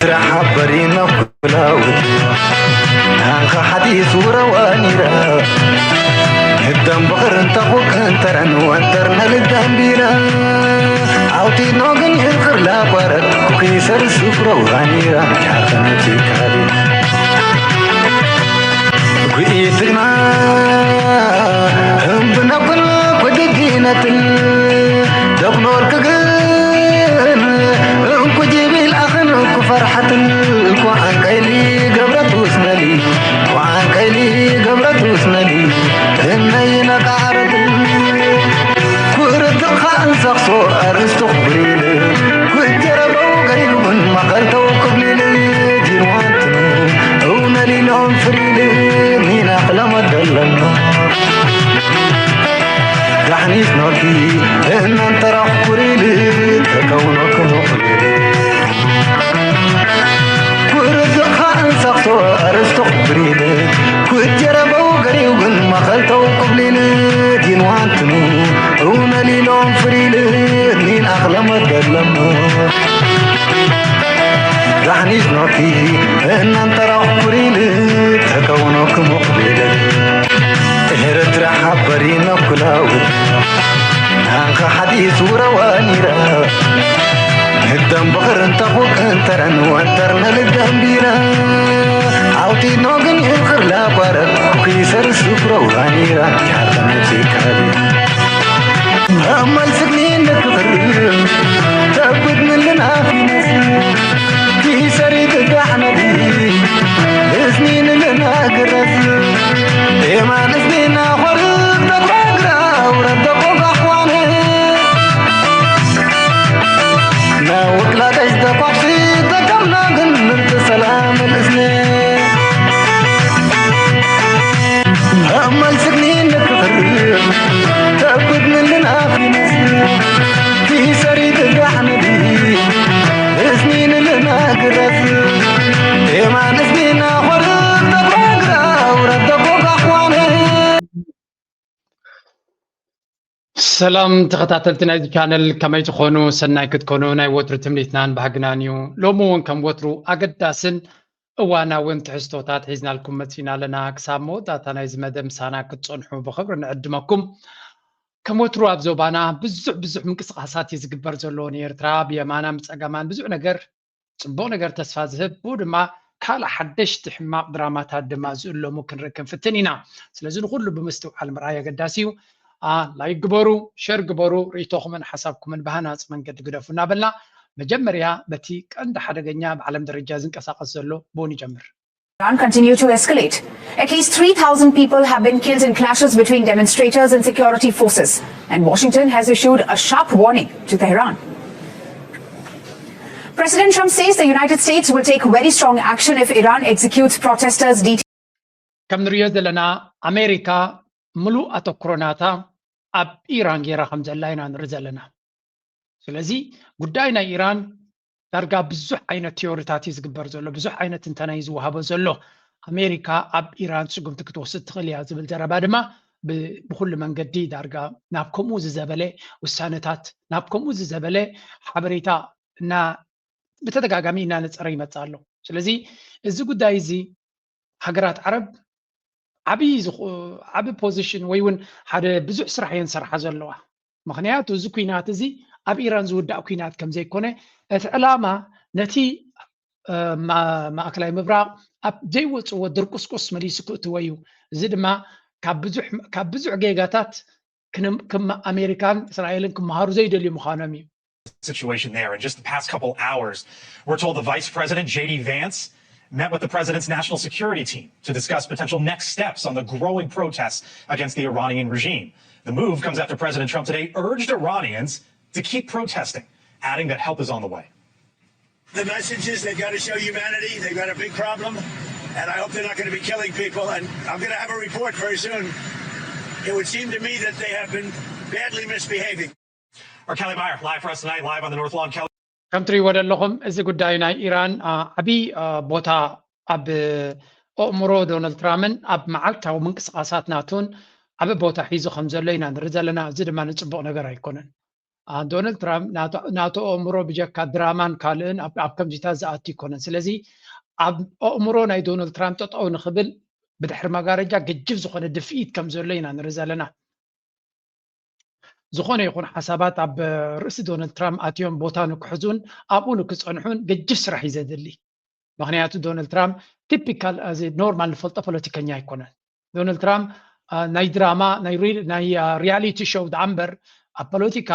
ስራሕ በሪና ኩላውት ናንኻ ሓዲስ ውረዋ ኒራ ህዳም በኽርን ተኹክን ተረን ወንተር ነልዳም ቢራ ኣውቲኖ ግን ይኽር ላቋረት ኩኺሰር ሱፍረዋ ኒራ ያኸነቲ ካሊ ጉኢትግና እምብነኩን ኩድዲነትን ደብኖር ክግን እንኩ ጅቢል ኣኽን እንኩ ፈርሓትን እንኩ ዓንቀይሊ ገብረት ውስነሊ እንኩ ዓንቀይሊ ገብረት ውስነሊ እነይ ነቃረትን ኩርትኻ እንሰኽሶ ኣርእስቱ ክብሪል ኩጀረበው ገሪቡን ማኸልተው ክብሊል ዲንዋንትኑ እውነሊሎም ፍሪል ሚና ክለመደለኖ ዳሕኒት ኖኪ እናንተራኽ ኩሪል ተከውኖ ክምኹሪል ኩርትኻ እንሰኽሶ ኣርእስቱ ክብሪል ኩጀረበው ገሪው ግን ማኸልተው ክብሊል ዲንዋንትኑ እውነሊሎም ፍሪል ኒን ኣኽለመት ደለሞ ዳሕኒት ኖኪ እናንተራኽ ኩሪል ተከውኖ ክምኹሪል ኤርትራ ሓበሪና ኩላውት ናንኻ ሓዲስ ውረዋ ኒራ ህዳም በኽርን ተኹክን ተረን ወንተር ነልዳም ቢራ ኣውቲኖ ግን ይኽር ላቋረ ኩኺሰር ሱፍረዋ ኒራ ያኸነቲ ካሊ ኣማል ስግኒ ንክኽር ተጉድ ምልና ፊነስ ኪሰሪ ትጋሕነዲ እዝኒ ንልና ግረስ ኤማን እዝኒና ኾርብ ተጓግራ ውረድ ደቆ ጋሕዋነ ናውቅላቀሽ ደቋሽ ደቀምና ግን ምርጥ ሰላም እዝኒ ኣማል ስግኒ ንክኽር ተጉድ ምልና ፊነስ ኪሰሪ ትጋሕነዲ እዝኒ ንልና ግረስ ኤማን እዝኒና ኾርብ ተጓግራ ውረድ ደቆ ጋሕዋነ ሰላም ተኸታተልቲ ናይዚ ቻነል ከመይ ትኾኑ? ሰናይ ክትኮኑ ናይ ወትሩ ትምኒትናን ባህግናን እዩ። ሎሚ እውን ከም ወትሩ ኣገዳስን እዋናውን ትሕዝቶታት ሒዝናልኩም መፂና ኣለና። ክሳብ መወዳእታ ናይዚ መደብ ምሳና ክትፀንሑ ብኽብሪ ንዕድመኩም። ከም ወትሩ ኣብ ዞባና ብዙሕ ብዙሕ ምንቅስቃሳት እዩ ዝግበር ዘሎ። ንኤርትራ ብየማናን ብፀጋማን ብዙሕ ነገር ጽቡቕ ነገር ተስፋ ዝህብ ብኡ ድማ ካልእ ሓደሽቲ ሕማቕ ድራማታት ድማ ዝእለሙ ክንርኢ ክንፍትን ኢና። ስለዚ ንኹሉ ብምስትውዓል ምርኣይ ኣገዳሲ እዩ። ላይክ ግበሩ፣ ሸር ግበሩ፣ ርእይቶኹምን ሓሳብኩምን ብሃናጺ መንገዲ ግደፉ እናበልና መጀመርያ በቲ ቀንዲ ሓደገኛ ኣብ ዓለም ደረጃ ዝንቀሳቐስ ዘሎ ብኡ ንጀምር። Iran continue to escalate. At least three thousand people have been killed in clashes between demonstrators and security forces, and Washington has issued a sharp warning to Tehran. President Trump says the United States will take very strong action if Iran executes protesters detained. ከም ንሪኦ ዘለና ኣሜሪካ ምሉእ ኣተኩሮ ናታ ኣብ ኢራን ገይራ ከም ዘላ ኢና ንርኢ ዘለና። ስለዚ ጉዳይ ናይ ኢራን ዳርጋ ብዙሕ ዓይነት ቲዮሪታት እዩ ዝግበር ዘሎ፣ ብዙሕ ዓይነት ትንተና እዩ ዝወሃቦ ዘሎ። ኣሜሪካ ኣብ ኢራን ስጉምቲ ክትወስድ ትኽእል እያ ዝብል ዘረባ ድማ ብኩሉ መንገዲ ዳርጋ ናብ ከምኡ ዝዘበለ ውሳነታት፣ ናብ ከምኡ ዝዘበለ ሓበሬታ እና ብተደጋጋሚ እናነፀረ ይመፅእ ኣሎ። ስለዚ እዚ ጉዳይ እዚ ሃገራት ዓረብ ዓብዪ ዓቢ ፖዚሽን ወይ እውን ሓደ ብዙሕ ስራሕ እየን ዝሰርሓ ዘለዋ። ምኽንያቱ እዚ ኩናት እዚ ኣብ ኢራን ዝውዳእ ኩናት ከም ዘይኮነ እቲ ዕላማ ነቲ ማእከላይ ምብራቕ ኣብ ዘይወፅዎ ድርቁስቁስ መሊሱ ክእትዎ እዩ። እዚ ድማ ካብ ብዙሕ ጌጋታት ኣሜሪካን እስራኤልን ክመሃሩ ዘይደልዩ ምዃኖም እዩ። situation there. In just the past couple hours, we're told the Vice President, J D Vance, met with the president's national security team to discuss potential next steps on the growing protests against the Iranian regime. The move comes after President Trump today urged Iranians to keep protesting, adding that help is on the way. The message is they've got to show humanity. They've got a big problem, and I hope they're not going to be killing people. And I'm going to have a report very soon. It would seem to me that they have been badly misbehaving. Our Kelly Meyer, live for us tonight, live on the North Lawn. Kelly. ከም ትሪእዎ ዘለኹም እዚ ጉዳይ ናይ ኢራን ዓብዪ ቦታ ኣብ ኣእምሮ ዶናልድ ትራምፕን ኣብ መዓልታዊ ምንቅስቃሳት ናቱን ዓቢ ቦታ ሒዙ ከም ዘሎ ኢና ንርኢ ዘለና። እዚ ድማ ንፅቡቕ ነገር ኣይኮነን። ዶናልድ ትራምፕ ናቱ ኣእምሮ ብጀካ ድራማን ካልእን ኣብ ከምዚታት ዝኣቱ ይኮነን። ስለዚ ኣብ ኣእምሮ ናይ ዶናልድ ትራምፕ ጠጠው ንክብል ብድሕሪ መጋረጃ ገጅፍ ዝኾነ ድፍኢት ከም ዘሎ ኢና ንርኢ ዘለና። ዝኾነ ይኹን ሓሳባት ኣብ ርእሲ ዶናልድ ትራምፕ ኣትዮም ቦታ ንክሕዙን ኣብኡ ንክፀንሑን ገጅፍ ስራሕ እዩ ዘድሊ። ምክንያቱ ዶናልድ ትራምፕ ቲፒካል እዚ ኖርማል ንፈልጦ ፖለቲከኛ ኣይኮነን። ዶናልድ ትራምፕ ናይ ድራማ ናይ ሪያሊቲ ሾው ደኣ እምበር ኣብ ፖለቲካ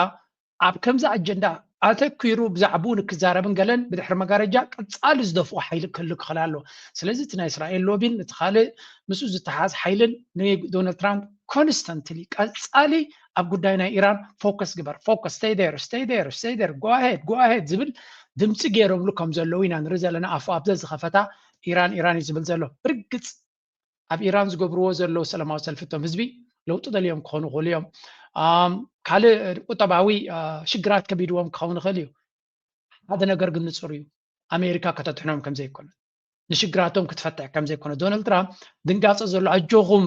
ኣብ ከምዚ ኣጀንዳ ኣተኪሩ ብዛዕባኡ ንክዛረብን ገለን ብድሕሪ መጋረጃ ቀፃሊ ዝደፍኦ ሓይሊ ክህሉ ክኽእል ኣሎ። ስለዚ እቲ ናይ እስራኤል ሎቢን እቲ ካልእ ምስኡ ዝተሓዝ ሓይልን ንዶናልድ ትራምፕ ኮንስተንትሊ ቀፃሊ ኣብ ጉዳይ ናይ ኢራን ፎከስ ግበር፣ ፎከስ፣ stay there, stay there, stay there, go ahead, go ahead ዝብል ድምፂ ገይሮምሉ ከም ዘለዉ ኢና ንርኢ ዘለና። ኣፉ ኣብዘ ዝኸፈታ ኢራን ኢራን እዩ ዝብል ዘሎ። ብርግፅ ኣብ ኢራን ዝገብርዎ ዘለዉ ሰላማዊ ሰልፊ እቶም ህዝቢ ለውጢ ደልዮም ክኾኑ ይኽእሉ እዮም። ካልእ ቁጠባዊ ሽግራት ከቢድዎም ክኸውን ይኽእል እዩ። ሓደ ነገር ግን ንፁር እዩ፣ ኣሜሪካ ከተድሕኖም ከም ዘይኮነ፣ ንሽግራቶም ክትፈትሕ ከም ዘይኮነ። ዶናልድ ትራምፕ ድንጋፀ ዘሎ ኣጆኹም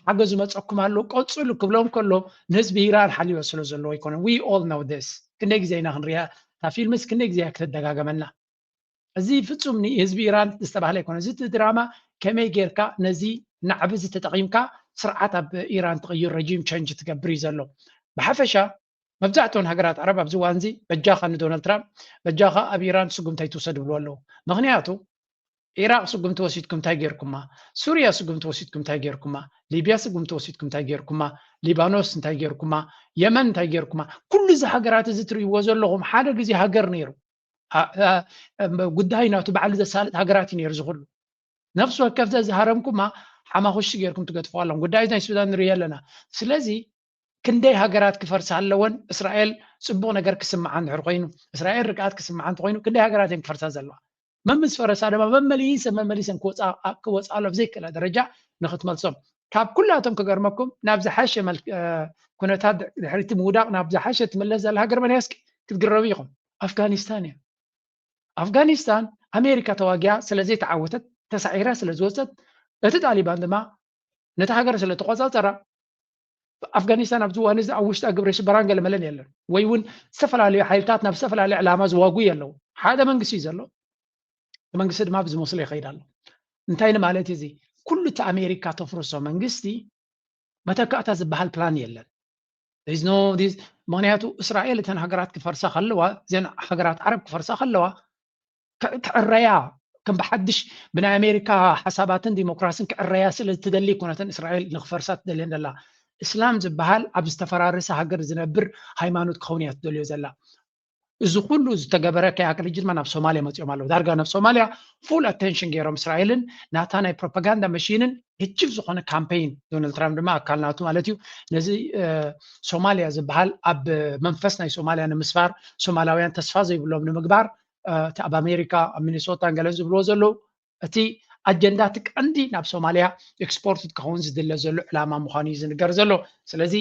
ሓገዝ መፀኩም ኣሎ ቀፅሉ ክብሎም ከሎ ንህዝቢ ኢራን ሓልዮ ስለ ዘለዎ ኣይኮነን። We all know this። ክንደይ ግዜ ኢና ክንሪያ እታ ፊልምስ፣ ክንደይ ግዜ ክትደጋገመና። እዚ ፍፁም ንህዝቢ ኢራን ዝተባህለ ኣይኮነ። እዚ ድራማ ከመይ ጌርካ ነዚ ናዕቢ እዚ ተጠቒምካ ስርዓት ኣብ ኢራን ትቕይር፣ ረጂም ቸንጅ ትገብር እዩ ዘሎ። ብሓፈሻ መብዛሕትኦን ሃገራት ዓረብ ኣብዚ እዋን እዚ በጃኻ ንዶናልድ ትራምፕ በጃኻ ኣብ ኢራን ስጉምቲ ኣይትውሰድ ይብልዎ ኣለዉ። ምክንያቱ ኢራቅ ስጉምቲ ወሲድኩም እንታይ ጌርኩማ? ሱርያ ስጉምቲ ወሲድኩም እንታይ ጌርኩማ? ሊብያ ስጉምቲ ወሲድኩም እንታይ ጌርኩማ? ሊባኖስ እንታይ ጌርኩማ? የመን እንታይ ጌርኩማ? ኩሉ እዚ ሃገራት እዚ ትርእይዎ ዘለኹም ሓደ ግዜ ሃገር ነይሩ። ጉዳይ ናቱ ባዕሉ ዘሳልጥ ሃገራት እዩ ነይሩ። ዝኩሉ ነፍሲ ወከፍ ዘዝሃረምኩማ ሓማኹሽቲ ጌርኩም ትገድፍዋ ኣለኹም። ጉዳይ ናይ ሱዳን ንርኢ ኣለና። ስለዚ ክንደይ ሃገራት ክፈርሳ ኣለወን? እስራኤል ፅቡቕ ነገር ክስምዓ እንድሕር ኮይኑ፣ እስራኤል ርግኣት ክስምዓ እንተኮይኑ ክንደይ ሃገራት እየን ክፈርሳ ዘለዋ? መምስ ፈረሳ ድማ መመሊሰን መመሊሰን ክወፃ ክወፃ ኣሎ ብዘይክእላ ደረጃ ንክትመልሶም። ካብ ኩላቶም ክገርመኩም ናብ ዝሓሸ ኩነታት ድሕሪቲ ምውዳቕ ናብ ዝሓሸ ትምለስ ዘላ ሃገር መን እያ እስኪ ክትግረቡ ኢኹም። ኣፍጋኒስታን እያ። ኣፍጋኒስታን ኣሜሪካ ተዋጊኣ ስለ ዘይተዓወተት ተሳዒራ ስለ ዝወፀት እቲ ጣሊባን ድማ ነቲ ሃገር ስለ ተቆፃፀራ ኣፍጋኒስታን ኣብዚ እዋን እዚ ኣብ ውሽጣ ግብረ ሽበራን ገለመለን የለን ወይ እውን ዝተፈላለዩ ሓይልታት ናብ ዝተፈላለዩ ዕላማ ዝዋጉ የለው። ሓደ መንግስቲ እዩ ዘሎ። እቲ መንግስቲ ድማ ብዝመስሎ ይኸይድ ኣሎ። እንታይ ንማለት እዚ ኩሉ እቲ ኣሜሪካ ተፍርሶ መንግስቲ መተካእታ ዝበሃል ፕላን የለን። ምክንያቱ እስራኤል እተን ሃገራት ክፈርሳ ከለዋ እዘን ሃገራት ዓረብ ክፈርሳ ከለዋ ክዕረያ ከም ብሓድሽ ብናይ ኣሜሪካ ሓሳባትን ዲሞክራሲን ክዕረያ ስለ ትደሊ ይኮነተን እስራኤል ንክፈርሳ ትደልየን ዘላ። እስላም ዝበሃል ኣብ ዝተፈራረሰ ሃገር ዝነብር ሃይማኖት ክኸውን እያ ትደልዮ ዘላ። እዚ ኩሉ ዝተገበረ ከይኣክል ሕጂ ድማ ናብ ሶማልያ መፂኦም ኣለዉ። ዳርጋ ናብ ሶማልያ ፉል ኣቴንሽን ገይሮም እስራኤልን ናታ ናይ ፕሮፓጋንዳ መሽንን ግጅፍ ዝኾነ ካምፔይን ዶናልድ ትራምፕ ድማ ኣካል ናቱ ማለት እዩ። ነዚ ሶማልያ ዝበሃል ኣብ መንፈስ ናይ ሶማልያ ንምስፋር ሶማላውያን ተስፋ ዘይብሎም ንምግባር እቲ ኣብ ኣሜሪካ ኣብ ሚኒሶታን ገለን ዝብልዎ ዘለዉ እቲ ኣጀንዳ እቲ ቀንዲ ናብ ሶማልያ ኤክስፖርት ክኸውን ዝድለ ዘሎ ዕላማ ምዃኑ እዩ ዝንገር ዘሎ። ስለዚ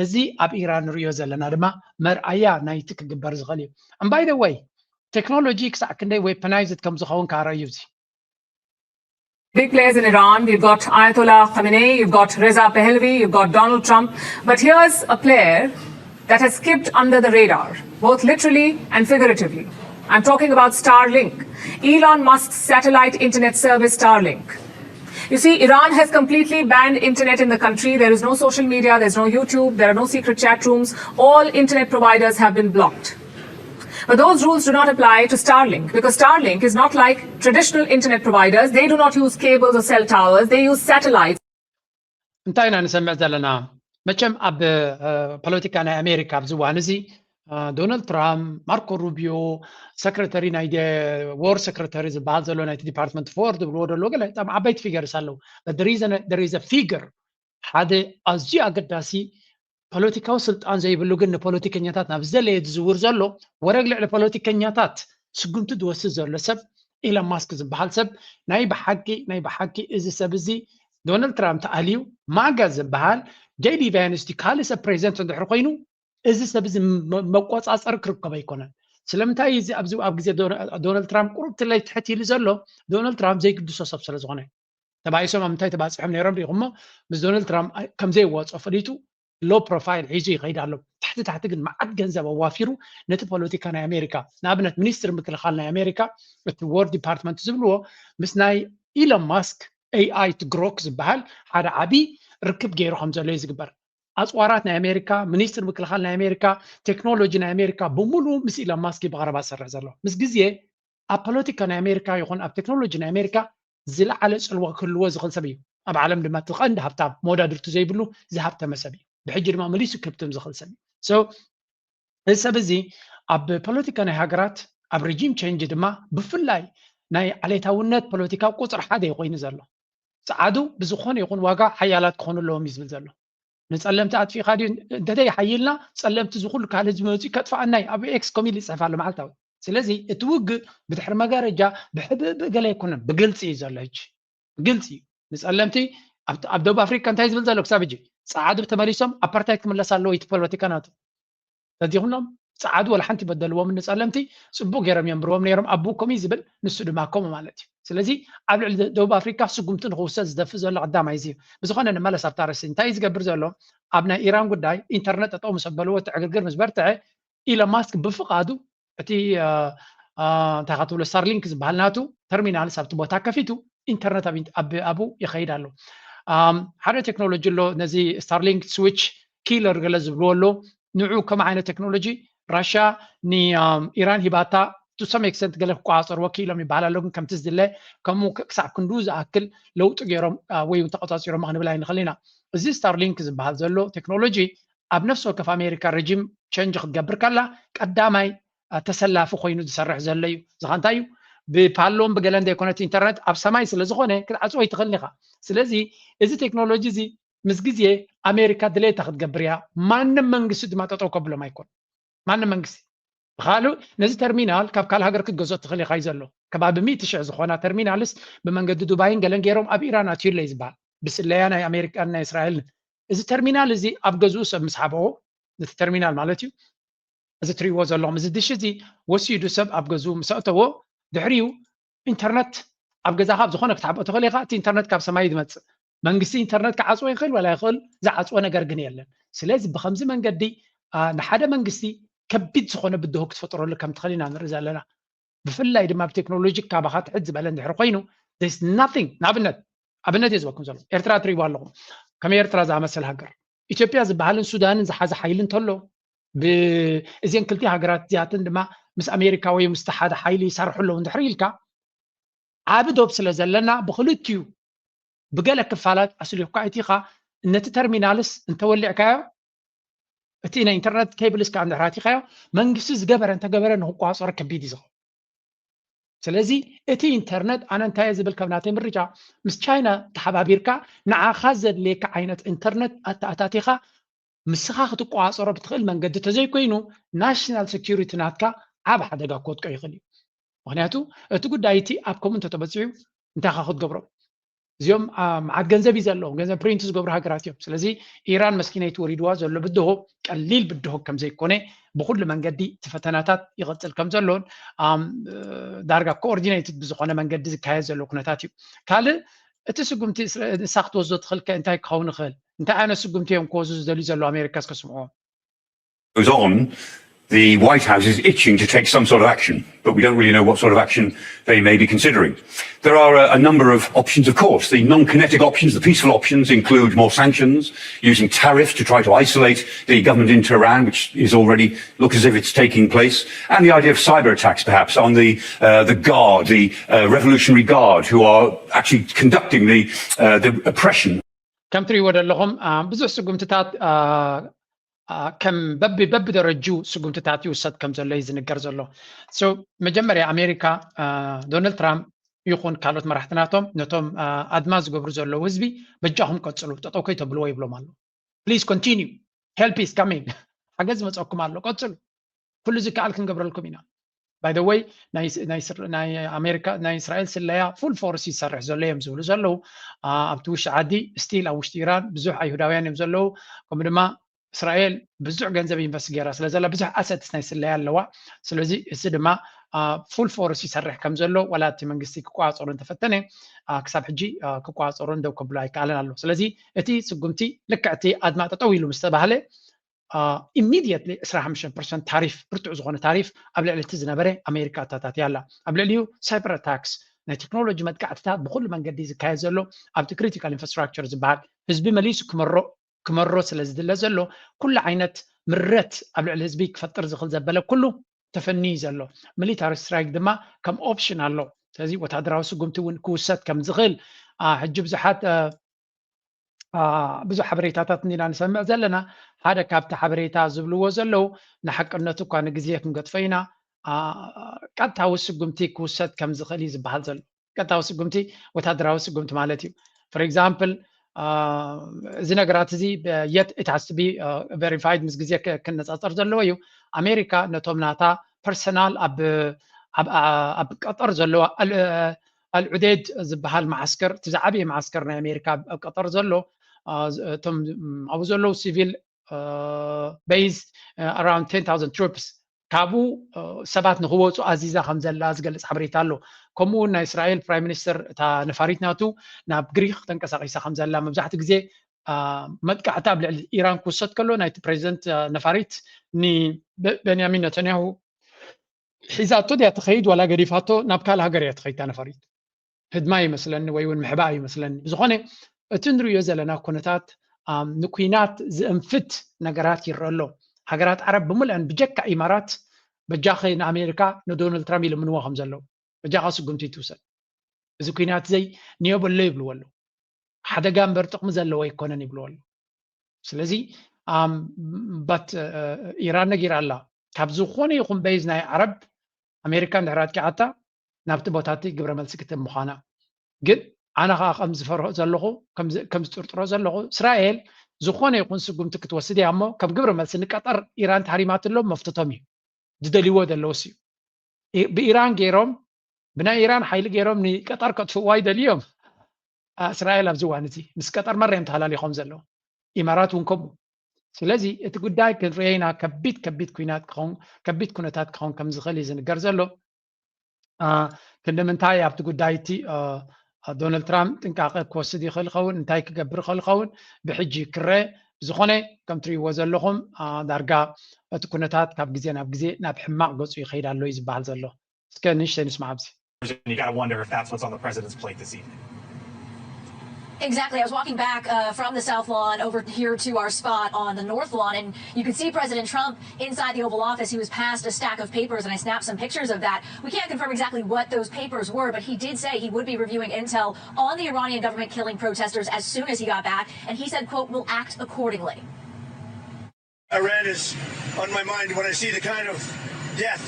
እዚ ኣብ ኢራን ንሪኦ ዘለና ድማ መርኣያ ናይቲ ክግበር ዝኽእል እዩ። And by the way ቴክኖሎጂ ክሳዕ ክንደይ ዌፐናይዝድ ከም ዝኸውን ካረእዩ እዚ Big players in Iran, you've got Ayatollah Khamenei, you've got Reza Pahlavi, you've got Donald Trump. But here's a player that has skipped under the radar, both literally and figuratively. I'm talking about Starlink, Elon Musk's satellite internet service Starlink. You see, Iran has completely banned internet in the country. There is no social media, there's no YouTube, there are no secret chat rooms. All internet providers have been blocked. But those rules do not apply to Starlink because Starlink is not like traditional internet providers. They do not use cables or cell towers, they use satellites. እንታይ ኢና ንሰምዕ ዘለና? መቸም ኣብ ፖለቲካ ናይ ኣሜሪካ ኣብዚ እዋን እዚ ዶናልድ ትራምፕ፣ ማርኮ ሩቢዮ፣ ሰክረተሪ ናይ ወር ሰክረተሪ ዝበሃል ዘሎ ናይቲ ዲፓርትመንት ፎር ዝብልዎ ደለዎ ገለ ጣም ዓበይቲ ፊገርስ ኣለዉ። ፊገር ሓደ ኣዝዩ ኣገዳሲ ፖለቲካዊ ስልጣን ዘይብሉ ግን ንፖለቲከኛታት ናብ ዝደለየ ዝዝውር ዘሎ ወረግ ልዕሊ ፖለቲከኛታት ስጉምቲ ዝወስድ ዘሎ ሰብ ኢሎን ማስክ ዝበሃል ሰብ ናይ ብሓቂ ናይ ብሓቂ እዚ ሰብ እዚ ዶናልድ ትራምፕ ተኣልዩ ማጋ ዝበሃል ጄዲ ቫንስ ካልእ ሰብ ፕሬዚደንት እንድሕር ኮይኑ እዚ ሰብ እዚ መቆፃፀሪ ክርከቦ ኣይኮነን። ስለምንታይ እዚ ኣብዚ ኣብ ግዜ ዶናልድ ትራምፕ ቁሩብ ትለይ ትሕት ኢሉ ዘሎ ዶናልድ ትራምፕ ዘይግድሶ ሰብ ስለ ዝኾነ ተባኢሶም ኣብ ምንታይ ተባፂሖም ነይሮም ሪኢኹሞ ምስ ዶናልድ ትራምፕ ከም ዘይዋፅኦ ፈሊጡ ሎ ፕሮፋይል ሒዙ ይኸይድ ኣሎ። እቲ ታሕቲ ታሕቲ ግን መዓት ገንዘብ ኣዋፊሩ ነቲ ፖለቲካ ናይ ኣሜሪካ፣ ንኣብነት ሚኒስትር ምክልኻል ናይ ኣሜሪካ እቲ ወር ዲፓርትመንት ዝብልዎ ምስ ናይ ኢሎን ማስክ ኤኣይ ግሮክ ዝበሃል ሓደ ዓብዪ ርክብ ገይሩ ከም ዘሎ እዩ ዝግበር። ኣፅዋራት ናይ ኣሜሪካ፣ ሚኒስትር ምክልኻል ናይ ኣሜሪካ፣ ቴክኖሎጂ ናይ ኣሜሪካ ብምሉኡ ምስ ኢሎን ማስክ ብቐረባ ዝሰርሕ ዘሎ። ምስ ግዜ ኣብ ፖለቲካ ናይ ኣሜሪካ ይኹን ኣብ ቴክኖሎጂ ናይ ኣሜሪካ ዝለዓለ ፅልዋ ክህልዎ ዝኽእል ሰብ እዩ። ኣብ ዓለም ድማ እቲ ቀንዲ ሃብታም፣ መወዳድርቱ ዘይብሉ ዝሃብተመ ሰብ እዩ። ብሕጂ ድማ መሊሱ ክህብትም ዝኽእል ሰብ እዩ። So እዚ ሰብ እዚ ኣብ ፖለቲካ ናይ ሃገራት፣ ኣብ ሪጂም ቼንጅ ድማ ብፍላይ ናይ ዓሌታውነት ፖለቲካ ቁፅሪ ሓደ እዩ ኮይኑ ዘሎ። ፀዓዱ ብዝኾነ ይኹን ዋጋ ሓያላት ክኾኑ ኣለዎም እዩ ዝብል ዘሎ። ንፀለምቲ ኣጥፊእካ ድዩ? እንተዘይ ሓይልና ፀለምቲ ዝኹሉ ካልእ ዝመፁ ከጥፍኣና እዩ። ኣብ ኤክስ ኮሚል ይፅሕፍ ኣሎ መዓልታዊ። ስለዚ እቲ ውግእ ብድሕሪ መጋረጃ ብሕብእ ብእገለ ኣይኮነን፣ ብግልፂ እዩ ዘሎ። ሕጂ ብግልፂ እዩ። ንፀለምቲ ኣብ ደቡብ ኣፍሪካ እንታይ ዝብል ዘሎ ክሳብ ሕጂ? ፀዓዱ ተመሊሶም ኣፓርታይድ ክምለስ ኣለዎ እቲ ፖለቲካ ናቱ። ተዲኹኖም ፀዓዱ ወላ ሓንቲ በደልዎም፣ ንፀለምቲ ፅቡቅ ገይሮም የንብርዎም ነይሮም። ኣቡ ኮሚ ዝብል ንሱ ድማ ከምኡ ማለት እዩ። ስለዚ ኣብ ልዕሊ ደቡብ ኣፍሪካ ስጉምቲ ንክውሰድ ዝደፍእ ዘሎ ቀዳማይ እዚ እዩ። ብዝኾነ ንመለስ ኣብታ ርእሲ እንታይ እዩ ዝገብር ዘሎ? ኣብ ናይ ኢራን ጉዳይ ኢንተርነት ጠጠው ምስ ኣበልዎ እቲ ዕግርግር ምስ በርትዐ ኢሎን ማስክ ብፍቃዱ እቲ እንታይ ካ ትብሎ ስታርሊንክ ዝበሃል ናቱ ተርሚናልስ ኣብቲ ቦታ ከፊቱ ኢንተርነት ኣብኡ ይኸይድ ኣሎ። ሓደ ቴክኖሎጂ ኣሎ ነዚ ስታርሊንክ ስዊች ኪለር ገለ ዝብልዎ ኣሎ። ንዑ ከም ዓይነት ቴክኖሎጂ ራሽያ ንኢራን ሂባታ to some extent ገለ ክቆፃፀርዎ ክኢሎም ይበሃል ኣሎ። ግን ከምቲ ዝድለ ከምኡ ክሳብ ክንዱ ዝኣክል ለውጢ ገይሮም ወይ እውን ተቆፃፂሮም ክንብል ኣይንኽእል ኢና። እዚ ስታርሊንክ ዝበሃል ዘሎ ቴክኖሎጂ ኣብ ነፍሲ ወከፍ ኣሜሪካ ሬጂም ቸንጅ ክትገብር ከላ ቀዳማይ ተሰላፊ ኮይኑ ዝሰርሕ ዘሎ እዩ። ዝኻ እንታይ እዩ? ብፓሎን ብገለን ዘይኮነት ኢንተርነት ኣብ ሰማይ ስለ ዝኾነ ክትዓፅዎ ኣይትኽእልን ኢኻ። ስለዚ እዚ ቴክኖሎጂ እዚ ምስ ግዜ ኣሜሪካ ድሌታ ክትገብር እያ። ማንም መንግስቲ ድማ ጠጠው ከብሎም ኣይኮን። ማንም መንግስቲ ብካልእ ነዚ ተርሚናል ካብ ካልእ ሃገር ክትገዝኦ ትኽእል ኢኻ እዩ ዘሎ። ከባቢ ሚእቲ ሽሕ ዝኾና ተርሚናልስ ብመንገዲ ዱባይን ገለን ገይሮም ኣብ ኢራን ኣትዩለይ ዝበሃል ብስለያ ናይ ኣሜሪካን ናይ እስራኤልን። እዚ ተርሚናል እዚ ኣብ ገዝኡ ሰብ ምስ ሓብኦ፣ ነቲ ተርሚናል ማለት እዩ፣ እዚ ትሪእዎ ዘለኹም እዚ ድሽ እዚ ወሲዱ ሰብ ኣብ ገዝኡ ምስ ኣእተዎ፣ ድሕሪኡ ኢንተርነት ኣብ ገዛኻ ኣብ ዝኾነ ክትሓብኦ ትኽእል ኢኻ። እቲ ኢንተርነት ካብ ሰማይ እዩ ዝመፅእ። መንግስቲ ኢንተርነት ክዓፅዎ ይኽእል ዋላ ይኽእል፣ ዝዓፅዎ ነገር ግን የለን። ስለዚ ብኸምዚ መንገዲ ንሓደ መንግስቲ ከቢድ ዝኾነ ብድሆ ክትፈጥረሉ ከም ትኽእል ኢና ንርኢ ዘለና። ብፍላይ ድማ ብቴክኖሎጂ ካባኻ ትሕት ዝበለ እንድሕር ኮይኑ ናቲንግ። ንኣብነት ኣብነት እየ ዝበኩም ዘሎ፣ ኤርትራ ትሪእዋ ኣለኹም። ከም ኤርትራ ዝኣመሰል ሃገር ኢትዮጵያ ዝበሃልን ሱዳንን ዝሓዘ ሓይሊ እንተሎ፣ እዚን ክልቲ ሃገራት እዚኣትን ድማ ምስ ኣሜሪካ ወይ ምስቲ ሓደ ሓይሊ ይሰርሑ ኣለዉ እንድሕር ኢልካ፣ ዓቢ ዶብ ስለ ዘለና ብክልቲኡ ብገለ ክፋላት ኣስሊፍካ ኣይቲኻ ነቲ ተርሚናልስ እንተወሊዕካዮ፣ እቲ ናይ ኢንተርነት ኬብልስ ከዓ እንድሕር ኣቲኻዮ፣ መንግስቲ ዝገበረ እንተገበረ ንክቋፀሮ ከቢድ እዩ ዝኸውን። ስለዚ እቲ ኢንተርነት ኣነ እንታይ እየ ዝብል ከም ናተይ ምርጫ፣ ምስ ቻይና ተሓባቢርካ ንዓኻ ዘድልየካ ዓይነት ኢንተርነት ኣተኣታቲኻ ምስኻ ክትቋፀሮ ብትኽእል መንገዲ ተዘይኮይኑ ናሽናል ሴኪሪቲ ናትካ ዓብ ሓደጋ ክወድቆ ይኽእል እዩ። ምክንያቱ እቲ ጉዳይ እቲ ኣብ ከምኡ እንተተበፂሑ እንታይ ካ ክትገብሮ? እዚኦም መዓት ገንዘብ እዩ ዘለዎም፣ ገንዘብ ፕሪንት ዝገብሩ ሃገራት እዮም። ስለዚ ኢራን መስኪነይቲ ወሪድዋ ዘሎ ብድሆ ቀሊል ብድሆ ከም ዘይኮነ ብኩሉ መንገዲ እቲ ፈተናታት ይቕፅል ከም ዘሎን ዳርጋ ኮኦርዲኔትድ ብዝኾነ መንገዲ ዝካየድ ዘሎ ኩነታት እዩ። ካልእ እቲ ስጉምቲ ንሳ ክትወስዶ ትኽእል ከ እንታይ ክኸውን ይኽእል? እንታይ ዓይነት ስጉምቲ እዮም ክወስዱ ዝደልዩ ዘለዉ ኣሜሪካ እስከ ስምዕዎም? goes on, the White House is itching to take some sort of action, but we don't really know what sort of action they may be considering. There are a, a number of options, of course. The non-kinetic options, the peaceful options, include more sanctions, using tariffs to try to isolate the government in Tehran, which is already look as if it's taking place, and the idea of cyber attacks, perhaps, on the uh, the Guard, the uh, Revolutionary Guard, who are actually conducting the uh, the oppression. ከም ትሪእዎ ዘለኹም ብዙሕ ስጉምትታት ከም በቢ በቢ ደረጁ ስጉምትታት ይውሰድ ከም ዘሎ እዩ ዝንገር ዘሎ። መጀመርያ ኣሜሪካ ዶናልድ ትራምፕ ይኹን ካልኦት መራሕቲ ናቶም ነቶም ኣድማ ዝገብሩ ዘለዉ ህዝቢ በጃኹም ቀፅሉ፣ ጠጠው ከይተብልዎ ይብሎም ኣሎ። Please continue, help is coming፣ ሓገዝ ይመፀኩም ኣሎ፣ ቀፅሉ፣ ኩሉ ዝከኣል ክንገብረልኩም ኢና። By the way ናይ ኣሜሪካ ናይ እስራኤል ስለያ ፉል ፎርስ ይሰርሕ ዘሎ እዮም ዝብሉ ዘለዉ። ኣብቲ ውሽጢ ዓዲ ስቲል ኣብ ውሽጢ ኢራን ብዙሕ ኣይሁዳውያን እዮም ዘለዉ። ከምኡ ድማ እስራኤል ብዙሕ ገንዘብ ኢንቨስት ገይራ ስለ ዘላ ብዙሕ ኣሰትስ ናይ ስለያ ኣለዋ። ስለዚ እዚ ድማ ፉል ፎርስ ይሰርሕ ከም ዘሎ ዋላ እቲ መንግስቲ ክቋፀሩ እንተፈተነ ክሳብ ሕጂ ክቋፀሩ እንደው ከብሎ ኣይከኣለን ኣሎ። ስለዚ እቲ ስጉምቲ ልክዕ እቲ ኣድማ ጠጠው ኢሉ ምስ ተባህለ ኢሚድየትሊ ዕስራ ሓሙሽተ ፐርሰንት ታሪፍ፣ ብርቱዕ ዝኾነ ታሪፍ ኣብ ልዕሊ እቲ ዝነበረ ኣሜሪካ ኣታታትያ ኣላ። ኣብ ልዕሊኡ ሳይበር ኣታክስ፣ ናይ ቴክኖሎጂ መጥቃዕትታት ብኩሉ መንገዲ ዝካየድ ዘሎ፣ ኣብቲ ክሪቲካል ኢንፍራስትራክቸር ዝበሃል ህዝቢ መሊሱ ክመሮ ክመሮ ስለ ዝድለ ዘሎ፣ ኩሉ ዓይነት ምረት ኣብ ልዕሊ ህዝቢ ክፈጥር ዝኽእል ዘበለ ኩሉ ተፈንዩ ዘሎ። ሚሊታሪ ስትራይክ ድማ ከም ኦፕሽን ኣሎ። ስለዚ ወታደራዊ ስጉምቲ እውን ክውሰድ ከም ዝኽእል ሕጂ ብዙሓት ብዙሕ ሓበሬታታት እንዲና ንሰምዕ ዘለና። ሓደ ካብቲ ሓበሬታ ዝብልዎ ዘለዉ፣ ንሓቅነቱ እኳ ንግዜ ክንገጥፎ ኢና፣ ቀጥታዊ ስጉምቲ ክውሰድ ከም ዝኽእል እዩ ዝበሃል ዘሎ። ቀጥታዊ ስጉምቲ፣ ወታደራዊ ስጉምቲ ማለት እዩ። For example፣ እዚ ነገራት እዚ የት it has to be verified ምስ ግዜ ክነፃፀር ዘለዎ እዩ። ኣሜሪካ ነቶም ናታ ፐርሰናል ኣብ ኣብ ቀጠር ዘለዋ ኣልዑዴድ ዝበሃል መዓስከር፣ እቲ ዝዓበየ መዓስከር ናይ ኣሜሪካ ኣብ ቀጠር ዘሎ፣ እቶም ኣብኡ ዘለዉ ሲቪል based around ten thousand troops ካብኡ ሰባት ንክወፁ ኣዚዛ ከም ዘላ ዝገልፅ ሓበሬታ ኣሎ። ከምኡ እውን ናይ እስራኤል ፕራይም ሚኒስተር እታ ነፋሪት ናቱ ናብ ግሪክ ተንቀሳቂሳ ከም ዘላ፣ መብዛሕትኡ ግዜ መጥቃዕቲ ኣብ ልዕሊ ኢራን ክውሰድ ከሎ ናይቲ ፕሬዚደንት ነፋሪት ንቤንያሚን ነተንያሁ ሒዛቶ ድያ ትኸይድ ዋላ ገዲፋቶ ናብ ካልእ ሃገር እያ ትኸይድ እታ ነፋሪት? ህድማ ይመስለኒ ወይ እውን ምሕባእ ይመስለኒ። ብዝኾነ እቲ ንሪኦ ዘለና ኩነታት ንኩናት ዝእንፍት ነገራት ይረአ ኣሎ። ሃገራት ዓረብ ብምልአን ብጀካ ኢማራት በጃኸ ንኣሜሪካ ንዶናልድ ትራምፕ ይልምንዎ ከም ዘለዉ፣ በጃኻ ስጉምቲ ትውሰድ፣ እዚ ኩናት ዘይ ንዮ በሎ ይብልዎ ኣለዉ። ሓደጋ እምበር ጥቕሚ ዘለዎ ኣይኮነን ይብልዎ ኣለዉ። ስለዚ ባት ኢራን ነጊራ ኣላ፣ ካብ ዝኾነ ይኹን በይዝ ናይ ዓረብ ኣሜሪካ እንድሕር ኣጥቂዓታ ናብቲ ቦታ እቲ ግብረ መልሲ ክትህብ ምዃና። ግን ኣነ ከዓ ከም ዝፈርሆ ዘለኹ ከም ዝጥርጥሮ ዘለኹ እስራኤል ዝኾነ ይኹን ስጉምቲ ክትወስድ እያ እሞ ከም ግብረ መልሲ ንቀጠር ኢራን ተሃሪማትሎም መፍትቶም እዩ። ዝደልይዎ ዘለውስ እዩ። ብኢራን ገይሮም ብናይ ኢራን ሓይሊ ገይሮም ንቀጠር ከጥፍእዋ ይደልዮም። እስራኤል ኣብዚ እዋን እዚ ምስ ቀጠር መረ እዮም ተሃላሊኾም ዘለዉ። ኢማራት እውን ከምኡ። ስለዚ እቲ ጉዳይ ክንርኤና ከቢድ ከቢድ ኩናት ክኸውን ከቢድ ኩነታት ክኸውን ከም ዝኽእል እዩ ዝንገር ዘሎ። ክንዲ ምንታይ ኣብቲ ጉዳይ እቲ ዶናልድ ትራምፕ ጥንቃቐ ክወስድ ይኽእል ኸውን እንታይ ክገብር ይኽእል ኸውን ብሕጂ ክረ ብዝኾነ ከም ትሪእዎ ዘለኹም ዳርጋ እቲ ኩነታት ካብ ግዜ ናብ ግዜ ናብ ሕማቕ ገፁ ይኸይድ ኣሎ እዩ ዝበሃል ዘሎ። እስከ ንእሽተይ ንስማዕ ኣብዚ። You got to wonder if that's what's on the president's plate this evening. Exactly. I was walking back uh, from the South Lawn over here to our spot on the North Lawn, and you could see President Trump inside the Oval Office. He was passed a stack of papers, and I snapped some pictures of that. We can't confirm exactly what those papers were, but he did say he would be reviewing intel on the Iranian government killing protesters as soon as he got back, and he said, quote, "We'll act accordingly." Iran is on my mind when I see the kind of death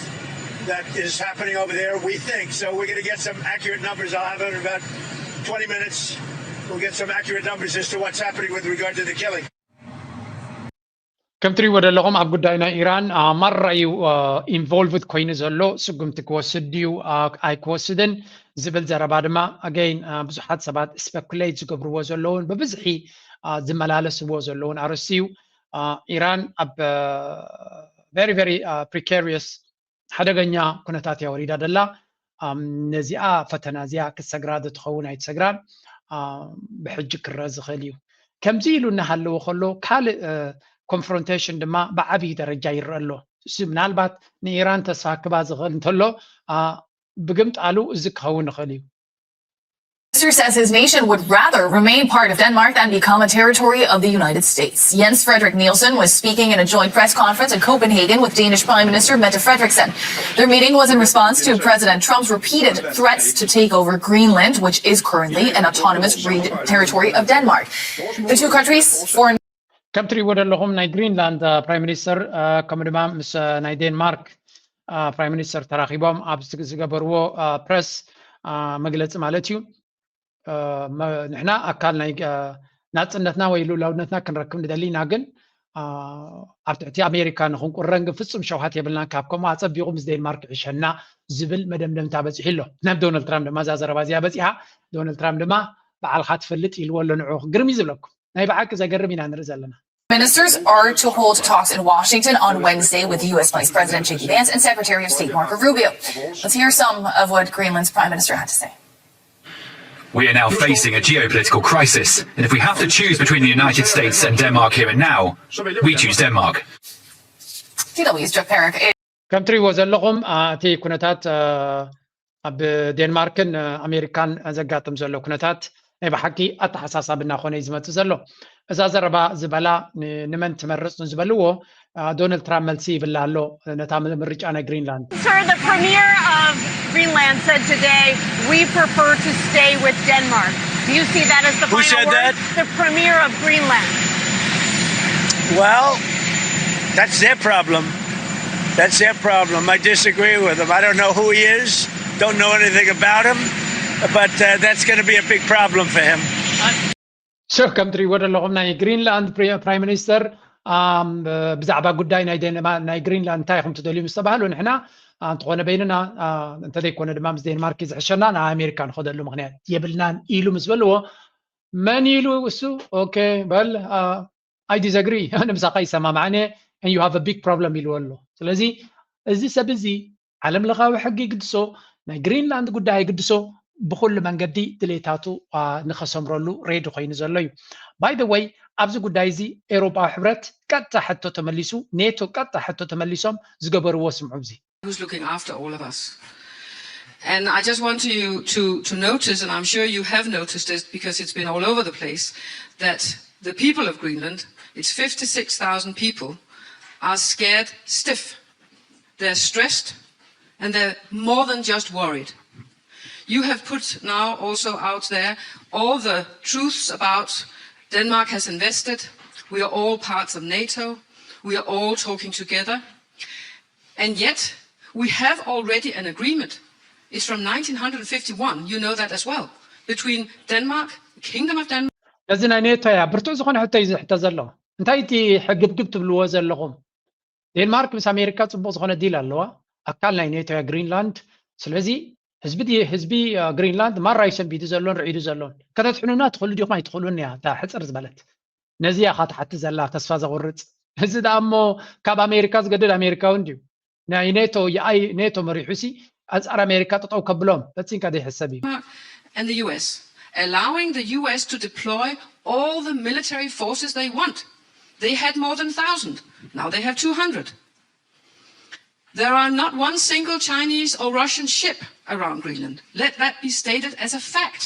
that is happening over there, we think. So we're going to get some accurate numbers. I'll have it in about twenty minutes. We'll get some accurate numbers as to what's happening with regard to the killing. ከም ትሪእዎ ዘለኹም ኣብ ጉዳይ ናይ ኢራን ማራ እዩ ኢንቮልቭድ ኮይኑ ዘሎ። ስጉምቲ ክወስድ ድዩ ኣይክወስድን ዝብል ዘረባ ድማ ኣገይን ብዙሓት ሰባት ስፐኩሌት ዝገብርዎ ዘለውን ብብዝሒ ዝመላለስዎ ዘለውን ኣርእስቲ እዩ። ኢራን ኣብ very very precarious ሓደገኛ ኩነታት እያ ወሪዳ ደላ። ነዚኣ ፈተና እዚኣ ክትሰግራ ዶ ትኸውን ኣይትሰግራን ብሕጂ ክረአ ዝኽእል እዩ። ከምዚ ኢሉ እናሃለወ ከሎ ካልእ ኮንፍሮንቴሽን ድማ ብዓብዪ ደረጃ ይረአ ኣሎ። እዚ ምናልባት ንኢራን ተስፋ ክባ ዝኽእል እንተሎ ብግምጣሉ እዚ ክኸውን ይኽእል እዩ። Minister says his nation would rather remain part of Denmark than become a territory of the United States. Jens Frederik Nielsen was speaking in a joint press conference in Copenhagen with Danish Prime Minister Mette Frederiksen. Their meeting was in response to President Trump's repeated threats to take over Greenland, which is currently an autonomous re- territory of Denmark. The two countries' foreign ከም ትሪእዎ ዘለኹም ናይ ግሪንላንድ ፕራይም ሚኒስተር ከምኡ ድማ ምስ ናይ ዴንማርክ ፕራይም ሚኒስተር ተራኺቦም ኣብ ዝገበርዎ ፕረስ መግለፂ ማለት እዩ። ንሕና ኣካል ናይ ናፅነትና ወይ ልኡላውነትና ክንረክብ ንደሊ ኢና፣ ግን ኣብ ትሕቲ ኣሜሪካ ንክንቁረን ግን ፍፁም ሸውሃት የብልናን፣ ካብ ከምኡ ኣፀቢቑ ምስ ዴንማርክ ይዕሸና ዝብል መደምደምታ በፂሑ ኣሎ። ናብ ዶናልድ ትራምፕ ድማ እዛ ዘረባ እዚኣ በፂሓ። ዶናልድ ትራምፕ ድማ ባዕልኻ ትፈልጥ ኢልዎ ኣሎ። ንዑ ግርም እዩ ዝብለኩም። ናይ ብሓቂ ዘገርም ኢና ንርኢ ዘለና። Ministers are to hold talks in Washington on Wednesday with U S Vice President J D Vance and Secretary of State Marco Rubio. Let's hear some of what Greenland's Prime Minister had to say. We are now facing a geopolitical crisis, and if we have to choose between the United States and Denmark here and now, we choose Denmark. T W's Jeff Herrick. ከም ትሪእዎ ዘለኹም እቲ ኩነታት ኣብ ዴንማርክን ኣሜሪካን ዘጋጥም ዘሎ ኩነታት ናይ ብሓቂ ኣተሓሳሳቢ እናኾነ እዩ ዝመፅእ ዘሎ። እዛ ዘረባ ዝበላ ንመን ትመርፅ ንዝበልዎ ዶናልድ ትራምፕ መልሲ ይብላ ኣሎ ነታ ምርጫ ናይ ግሪንላንድ። Sir, the premier of Greenland said today, we prefer to stay with Denmark. Do you see that as the Who final said word? That? The premier of Greenland. Well, that's their problem. That's their problem. I disagree with him. I don't know who he is, don't know anything about him, but uh, that's going to be a big problem for him. So ከም ትሪእዎ ዘለኹም ናይ ግሪንላንድ ፕራይም ሚኒስተር ብዛዕባ ጉዳይ ናይ ግሪንላንድ እንታይ ኢኹም ትደልዩ ምስ ተባህሉ ንሕና እንተኾነ በይንና እንተዘይኮነ ድማ ምስ ዴንማርክ ዝሕሸና ናብ ኣሜሪካ ንኸደሉ ምክንያት የብልናን ኢሉ ምስ በልዎ መን ኢሉ እሱ okay well I disagree ኣነ ምሳኻ ይሰማማዕን እየ and you have a big problem ኢልዎ ኣሎ። ስለዚ እዚ ሰብ እዚ ዓለም ለኻዊ ሕጊ ይግድሶ፣ ናይ ግሪንላንድ ጉዳይ ይግድሶ፣ ብኹሉ መንገዲ ድሌታቱ ንኸሰምረሉ ሬዲ ኮይኑ ዘሎ እዩ። By the way ኣብዚ ጉዳይ እዚ ኤውሮጳዊ ሕብረት ቀጥታ ሕቶ ተመሊሱ፣ ኔቶ ቀጥታ ሕቶ ተመሊሶም ዝገበርዎ ስምዑ እዚ። Who's looking after all of us. And I just want you to, to notice, and I'm sure you have noticed it because it's been all over the place, that the people of Greenland, it's fifty-six thousand people, are scared stiff. They're stressed and they're more than just worried. You have put now also out there all the truths about Denmark has invested, we are all parts of NATO, we are all talking together. And yet, we have already an agreement. It's from nineteen fifty-one, you know that as well, between Denmark, the Kingdom of Denmark. እዚ ናይ ኔቶ እያ ብርቱዕ ዝኾነ ሕቶ እዩ ዝሕቶ ዘሎ። እንታይ እቲ ሕግብግብ ትብልዎ ዘለኹም? ዴንማርክ ምስ ኣሜሪካ ፅቡቕ ዝኾነ ዲል ኣለዋ፣ ኣካል ናይ ኔቶ እያ ግሪንላንድ። ስለዚ ህዝቢ ህዝቢ ግሪንላንድ ማራ እዩ ሰንቢዱ ዘሎን ርዒዱ ዘሎን። ከተድሕኑና ትኽእሉ ዲኹም ኣይትኽእሉን እያ እታ ሕፅር ዝበለት። ነዚ እያ ካ ትሓቲ ዘላ ተስፋ ዘቑርፅ። እዚ ደኣ እሞ ካብ ኣሜሪካ ዝገድድ ኣሜሪካዊ እንድዩ። ናይ ኔቶ የኣይ ኔቶ መሪሑ ሲ ኣንፃር ኣሜሪካ ጠጠው ከብሎም ፈፂምካ ዘይሕሰብ እዩ። And the U S, allowing the U S to deploy all the military forces they want. They had more than a thousand. Now they have two hundred. There are not one single Chinese or Russian ship around Greenland. Let that be stated as a fact.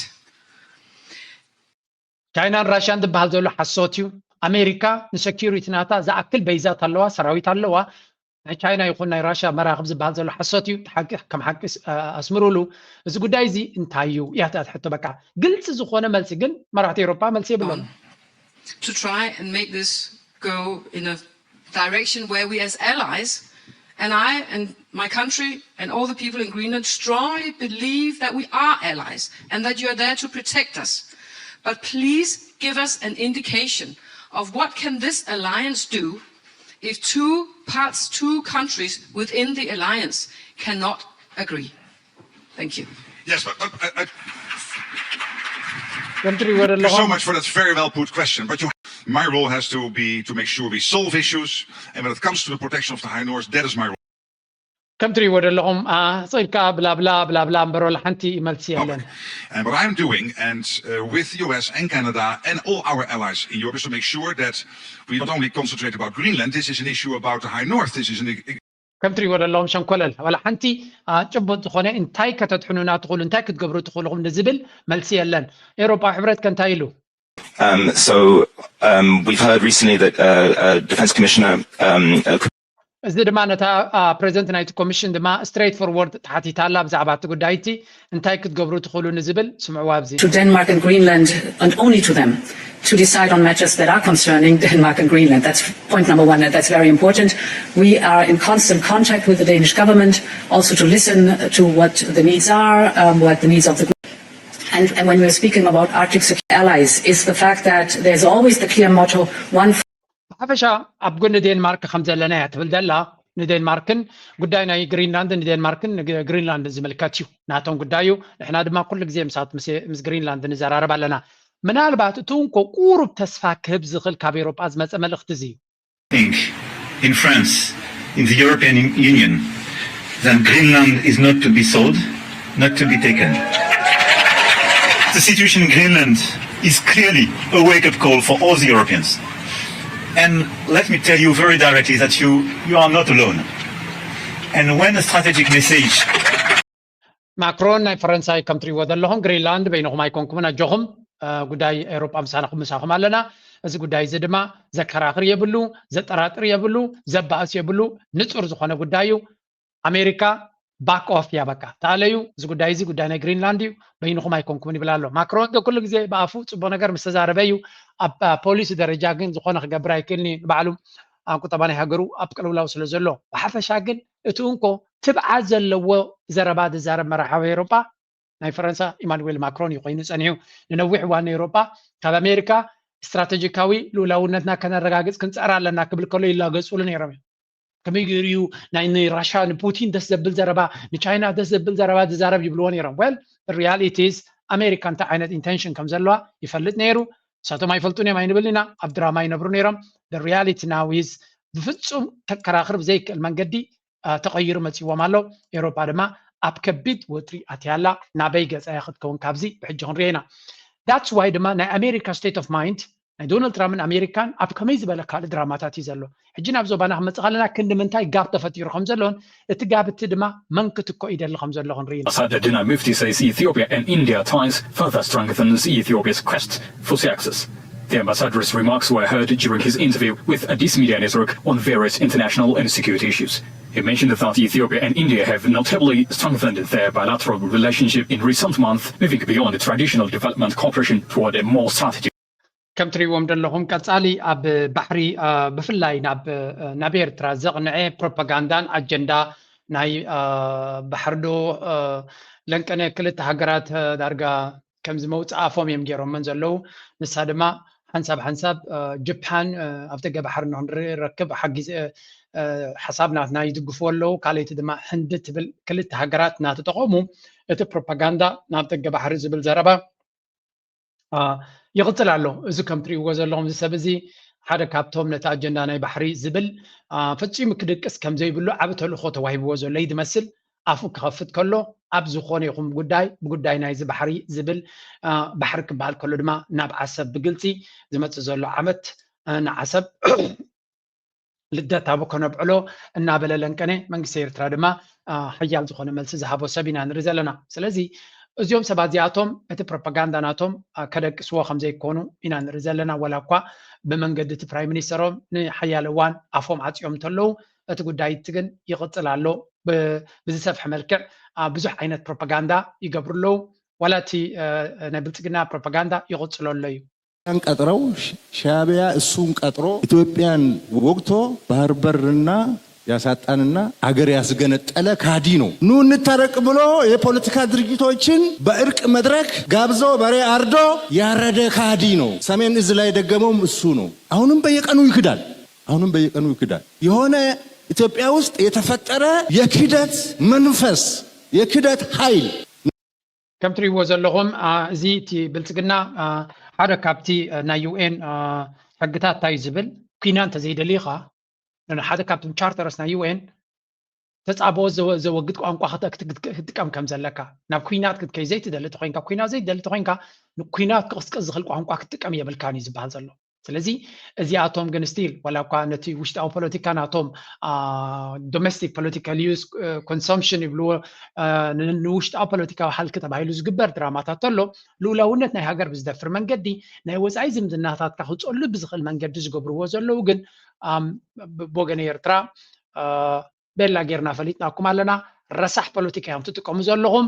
ቻይናን ራሽያን ዝበሃል ዘሎ ሓሶት እዩ። ኣሜሪካ ንሰኪሪቲ ናታ ዝኣክል በይዛት ኣለዋ፣ ሰራዊት ኣለዋ። ናይ ቻይና ይኹን ናይ ራሽያ መራኽብ ዝበሃል ዘሎ ሓሶት እዩ። እቲ ሓቂ ከም ሓቂ ኣስምሩሉ። እዚ ጉዳይ እዚ እንታይ እዩ እያ እታ ሕቶ። በቃ ግልፂ ዝኾነ መልሲ ግን መራሕቲ ኤውሮጳ መልሲ የብሎም። To try and make this go in a direction where we as allies, and I and my country and all the people in Greenland strongly believe that we are allies and that you are there to protect us. But please give us an indication of what can this alliance do if two parts, two countries within the alliance cannot agree. Thank you. Yes, but, but I, I, ከም ትሪእዎ thank you so ዘለኹም much for that very well put question. But you, my role has to be to make sure we solve issues. And when it comes to the protection of the High North, that is my role. ከም ትሪእዎ ዘለኹም ኣፅኢልካ ብላብላ ብላብላ እምበር ወላ ሓንቲ መልሲ የለን። And what I'm doing, and uh, with the U S and Canada and all our allies in Europe, is to make sure that we not only concentrate about Greenland. This is an issue about the High North. This is an ከም ትሪእዎ ዘለኹም ሸንኮለል ዋላ ሓንቲ አ፣ ጭቡጥ ዝኾነ እንታይ ከተድሕኑና ትኽእሉ እንታይ ክትገብሩ ትኽእሉ ኢኹም ንዝብል መልሲ የለን። ኤውሮጳዊ ሕብረት ከ እንታይ ኢሉ? Um, so um, we've heard recently that uh, uh, Defense Commissioner um, uh, እዚ ድማ ነታ ፕሬዚደንት ናይቲ ኮሚሽን ድማ ስትሬት ፎርወርድ ተሓቲታ ኣላ ብዛዕባ እቲ ጉዳይ እቲ እንታይ ክትገብሩ ትኽእሉ ንዝብል ስምዕዋ ኣብዚ። To Denmark and Greenland, and only to them, to decide on matters that are concerning Denmark and Greenland. That's point number one, and that's very important. We are in constant contact with the Danish government, also to listen to what the needs are, um, what the needs of the and, and when we're speaking about Arctic security allies, is the fact that there's always the clear motto, one ብሓፈሻ ኣብ ጎኒ ዴንማርክ ከም ዘለና እያ ትብል ዘላ። ንዴንማርክን ጉዳይ ናይ ግሪንላንድ ንዴንማርክን ንግሪንላንድ ዝምልከት እዩ ናቶም ጉዳይ እዩ። ንሕና ድማ ኩሉ ግዜ ምሳት ምስ ግሪንላንድ ንዘራረብ ኣለና። ምናልባት እቲ እንኮ ቁሩብ ተስፋ ክህብ ዝኽእል ካብ ኤውሮጳ ዝመፀ መልእኽቲ እዚ እዩ። In France, in the European Union, then Greenland is not to be sold, not to be taken. The situation in Greenland is clearly a wake-up call for all the Europeans. And let me tell you very directly that you, you are not alone. And when a strategic message ማክሮን ናይ ፈረንሳይ ከም ትሪእዎ ዘለኹም ግሪንላንድ በይንኹም ኣይኮንኩምን ኣጆኹም። ጉዳይ ኤውሮጳ ምሳናኹም ምሳኹም ኣለና። እዚ ጉዳይ እዚ ድማ ዘከራኽር የብሉ፣ ዘጠራጥር የብሉ፣ ዘባእስ የብሉ፣ ንጹር ዝኾነ ጉዳይ እዩ። ኣሜሪካ ባክ ኦፍ እያ በቃ ተኣለዩ። እዚ ጉዳይ እዚ ጉዳይ ናይ ግሪንላንድ እዩ፣ በይንኹም ኣይኮንኩምን ይብል ኣሎ። ማክሮን ኩሉ ግዜ ብኣፉ ጽቡቕ ነገር ምስ ተዛረበ እዩ። ኣብ ፖሊሲ ደረጃ ግን ዝኾነ ክገብር ኣይክእልን እዩ። ንባዕሉ ኣብ ቁጠባ ናይ ሃገሩ ኣብ ቅልውላው ስለ ዘሎ፣ ብሓፈሻ ግን እቲ እንኮ ትብዓት ዘለዎ ዘረባ ዝዛረብ መራሓዊ ኤውሮጳ ናይ ፈረንሳ ኢማኑዌል ማክሮን እዩ ኮይኑ ጸኒሑ። ንነዊሕ እዋን ኤውሮጳ ካብ ኣሜሪካ ስትራቴጂካዊ ልኡላውነትና ከነረጋግጽ ክንጸር ኣለና ክብል ከሎ ይላገጹሉ ነይሮም እዮም። ከመይ ገይሩ እዩ ናይ ንራሻ ንፑቲን ደስ ዘብል ዘረባ ንቻይና ደስ ዘብል ዘረባ ዝዛረብ ይብልዎ ነይሮም። Well, the reality is ኣሜሪካ እንታይ ዓይነት intention ከም ዘለዋ ይፈልጥ ነይሩ። ንሳቶም ኣይፈልጡን እዮም ኣይንብል ኢና፣ ኣብ ድራማ ይነብሩ ነይሮም። The reality now is ብፍጹም ተከራኽር ብዘይክእል መንገዲ ተቐይሩ መፂዎም ኣሎ። ኤውሮፓ ድማ ኣብ ከቢድ ወጥሪ ኣትያ ኣላ። ናበይ ገፃ እያ ክትከውን ካብዚ ብሕጂ ክንሪኦ ኢና። That's why ድማ ናይ ኣሜሪካ state of mind ናይ ዶናልድ ትራምፕን ኣሜሪካን ኣብ ከመይ ዝበለ ካልእ ድራማታት እዩ ዘሎ። ሕጂ ናብ ዞባና ክንመፅእ ከለና ክንዲ ምንታይ ጋብ ተፈጢሩ ከም ዘሎን እቲ ጋብ እቲ ድማ መን ክትኮ ይደሊ ከም ዘሎ ክንርኢ ኢና። Ambassador Dina Mufti says Ethiopia and India ties further strengthens Ethiopia's quest for sea access. The ambassador's remarks were heard during his interview with Addis Media Network on various international and security issues. He mentioned that Ethiopia and India have notably strengthened their bilateral relationship in recent months, moving beyond traditional development cooperation toward a more strategic. ከም ትሪእዎም ዘለኹም ቀጻሊ ኣብ ባሕሪ ብፍላይ ናብ ኤርትራ ዘቕንዐ ፕሮፓጋንዳን ኣጀንዳ ናይ ባሕሪ ዶ ለንቀነ ክልተ ሃገራት ዳርጋ ከምዚ መውፅእ ኣፎም እዮም ገይሮመን ዘለዉ። ንሳ ድማ ሓንሳብ ሓንሳብ ጅፓን ኣብ ደገ ባሕሪ ንክንረክብ ሓጊዝ ሓሳብ ናትና ይድግፍዎ ኣለዉ። ካልኣይቲ ድማ ህንዲ ትብል ክልተ ሃገራት እናተጠቐሙ እቲ ፕሮፓጋንዳ ናብ ደገ ባሕሪ ዝብል ዘረባ ይቕፅል ኣሎ። እዚ ከም ትሪእዎ ዘለኹም እዚ ሰብ እዚ ሓደ ካብቶም ነቲ ኣጀንዳ ናይ ባሕሪ ዝብል ፈፂሙ ክድቅስ ከም ዘይብሉ ዓቢ ተልእኾ ተዋሂብዎ ዘሎ እዩ ዝመስል። ኣፉ ክኸፍት ከሎ ኣብ ዝኾነ ይኹን ጉዳይ ብጉዳይ ናይዚ ባሕሪ ዝብል ባሕሪ ክበሃል ከሎ ድማ ናብ ዓሰብ ብግልፂ ዝመፅእ ዘሎ ዓመት ንዓሰብ ልደት ኣብ ከነብዕሎ እናበለ ለንቀነ መንግስቲ ኤርትራ ድማ ሓያል ዝኾነ መልሲ ዝሃቦ ሰብ ኢና ንርኢ ዘለና። ስለዚ እዚኦም ሰባት እዚኣቶም እቲ ፕሮፓጋንዳ ናቶም ከደቅስዎ ከም ዘይኮኑ ኢና ንርኢ ዘለና። ወላ እኳ ብመንገዲ እቲ ፕራይም ሚኒስተሮም ንሓያለ እዋን ኣፎም ዓፅዮም እንተለዉ እቲ ጉዳይ እቲ ግን ይቕፅል ኣሎ። ብዝሰፍሐ መልክዕ ብዙሕ ዓይነት ፕሮፓጋንዳ ይገብሩ ኣለዉ። ዋላ እቲ ናይ ብልፅግና ፕሮፓጋንዳ ይቕፅሎ ኣሎ እዩ። ቀጥረው ሻቢያ እሱን ቀጥሮ ኢትዮጵያን ወግቶ ባህር በርና ያሳጣንና አገር ያስገነጠለ ካዲ ነው። ኑ እንታረቅ ብሎ የፖለቲካ ድርጅቶችን በእርቅ መድረክ ጋብዞ በሬ አርዶ ያረደ ካዲ ነው። ሰሜን እዝ ላይ ደገመውም እሱ ነው። አሁንም በየቀኑ ይክዳል። አሁንም በየቀኑ ይክዳል። የሆነ ኢትዮጵያ ውስጥ የተፈጠረ የክደት መንፈስ፣ የክደት ኃይል ከም ትሪእዎ ዘለኹም እዚ እቲ ብልፅግና ሓደ ካብቲ ናይ ዩኤን ሕግታት እንታይ ዝብል ኩና እንተዘይደሊኻ ሓደ ካብቶም ቻርተርስ ናይ ዩኤን ተፃብኦ ዘወግድ ቋንቋ ክትጥቀም ከም ዘለካ ናብ ኩናት ክትከይ ዘይትደሊ ተኮይንካ ኩናት ዘይትደሊ ተኮይንካ ንኩናት ክቕስቅስ ዝኽእል ቋንቋ ክትጥቀም የብልካን እዩ ዝበሃል ዘሎ። ስለዚ እዚኣቶም ግን ስቲል ዋላ እኳ ነቲ ውሽጣዊ ፖለቲካ ናቶም domestic political use consumption ይብልዎ ንውሽጣዊ ፖለቲካዊ ሃልኪ ተባሂሉ ዝግበር ድራማታት ተሎ ልኡላውነት ናይ ሃገር ብዝደፍር መንገዲ ናይ ወፃኢ ዝምድናታትካ ክፀሉ ብዝኽእል መንገዲ ዝገብርዎ ዘለዉ ግን ብወገን ኤርትራ ቤላ ጌርና ፈሊጥናኩም ኣለና። ረሳሕ ፖለቲካ እዮም ትጥቀሙ ዘለኹም።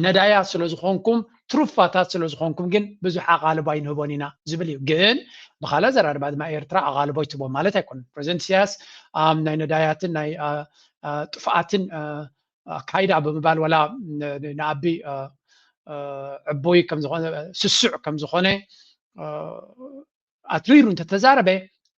ነዳያት ስለ ዝኾንኩም ትሩፋታት ስለ ዝኾንኩም ግን ብዙሕ ኣቓልቦ ኣይንህቦን ኢና ዝብል እዩ። ግን ብኻልእ ኣዘራርባ ድማ ኤርትራ ኣቓልቦ ኣይትቦም ማለት ኣይኮነን። ፕሬዚደንት ኢሳያስ ናይ ነዳያትን ናይ ጥፍኣትን ኣካይዳ ብምባል ወላ ንኣቢ ዕቡይ ከምዝኾነ ስሱዕ ከምዝኾነ ኣትሪሩ እንተተዛረበ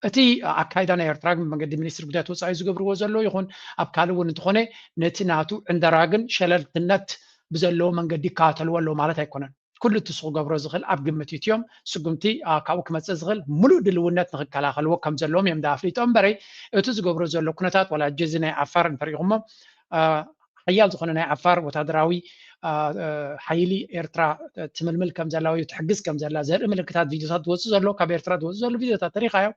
እቲ ኣካይዳ ናይ ኤርትራ ግን ብመንገዲ ሚኒስትሪ ጉዳያት ወፃኢ ዝገብርዎ ዘለዉ ይኹን ኣብ ካልእ እውን እንተኾነ ነቲ ናቱ ዕንደራ ግን ሸለልትነት ብዘለዎ መንገዲ ይከታተልዎ ኣለዉ ማለት ኣይኮነን። ኩሉ እቲ ክገብሮ ዝኽእል ኣብ ግምት ይእትዮም ስጉምቲ ካብኡ ክመፅእ ዝኽእል ሙሉእ ድልውነት ንክከላኸልዎ ከም ዘለዎም እዮም ኣፍሊጦም እምበረይ እቲ ዝገብሮ ዘሎ ኩነታት ዋላ ሕጂ እዚ ናይ ዓፋር እንተሪኢኹሞ ሓያል ዝኾነ ናይ ዓፋር ወታደራዊ ሓይሊ ኤርትራ ትምልምል ከም ዘላ ወይ ትሕግዝ ከም ዘላ ዘርኢ ምልክታት ቪድዮታት ዝወፁ ዘሎ፣ ካብ ኤርትራ ዝወፁ ዘሎ ቪድዮታት ተሪኻዮ።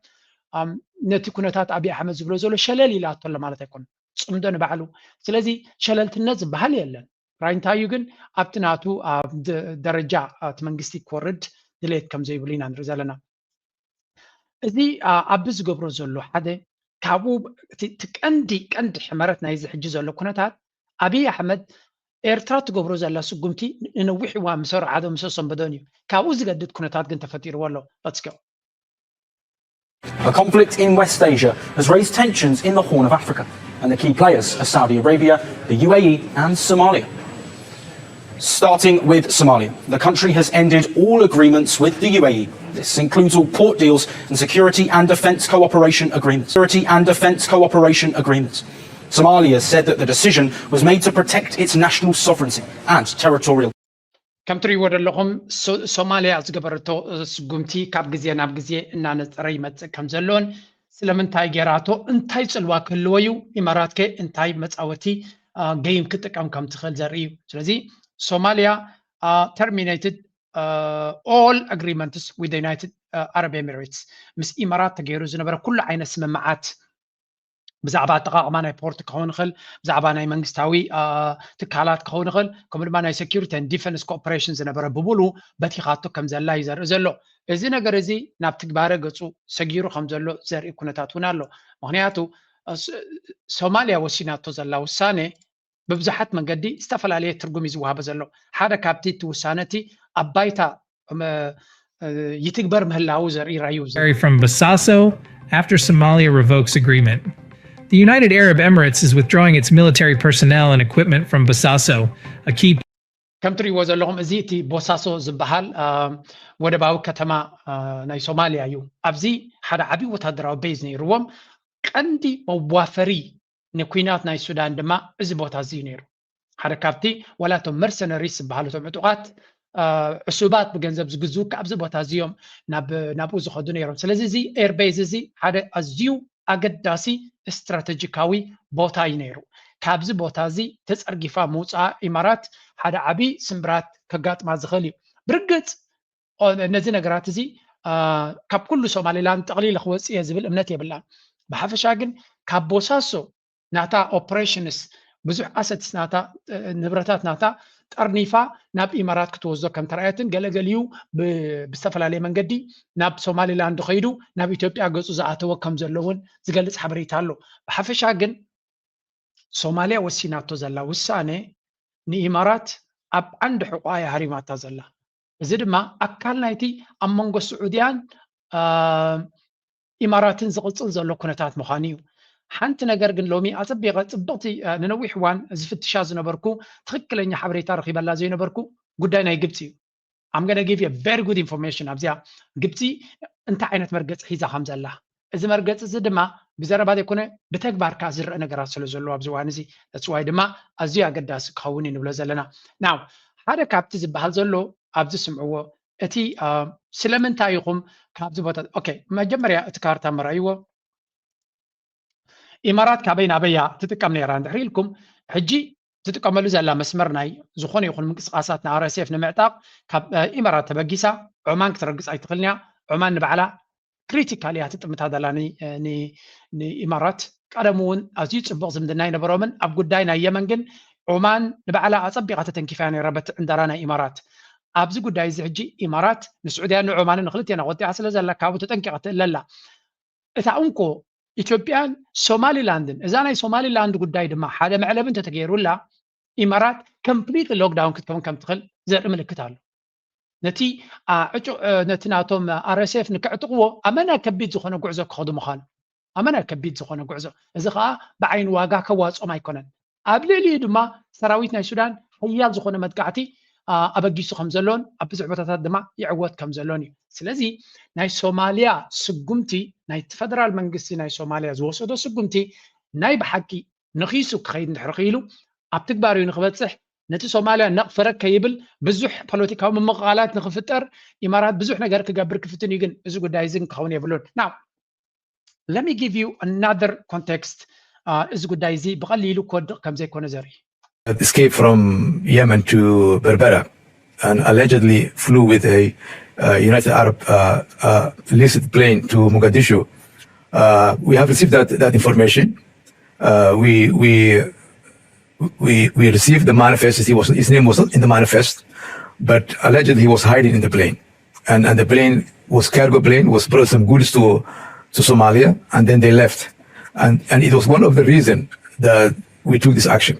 ነቲ ኩነታት ኣብይ ኣሕመድ ዝብሎ ዘሎ ሸለል ኢላቶ ኣሎ ማለት ኣይኮነን፣ ፅምዶ ንባዕሉ። ስለዚ ሸለልትነት ዝበሃል የለን። ራይንታዩ ግን ኣብቲ ናቱ ደረጃ እቲ መንግስቲ ክወርድ ድሌት ከም ዘይብሉ ኢና ንርኢ ዘለና። እዚ ኣቢ ዝገብሮ ዘሎ ሓደ ካብኡ እቲ ቀንዲ ቀንዲ ሕመረት ናይዚ ሕጂ ዘሎ ኩነታት ኣብይ ኣሕመድ ኤርትራ ትገብሮ ዘላ ስጉምቲ ንነዊሕ እዋን ምስ ኣርዓዶ ምስ ኣሰንበዶን እዩ። ካብኡ ዝገድድ ኩነታት ግን ተፈጢርዎ ኣሎ። Let's go. A conflict in West Asia has raised tensions in the Horn of Africa, and the key players are Saudi Arabia, the U A E, and Somalia. Starting with Somalia, the country has ended all agreements with the U A E. This includes all port deals and security and defence cooperation agreements. Security and defence cooperation agreements. Somalia said that the decision was made to protect its national sovereignty and territorial. ከም ትሪእዎ ዘለኹም ሶማሊያ ዝገበረቶ ስጉምቲ ካብ ግዜ ናብ ግዜ እናነፀረ ይመፅእ ከም ዘሎን ስለምንታይ ጌራቶ እንታይ ፅልዋ ክህልዎ እዩ፣ ኢማራት ከ እንታይ መፃወቲ game ክጥቀም ከም ትኽእል ዘርኢ እዩ። ስለዚ ሶማሊያ terminated all agreements with United Arab Emirates፣ ምስ ኢማራት ተገይሩ ዝነበረ ኩሉ ዓይነት ስምምዓት ብዛዕባ ኣጠቓቕማ ናይ ፖርት ክኸውን ይኽእል፣ ብዛዕባ ናይ መንግስታዊ ትካላት ክኸውን ይኽእል፣ ከምኡ ድማ ናይ security and defence cooperation ዝነበረ ብምሉ በቲኻቶ ከም ዘላ እዩ ዘርኢ ዘሎ። እዚ ነገር እዚ ናብ ትግባረ ገፁ ሰጊሩ ከም ዘሎ ዘርኢ ኩነታት እውን ኣሎ። ምክንያቱ ሶማልያ ወሲናቶ ዘላ ውሳነ ብብዙሓት መንገዲ ዝተፈላለየ ትርጉም እዩ ዝወሃቦ ዘሎ። ሓደ ካብቲ እቲ ውሳነ እቲ ኣብ ባይታ ይትግበር ምህላው ዘርኢ ራዩ። From Bosaso after Somalia revokes agreement. The United Arab Emirates is withdrawing its military personnel and equipment from Bosaso, a key ከም ትሪእዎ ዘለኹም እዚ እቲ ቦሳሶ ዝበሃል ወደባዊ ከተማ ናይ ሶማልያ እዩ። ኣብዚ ሓደ ዓብዪ ወታደራዊ ቤዝ ነይርዎም። ቀንዲ መዋፈሪ ንኩናት ናይ ሱዳን ድማ እዚ ቦታ እዚ እዩ ነይሩ። ሓደ ካብቲ ዋላ እቶም mercenaries ዝበሃሉ እቶም ዕጡቓት ዕሱባት ብገንዘብ ዝግዝኡ ካብዚ ቦታ እዚ እዮም ናብኡ ዝኸዱ ነይሮም። ስለዚ እዚ air base እዚ ሓደ ኣዝዩ ኣገዳሲ ስትራተጂካዊ ቦታ እዩ ነይሩ። ካብዚ ቦታ እዚ ተፀርጊፋ ምውፅኣ ኢማራት ሓደ ዓብዪ ስምብራት ከጋጥማ ዝኽእል እዩ። ብርግፅ ነዚ ነገራት እዚ ካብ ኩሉ ሶማሊላንድ ጠቕሊለ ክወፅእ እየ ዝብል እምነት የብላን። ብሓፈሻ ግን ካብ ቦሳሶ ናታ operations ብዙሕ assets ናታ ንብረታት ናታ ጠርኒፋ ናብ ኢማራት ክትወስዶ ከም ተራእየትን ገለገሊኡ ብዝተፈላለየ መንገዲ ናብ ሶማሊላንድ ከይዱ ናብ ኢትዮጵያ ገፁ ዝኣተወ ከም ዘሎ እውን ዝገልፅ ሓበሬታ ኣሎ። ብሓፈሻ ግን ሶማልያ ወሲናቶ ዘላ ውሳነ ንኢማራት ኣብ ዓንዲ ሕቆኣ እያ ሃሪማታ ዘላ። እዚ ድማ ኣካል ናይቲ ኣብ መንጎ ስዑድያን ኢማራትን ዝቕፅል ዘሎ ኩነታት ምዃኑ እዩ። ሓንቲ ነገር ግን ሎሚ ኣፀቢቐ ፅብቕቲ ንነዊሕ እዋን ዝፍትሻ ዝነበርኩ ትኽክለኛ ሓበሬታ ረኺበላ ዘይነበርኩ ጉዳይ ናይ ግብፂ እዩ። I'm gonna give you a very good information ኣብዚኣ ግብፂ እንታይ ዓይነት መርገፂ ሒዛ ከም ዘላ። እዚ መርገፂ እዚ ድማ ብዘረባ ዘይኮነ ብተግባር ከዓ ዝረአ ነገራት ስለ ዘሎ ኣብዚ እዋን እዚ that's why ድማ ኣዝዩ ኣገዳሲ ክኸውን እዩ ንብሎ ዘለና። ናው ሓደ ካብቲ ዝበሃል ዘሎ ኣብዚ ስምዕዎ እቲ ስለምንታይ ኢኹም ካብዚ ቦታ okay መጀመርያ እቲ ካርታ መርኣይዎ። ኢማራት ካበይ ናበያ ትጥቀም ነይራ እንድሕር ኢልኩም ሕጂ ትጥቀመሉ ዘላ መስመር ናይ ዝኾነ ይኹን ምንቅስቃሳት ን RSF ንምዕጣቕ ካብ ኢማራት ተበጊሳ ዑማን ክትረግፅ ኣይትኽእልን እያ። ዑማን ንባዕላ critical እያ ትጥምታ ዘላ ንኢማራት። ቀደም እውን ኣዝዩ ፅቡቕ ዝምድና ኣይነበሮምን። ኣብ ጉዳይ ናይ የመን ግን ዑማን ንባዕላ ኣፀቢቓ ተተንኪፋ እያ ነይራ በቲ ዕንደራ ናይ ኢማራት። ኣብዚ ጉዳይ እዚ ሕጂ ኢማራት ንስዑድያን ንዑማንን ንክልቴና ቆጢዓ ስለ ዘላ ካብኡ ተጠንቂቓ ትእለ ኣላ። እታ እንኮ ኢትዮጵያን ሶማሊላንድን እዛ ናይ ሶማሊላንድ ጉዳይ ድማ ሓደ መዕለቢ እንተተገይሩላ ኢማራት completely lockdown ክትከውን ከም ትኽእል ዘርኢ ምልክት ኣሎ። ነቲ ዕጩ ነቲ ናቶም RSF ንክዕጥቕዎ ኣመና ከቢድ ዝኾነ ጉዕዞ ክኸዱ ምዃኑ ኣመና ከቢድ ዝኾነ ጉዕዞ። እዚ ከዓ ብዓይኒ ዋጋ ከዋፅኦም ኣይኮነን። ኣብ ልዕሊኡ ድማ ሰራዊት ናይ ሱዳን ሓያል ዝኾነ መጥቃዕቲ ኣበጊሱ ከም ዘሎን ኣብ ብዙሕ ቦታታት ድማ ይዕወት ከም ዘሎን እዩ። ስለዚ ናይ ሶማልያ ስጉምቲ ናይቲ ፈደራል መንግስቲ ናይ ሶማልያ ዝወሰዶ ስጉምቲ ናይ ብሓቂ ንኺሱ ክኸይድ እንድሕር ክኢሉ ኣብ ትግባር እዩ ንክበፅሕ ነቲ ሶማልያ ነቕ ፈረግ ከይብል ብዙሕ ፖለቲካዊ ምምቕቓላት ንክፍጠር ኢማራት ብዙሕ ነገር ክገብር ክፍትን እዩ። ግን እዚ ጉዳይ እዚ ክኸውን የብሉን። Now let me give you another context እዚ ጉዳይ እዚ ብቐሊሉ ክወድቕ ከም ዘይኮነ ዘርኢ። that escaped from Yemen to Berbera and allegedly flew with a uh, United Arab uh, uh, illicit plane to Mogadishu. Uh, we have received that, that information. Uh, we, we, we, we received the manifest. He was, his name was not in the manifest, but allegedly he was hiding in the plane. And, and the plane was cargo plane, was brought some goods to, to Somalia, and then they left. And, and it was one of the reasons that we took this action.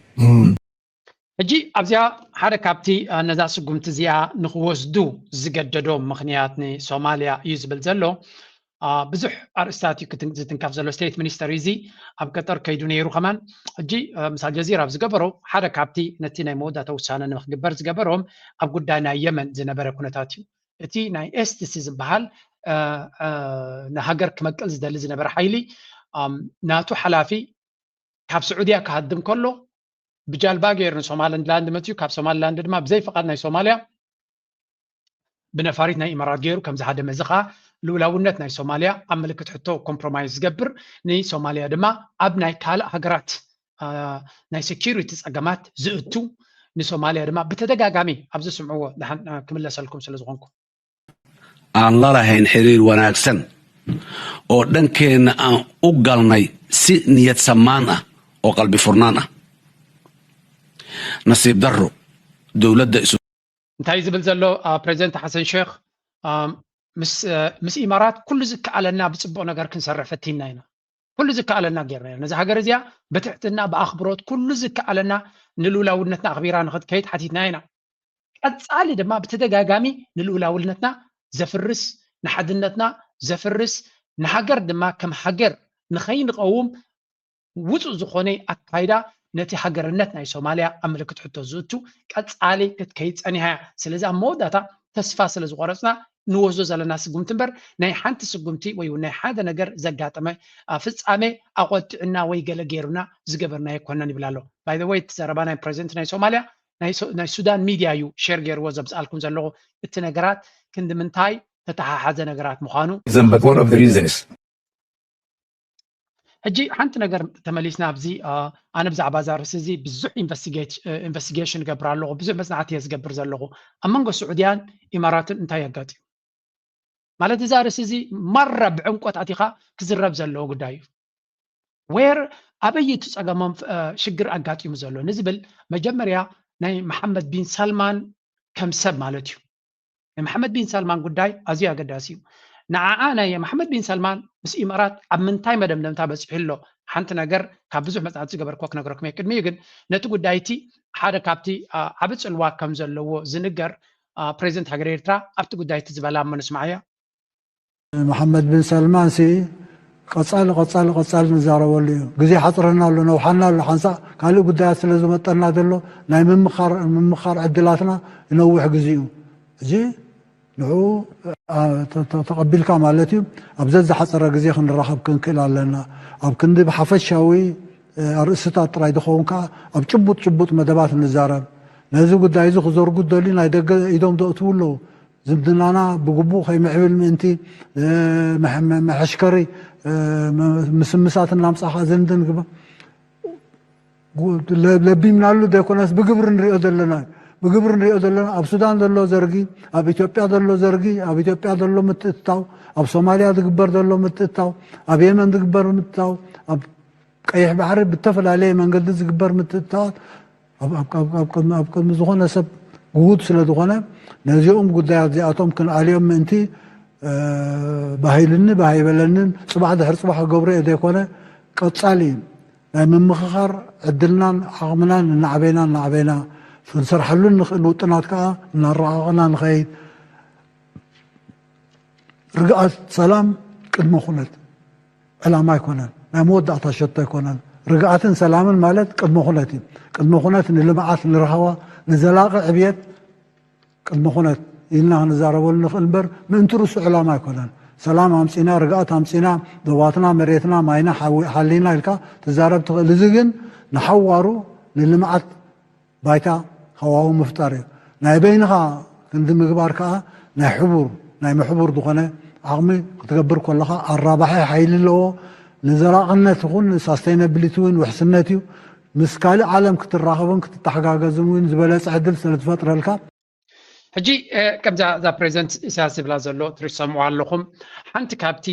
ሕጂ ኣብዚኣ ሓደ ካብቲ ነዛ ስጉምቲ እዚኣ ንክወስዱ ዝገደዶም ምኽንያት ንሶማልያ እዩ ዝብል ዘሎ ብዙሕ ኣርእስታት እዩ ዝትንከፍ ዘሎ። ስቴት ሚኒስተር እዚ ኣብ ቀጠር ከይዱ ነይሩ። ከማን ሕጂ ምስ ኣልጀዚራ ኣብ ዝገበሮ ሓደ ካብቲ ነቲ ናይ መወዳእታ ውሳነ ንክግበር ዝገበሮም ኣብ ጉዳይ ናይ የመን ዝነበረ ኩነታት እዩ። እቲ ናይ ኤስቲሲ ዝበሃል ንሃገር ክመቅል ዝደሊ ዝነበረ ሓይሊ ናቱ ሓላፊ ካብ ስዑድያ ክሃድም ከሎ ብጃልባ ገይሩ ንሶማሊላንድ መፅዩ፣ ካብ ሶማሊላንድ ድማ ብዘይ ፍቓድ ናይ ሶማልያ ብነፋሪት ናይ ኢማራት ገይሩ ከም ዝሃደመ፣ እዚ ከዓ ልኡላውነት ናይ ሶማልያ ኣብ ምልክት ሕቶ ኮምፕሮማይዝ ዝገብር፣ ንሶማልያ ድማ ኣብ ናይ ካልእ ሃገራት ናይ ሴኪሪቲ ፀገማት ዝእቱ፣ ንሶማልያ ድማ ብተደጋጋሚ ኣብ ዝስምዕዎ ደሓን ክምለሰልኩም ስለ ዝኾንኩ aan la lahayn xiriir wanaagsan oo dhankeenna aan u galnay si niyad samaan ah oo qalbi furnaan ah. Nasiib darro, dowladda isu እንታይ ዝብል ዘሎ ፕሬዚደንት ሓሰን ሼክ ምስ ኢማራት ኩሉ ዝከኣለና ብፅቡቕ ነገር ክንሰርሕ ፈቲንና ኢና። ኩሉ ዝከኣለና ጌርና ኢና። ነዚ ሃገር እዚኣ ብትሕትና ብኣኽብሮት ኩሉ ዝከኣለና ንልኡላውነትና ኣኽቢራ ንክትከይድ ሓቲትና ኢና። ቀፃሊ ድማ ብተደጋጋሚ ንልኡላውነትና ዘፍርስ፣ ንሓድነትና ዘፍርስ፣ ንሃገር ድማ ከም ሃገር ንኸይንቐውም ውፁእ ዝኾነ ኣካይዳ ነቲ ሃገርነት ናይ ሶማልያ ኣብ ምልክት ሕቶ ዝእቱ ቀፃሊ ክትከይድ ፀኒሓ እያ። ስለዚ ኣብ መወዳእታ ተስፋ ስለ ዝቆረፅና ንወስዶ ዘለና ስጉምቲ እምበር ናይ ሓንቲ ስጉምቲ ወይ እውን ናይ ሓደ ነገር ዘጋጠመ ፍፃሜ ኣቆጢዕና ወይ ገለ ገይሩና ዝገበርናዮ ኣይኮነን ይብል ኣሎ። ባይ ዘ ወይ እቲ ዘረባ ናይ ፕሬዚደንት ናይ ሶማልያ ናይ ሱዳን ሚድያ እዩ ሼር ገይርዎ ዘምፅኣልኩም ዘለኹ። እቲ ነገራት ክንዲ ምንታይ ተተሓሓዘ ነገራት ምዃኑ But one of the reasons ሕጂ ሓንቲ ነገር ተመሊስና ኣብዚ ኣነ ብዛዕባ እዛ ርእሲ እዚ ብዙሕ ኢንቨስቲጌሽን ገብር ኣለኹ፣ ብዙሕ መፅናዕቲ እየ ዝገብር ዘለኹ። ኣብ መንጎ ስዑድያን ኢማራትን እንታይ ኣጋጢሙ ማለት እዛ ርእሲ እዚ ማራ ብዕምቆት ኣቲኻ ክዝረብ ዘለዎ ጉዳይ እዩ። ዌር ኣበይ እቲ ፀገሞም ሽግር ኣጋጢሙ ዘሎ ንዝብል መጀመርያ ናይ መሓመድ ቢን ሳልማን ከም ሰብ ማለት እዩ። ናይ መሓመድ ቢን ሳልማን ጉዳይ ኣዝዩ ኣገዳሲ እዩ። ንዓኣ ናይ መሓመድ ቢን ሳልማን ምስ ኢማራት ኣብ ምንታይ መደምደምታ በፂሑ ኣሎ ሓንቲ ነገር ካብ ብዙሕ መፅናዕቲ ዝገበርክዎ ክነግረኩም እየ። ቅድሚኡ ግን ነቲ ጉዳይ እቲ ሓደ ካብቲ ዓቢ ፅልዋ ከም ዘለዎ ዝንገር ፕሬዚደንት ሃገር ኤርትራ ኣብቲ ጉዳይ እቲ ዝበላ እሞ ንስማዓያ። መሓመድ ብን ሰልማን ሲ ቀፃሊ ቀፃሊ ቀፃሊ ንዛረበሉ እዩ። ግዜ ሓፅረና ኣሎ፣ ነውሓና ኣሎ። ሓንሳእ ካልእ ጉዳያት ስለ ዝመጠና ዘሎ ናይ ምምኻር ምምኻር ዕድላትና ይነውሕ ግዜኡ። እዚ ንዕኡ ተቐቢልካ ማለት እዩ። ኣብ ዘዝሓፀረ ግዜ ክንራኸብ ክንክእል ኣለና። ኣብ ክንዲ ብሓፈሻዊ ኣርእስታት ጥራይ ዝኸውን ከዓ ኣብ ጭቡጥ ጭቡጥ መደባት ንዛረብ። ነዚ ጉዳይ እዚ ክዘርጉ ዝደልዩ ናይ ደገ ኢዶም ዘእትዉ ኣለዉ። ዝምድናና ብግቡእ ከይምዕብል ምእንቲ መሐሽከሪ ምስምሳት እናምፃኻ ዘንድን ግባ ለቢምናሉ ዘይኮነስ ብግብሪ ንሪኦ ዘለና እዩ። ብግብሪ ንሪኦ ዘለና ኣብ ሱዳን ዘሎ ዘርጊ፣ ኣብ ኢትዮጵያ ዘሎ ዘርጊ፣ ኣብ ኢትዮጵያ ዘሎ ምትእትታው፣ ኣብ ሶማልያ ዝግበር ዘሎ ምትእትታው፣ ኣብ የመን ዝግበር ምትእትታው፣ ኣብ ቀይሕ ባሕሪ ብተፈላለየ መንገዲ ዝግበር ምትእትታዋት ኣብ ቅድሚ ዝኾነ ሰብ ግሁድ ስለ ዝኾነ ነዚኦም ጉዳያት እዚኣቶም ክንኣልዮም ምእንቲ ባሂልኒ ባሃይበለንን ፅባሕ ድሕሪ ፅባሕ ክገብሮ እየ ዘይኮነ ቀፃሊ እዩ። ናይ ምምኽኻር ዕድልናን ዓቕምናን እናዕበይና እናዕበይና ክንሰርሓሉን ንኽእል ውጥናት ከዓ እናረቓቐና ንኸይድ ርግኣት ሰላም ቅድመ ኩነት ዕላማ ኣይኮነን፣ ናይ መወዳእታ ሸቶ ኣይኮነን። ርግኣትን ሰላምን ማለት ቅድመ ኩነት እዩ። ቅድመ ኩነት ንልምዓት፣ ንራህዋ፣ ንዘላቒ ዕብየት ቅድመ ኩነት ኢልና ክንዛረበሉ ንኽእል እምበር ምእንቲ ርእሱ ዕላማ ኣይኮነን። ሰላም ኣምፂና፣ ርግኣት ኣምፂና፣ ዶባትና፣ መሬትና፣ ማይና ሓሊና ኢልካ ትዛረብ ትኽእል። እዚ ግን ንሓዋሩ ንልምዓት ባይታ ሃዋሁ ምፍጣር እዩ። ናይ በይንኻ ክንዲ ምግባር ከዓ ናይ ሕቡር ናይ ምሕቡር ዝኾነ ዓቕሚ ክትገብር ከለኻ ኣራባሒ ሓይሊ ኣለዎ። ንዘላቕነት ይኹን ንሳስተይነብሊቲ እውን ውሕስነት እዩ። ምስ ካልእ ዓለም ክትራኸብን ክትተሓጋገዝን እውን ዝበለፀ ዕድል ስለ ዝፈጥረልካ። ሕጂ ከምዛ እዛ ፕሬዚደንት ኢሳያስ ዝብላ ዘሎ ትሰምዑ ኣለኹም። ሓንቲ ካብቲ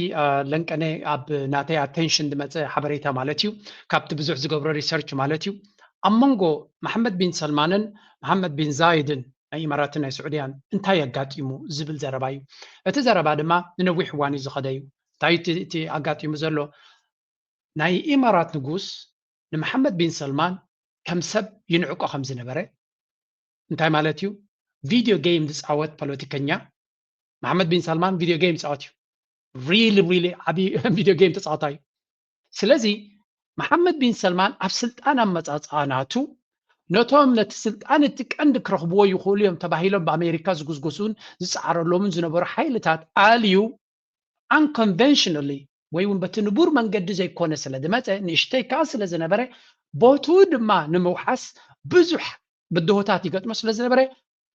ለንቀነ ኣብ ናተይ ኣቴንሽን ዝመፀ ሓበሬታ ማለት እዩ፣ ካብቲ ብዙሕ ዝገብሮ ሪሰርች ማለት እዩ፣ ኣብ መንጎ መሓመድ ቢን ሰልማንን መሓመድ ቢን ዛይድን ናይ ኢማራትን ናይ ስዑድያን እንታይ ኣጋጢሙ ዝብል ዘረባ እዩ። እቲ ዘረባ ድማ ንነዊሕ እዋን እዩ ዝኸደ እዩ። እንታይ እቲ ኣጋጢሙ ዘሎ? ናይ ኢማራት ንጉስ ንመሓመድ ቢን ሰልማን ከም ሰብ ይንዕቆ ከም ዝነበረ፣ እንታይ ማለት እዩ? ቪድዮ ጌም ዝፃወት ፖለቲከኛ። መሓመድ ቢን ሰልማን ቪድዮ ጌም ይፃወት እዩ። ሪሊ ሪሊ ዓብዪ ቪድዮ ጌም ተፃዋታይ እዩ። ስለዚ መሓመድ ቢን ሰልማን ኣብ ስልጣን ኣመፃፅኣ ናቱ ነቶም ነቲ ስልጣን እቲ ቀንዲ ክረኽብዎ ይኽእሉ እዮም ተባሂሎም ብኣሜሪካ ዝጉስጉሱን ዝፀዓረሎምን ዝነበሩ ሓይልታት ኣልዩ፣ unconventionally ወይ እውን በቲ ንቡር መንገዲ ዘይኮነ ስለ ዝመፀ፣ ንእሽተይ ከዓ ስለ ዝነበረ፣ ቦትኡ ድማ ንምውሓስ ብዙሕ ብድሆታት ይገጥሞ ስለ ዝነበረ፣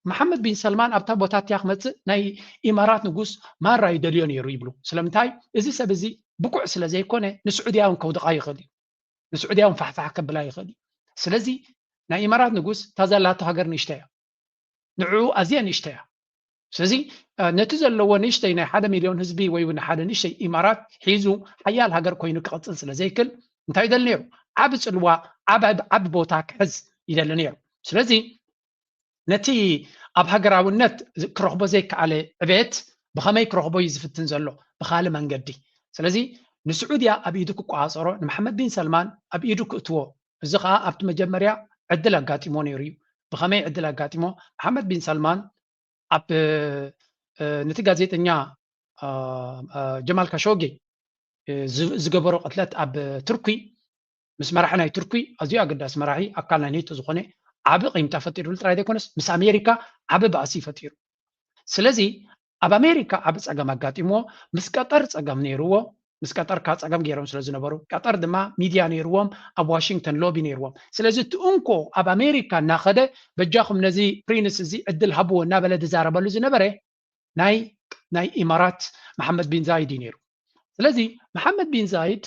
መሓመድ ቢን ሰልማን ኣብታ ቦታ እቲኣ ክመፅእ ናይ ኢማራት ንጉስ ማራ ይደልዮ ነይሩ ይብሉ። ስለምንታይ? እዚ ሰብ እዚ ብቁዕ ስለ ዘይኮነ ንስዑድያ እውን ከውድቓ ይኽእል እዩ። ንስዑድያ እውን ፋሕፋሕ ከብላ ይኽእል እዩ። ስለዚ ናይ ኢማራት ንጉስ እታ ዘላቶ ሃገር ንእሽተይ እያ። ንዕኡ ኣዝያ ንእሽተይ እያ። ስለዚ ነቲ ዘለዎ ንእሽተይ ናይ ሓደ ሚልዮን ህዝቢ ወይ እውን ሓደ ንእሽተይ ኢማራት ሒዙ ሓያል ሃገር ኮይኑ ክቐፅል ስለ ዘይክል እንታይ ይደሊ ነይሩ? ዓቢ ፅልዋ፣ ዓቢ ዓቢ ቦታ ክሕዝ ይደሊ ነይሩ። ስለዚ ነቲ ኣብ ሃገራውነት ክረኽቦ ዘይከኣለ ዕቤት ብኸመይ ክረኽቦ እዩ ዝፍትን ዘሎ? ብኻልእ መንገዲ። ስለዚ ንስዑድያ ኣብ ኢዱ ክቆፃፀሮ፣ ንመሓመድ ቢን ሰልማን ኣብ ኢዱ ክእትዎ፣ እዚ ከዓ ኣብቲ መጀመርያ ዕድል ኣጋጢሞ ነይሩ እዩ። ብኸመይ ዕድል ኣጋጢሞ? መሓመድ ቢን ሰልማን ኣብ ነቲ ጋዜጠኛ ጀማል ካሾጊ ዝገበሮ ቅትለት ኣብ ቱርኪ ምስ መራሒ ናይ ቱርኪ ኣዝዩ ኣገዳሲ መራሒ ኣካል ናይ ኔቶ ዝኾነ ዓቢ ቂምታ ፈጢሩሉ ጥራይ ዘይኮነስ ምስ ኣሜሪካ ዓቢ ባእሲ ፈጢሩ። ስለዚ ኣብ ኣሜሪካ ዓቢ ጸገም ኣጋጢምዎ፣ ምስ ቀጠር ጸገም ነይርዎ፣ ምስ ቀጠር ካብ ጸገም ገይሮም ስለ ዝነበሩ፣ ቀጠር ድማ ሚድያ ነይርዎም፣ ኣብ ዋሽንግተን ሎቢ ነይርዎም። ስለዚ እቲ እንኮ ኣብ ኣሜሪካ እናኸደ በጃኹም ነዚ ፕሪንስ እዚ ዕድል ሃብዎ እናበለ ዝዛረበሉ ዝነበረ ናይ ናይ ኢማራት መሓመድ ቢን ዛይድ እዩ ነይሩ። ስለዚ መሓመድ ቢን ዛይድ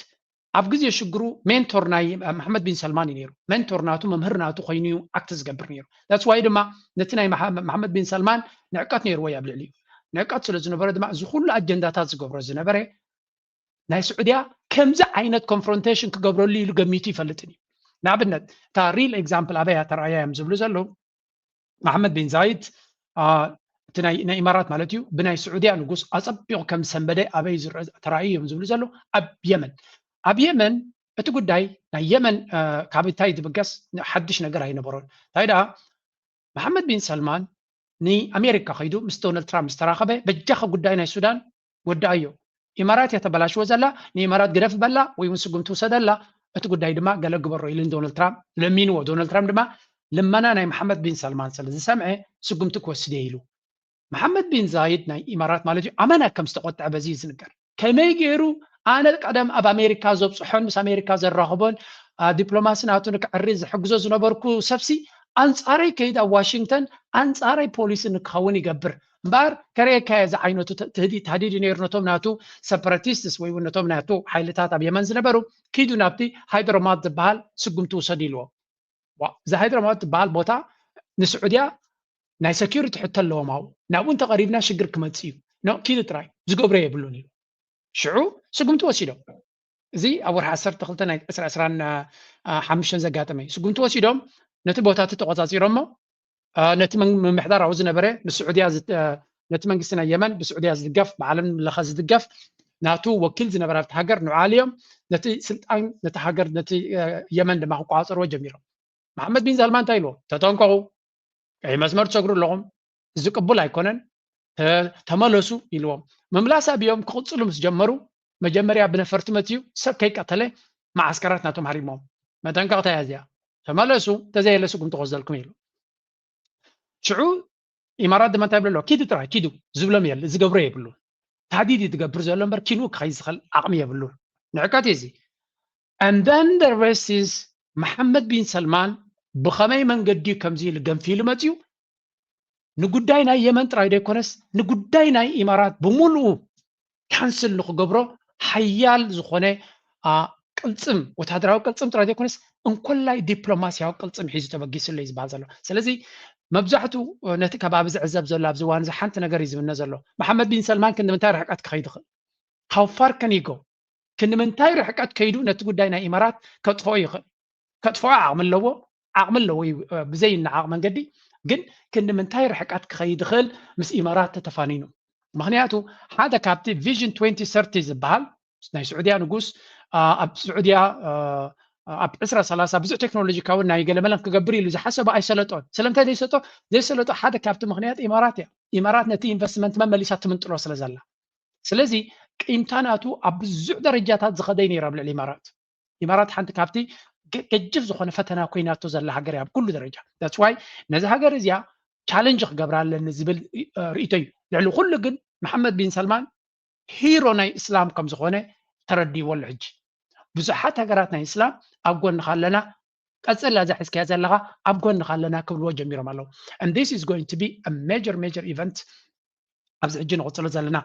ኣብ ግዜ ሽግሩ ሜንቶር ናይ መሓመድ ቢን ሰልማን እዩ ነይሩ። ሜንቶር ናቱ፣ መምህር ናቱ ኮይኑ እዩ ኣክት ዝገብር ነይሩ። ዳትስ ዋይ ድማ ነቲ ናይ መሓመድ ቢን ሰልማን ንዕቀት ነይርዎ እዩ ኣብ ልዕሊኡ። ንዕቀት ስለ ዝነበረ ድማ እዚ ኩሉ ኣጀንዳታት ዝገብሮ ዝነበረ ናይ ስዑድያ ከምዚ ዓይነት ኮንፍሮንቴሽን ክገብረሉ ኢሉ ገሚቱ ይፈልጥን እዩ። ንኣብነት እታ ሪል ኤግዛምፕል ኣበይ እያ ተረኣያ እዮም ዝብሉ ዘለዉ፣ መሓመድ ቢን ዛይድ እቲ ናይ ኢማራት ማለት እዩ ብናይ ስዑድያ ንጉስ ኣፀቢቑ ከም ዝሰንበደ ኣበይ ተራእዩ እዮም ዝብሉ ዘለዉ ኣብ የመን። ኣብ የመን እቲ ጉዳይ ናይ የመን ካብ እንታይ ዝብገስ ሓድሽ ነገር ኣይነበሮን። እንታይ ደኣ መሓመድ ቢን ሰልማን ንኣሜሪካ ከይዱ ምስ ዶናልድ ትራምፕ ዝተራኸበ በጃኸ ጉዳይ ናይ ሱዳን ወድኣዮ። ኢማራት እያ ተበላሽዎ ዘላ፣ ንኢማራት ግደፍ በላ ወይ እውን ስጉምቲ ውሰደላ፣ እቲ ጉዳይ ድማ ገለ ግበሮ ኢሉ ንዶናልድ ትራምፕ ለሚንዎ። ዶናልድ ትራምፕ ድማ ልመና ናይ መሓመድ ቢን ሰልማን ስለ ዝሰምዐ ስጉምቲ ክወስድ እየ ኢሉ። መሓመድ ቢን ዛይድ ናይ ኢማራት ማለት እዩ ኣመና ከም ዝተቆጥዐ በዚ እዩ ዝንገር። ከመይ ገይሩ ኣነ ቀደም ኣብ ኣሜሪካ ዘብፅሖን ምስ ኣሜሪካ ዘራኽቦን ዲፕሎማሲ ናቱ ንክዕሪ ዝሕግዞ ዝነበርኩ ሰብሲ ኣንፃረይ ከይድ ኣብ ዋሽንግተን ኣንፃረይ ፖሊሲ ንክኸውን ይገብር እምበኣር ከርእየካየ ዝዓይነቱ ትህዲድ ነይሩ ነቶም ናቱ ሰፐረቲስትስ ወይ እውን ነቶም ናቱ ሓይልታት ኣብ የመን ዝነበሩ ኪዱ ናብቲ ሃይድሮማት ዝበሃል ስጉምቲ ውሰዱ ኢልዎም። እዚ ሃይድሮማት ዝበሃል ቦታ ንስዑድያ ናይ ሰኪሪቲ ሕቶ ኣለዎም ኣብኡ ናብኡ እንተቐሪብና ሽግር ክመፅእ እዩ ኖ ኪዱ ጥራይ ዝገብሮ የብሉን ኢሉ ሽዑ ስጉምቲ ወሲዶም። እዚ ኣብ ወርሒ ዓሰርተ ክልተ ናይ ዕስራ ዕስራን ሓሙሽተን ዘጋጠመ እዩ። ስጉምቲ ወሲዶም ነቲ ቦታ እቲ ተቆፃፂሮሞ ነቲ ምምሕዳር ኣብኡ ዝነበረ ብስዑድያ ነቲ መንግስቲ ናይ የመን ብስዑድያ ዝድገፍ ብዓለም ለኸ ዝድገፍ ናቱ ወኪል ዝነበረ ኣብቲ ሃገር ንዓልዮም ነቲ ስልጣን ነቲ ሃገር ነቲ የመን ድማ ክቆፃፀርዎ ጀሚሮም። መሓመድ ቢን ሳልማን እንታይ ኢልዎም? ተጠንቀቑ፣ ቀይ መስመር ትሰግሩ ኣለኹም፣ እዚ ቅቡል ኣይኮነን፣ ተመለሱ ኢልዎም። ምምላስ ኣብዮም ክቕፅሉ ምስ ጀመሩ መጀመርያ ብነፈርቲ መትዩ ሰብ ከይቀተለ መዓስከራት ናቶም ሃሪሞም። መጠንቀቕታ እያ እዚኣ፣ ተመለሱ እንተዘየለ ስጉምቲ ክወስደልኩም ኢሉ። ሽዑ ኢማራት ድማ እንታይ ይብሉ ኣለዎ? ኪዱ ጥራይ ኪዱ ዝብሎም የለ ዝገብሮ የብሉ። ታህዲድ እዩ ዝገብር ዘሎ እምበር ኪኑ ክኸይድ ዝኽእል ዓቕሚ የብሉ። ንዕቀት እዩ እዚ። And then the rest is መሓመድ ቢን ሰልማን ብኸመይ መንገዲ እዩ ከምዚ ኢሉ ገንፊሉ መፅዩ? ንጉዳይ ናይ የመን ጥራይ ዘይኮነስ ንጉዳይ ናይ ኢማራት ብምሉኡ ካንስል ንክገብሮ ሓያል ዝኾነ ቅልፅም፣ ወታደራዊ ቅልፅም ጥራይ ዘይኮነስ እንኮላይ ዲፕሎማሲያዊ ቅልፅም ሒዙ ተበጊሱ ኣሎ እዩ ዝበሃል ዘሎ። ስለዚ መብዛሕቱ ነቲ ከባቢ ዝዕዘብ ዘሎ ኣብዚ እዋን እዚ ሓንቲ ነገር እዩ ዝምነ ዘሎ። መሓመድ ቢን ሰልማን ክንዲ ምንታይ ርሕቀት ክኸይድ ይኽእል? How far can he go? ክንዲ ምንታይ ርሕቀት ከይዱ ነቲ ጉዳይ ናይ ኢማራት ከጥፍኦ ይኽእል? ከጥፍኦ ዓቕሚ ኣለዎ፣ ዓቕሚ ኣለዎ እዩ፣ ብዘይነዓቕ መንገዲ። ግን ክንዲ ምንታይ ርሕቀት ክኸይድ ይኽእል ምስ ኢማራት ተተፋኒኑ? ምኽንያቱ ሓደ ካብቲ ቪዥን twenty thirty ዝበሃል ናይ ስዑድያ ንጉስ ኣብ ስዑድያ ኣብ ዕስራ ሰላሳ ብዙሕ ቴክኖሎጂካውን ናይ ገለመለን ክገብር ኢሉ ዝሓሰበ ኣይሰለጦን። ስለምንታይ ዘይሰጦ ዘይሰለጦ ሓደ ካብቲ ምኽንያት ኢማራት እያ። ኢማራት ነቲ ኢንቨስትመንት መመሊሳ ትምንጥሎ ስለ ዘላ። ስለዚ ቂምታ ናቱ ኣብ ብዙሕ ደረጃታት ዝኸደ ነይሩ ኣብ ልዕሊ ኢማራት። ኢማራት ሓንቲ ካብቲ ገ- ገጅፍ ዝኾነ ፈተና ኮይናቶ ዘላ ሃገር እያ ኣብ ኩሉ ደረጃ። That's why ነዚ ሃገር እዚኣ ቻለንጅ ክገብራ ኣለኒ ዝብል እ፣ ርእይቶ እዩ። ልዕሊ ኩሉ ግን መሓመድ ቢን ሰልማን ሂሮ ናይ እስላም ከም ዝኾነ ተረዲዎ ኣሎ። ሕጂ ብዙሓት ሃገራት ናይ እስላም ኣብ ጎንኻ ኣለና፣ ቀጽላ እዛ ሒዝካያ ዘለኻ ኣብ ጎንኻ ኣለና ክብልዎ ጀሚሮም ኣለዉ። And this is going to be a major major event ኣብዚ ሕጂ ንቕጽሎ ዘለና።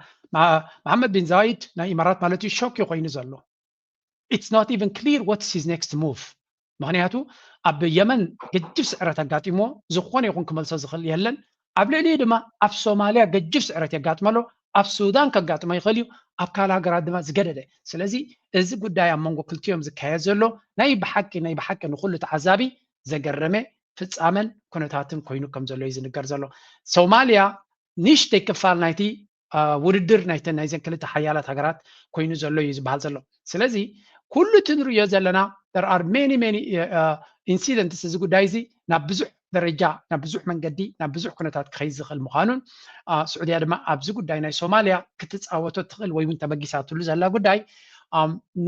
መሓመድ ቢን ዛይድ ናይ ኢማራት ማለት እዩ ሾክ ኮይኑ ዘሎ። It's not even clear what's his next move። ምኽንያቱ ኣብ የመን ገጅፍ ስዕረት ኣጋጢሞ ዝኾነ ይኹን ክመልሶ ዝኽእል የለን። ኣብ ልዕሊኡ ድማ ኣብ ሶማልያ ገጅፍ ስዕረት የጋጥመሎ፣ ኣብ ሱዳን ከጋጥሞ ይኽእል እዩ፣ ኣብ ካልእ ሃገራት ድማ ዝገደደ። ስለዚ እዚ ጉዳይ ኣብ መንጎ ክልቲኦም ዝካየድ ዘሎ ናይ ብሓቂ ናይ ብሓቂ ንኹሉ ተዓዛቢ ዘገረመ ፍጻመን ኩነታትን ኮይኑ ከም ዘሎ እዩ ዝንገር ዘሎ። ሶማልያ ንእሽተይ ክፋል ናይቲ ውድድር ናይዘን ክልተ ሓያላት ሃገራት ኮይኑ ዘሎ እዩ ዝበሃል ዘሎ። ስለዚ ኩሉ እቲ ንርእዮ ዘለና there are many many incidents እዚ ጉዳይ እዚ ናብ ብዙሕ ደረጃ ናብ ብዙሕ መንገዲ ናብ ብዙሕ ኩነታት ክኸይድ ዝኽእል ምዃኑን ስዑድያ ድማ ኣብዚ ጉዳይ ናይ ሶማልያ ክትፃወቶ ትኽእል ወይ እውን ተበጊሳትሉ ዘላ ጉዳይ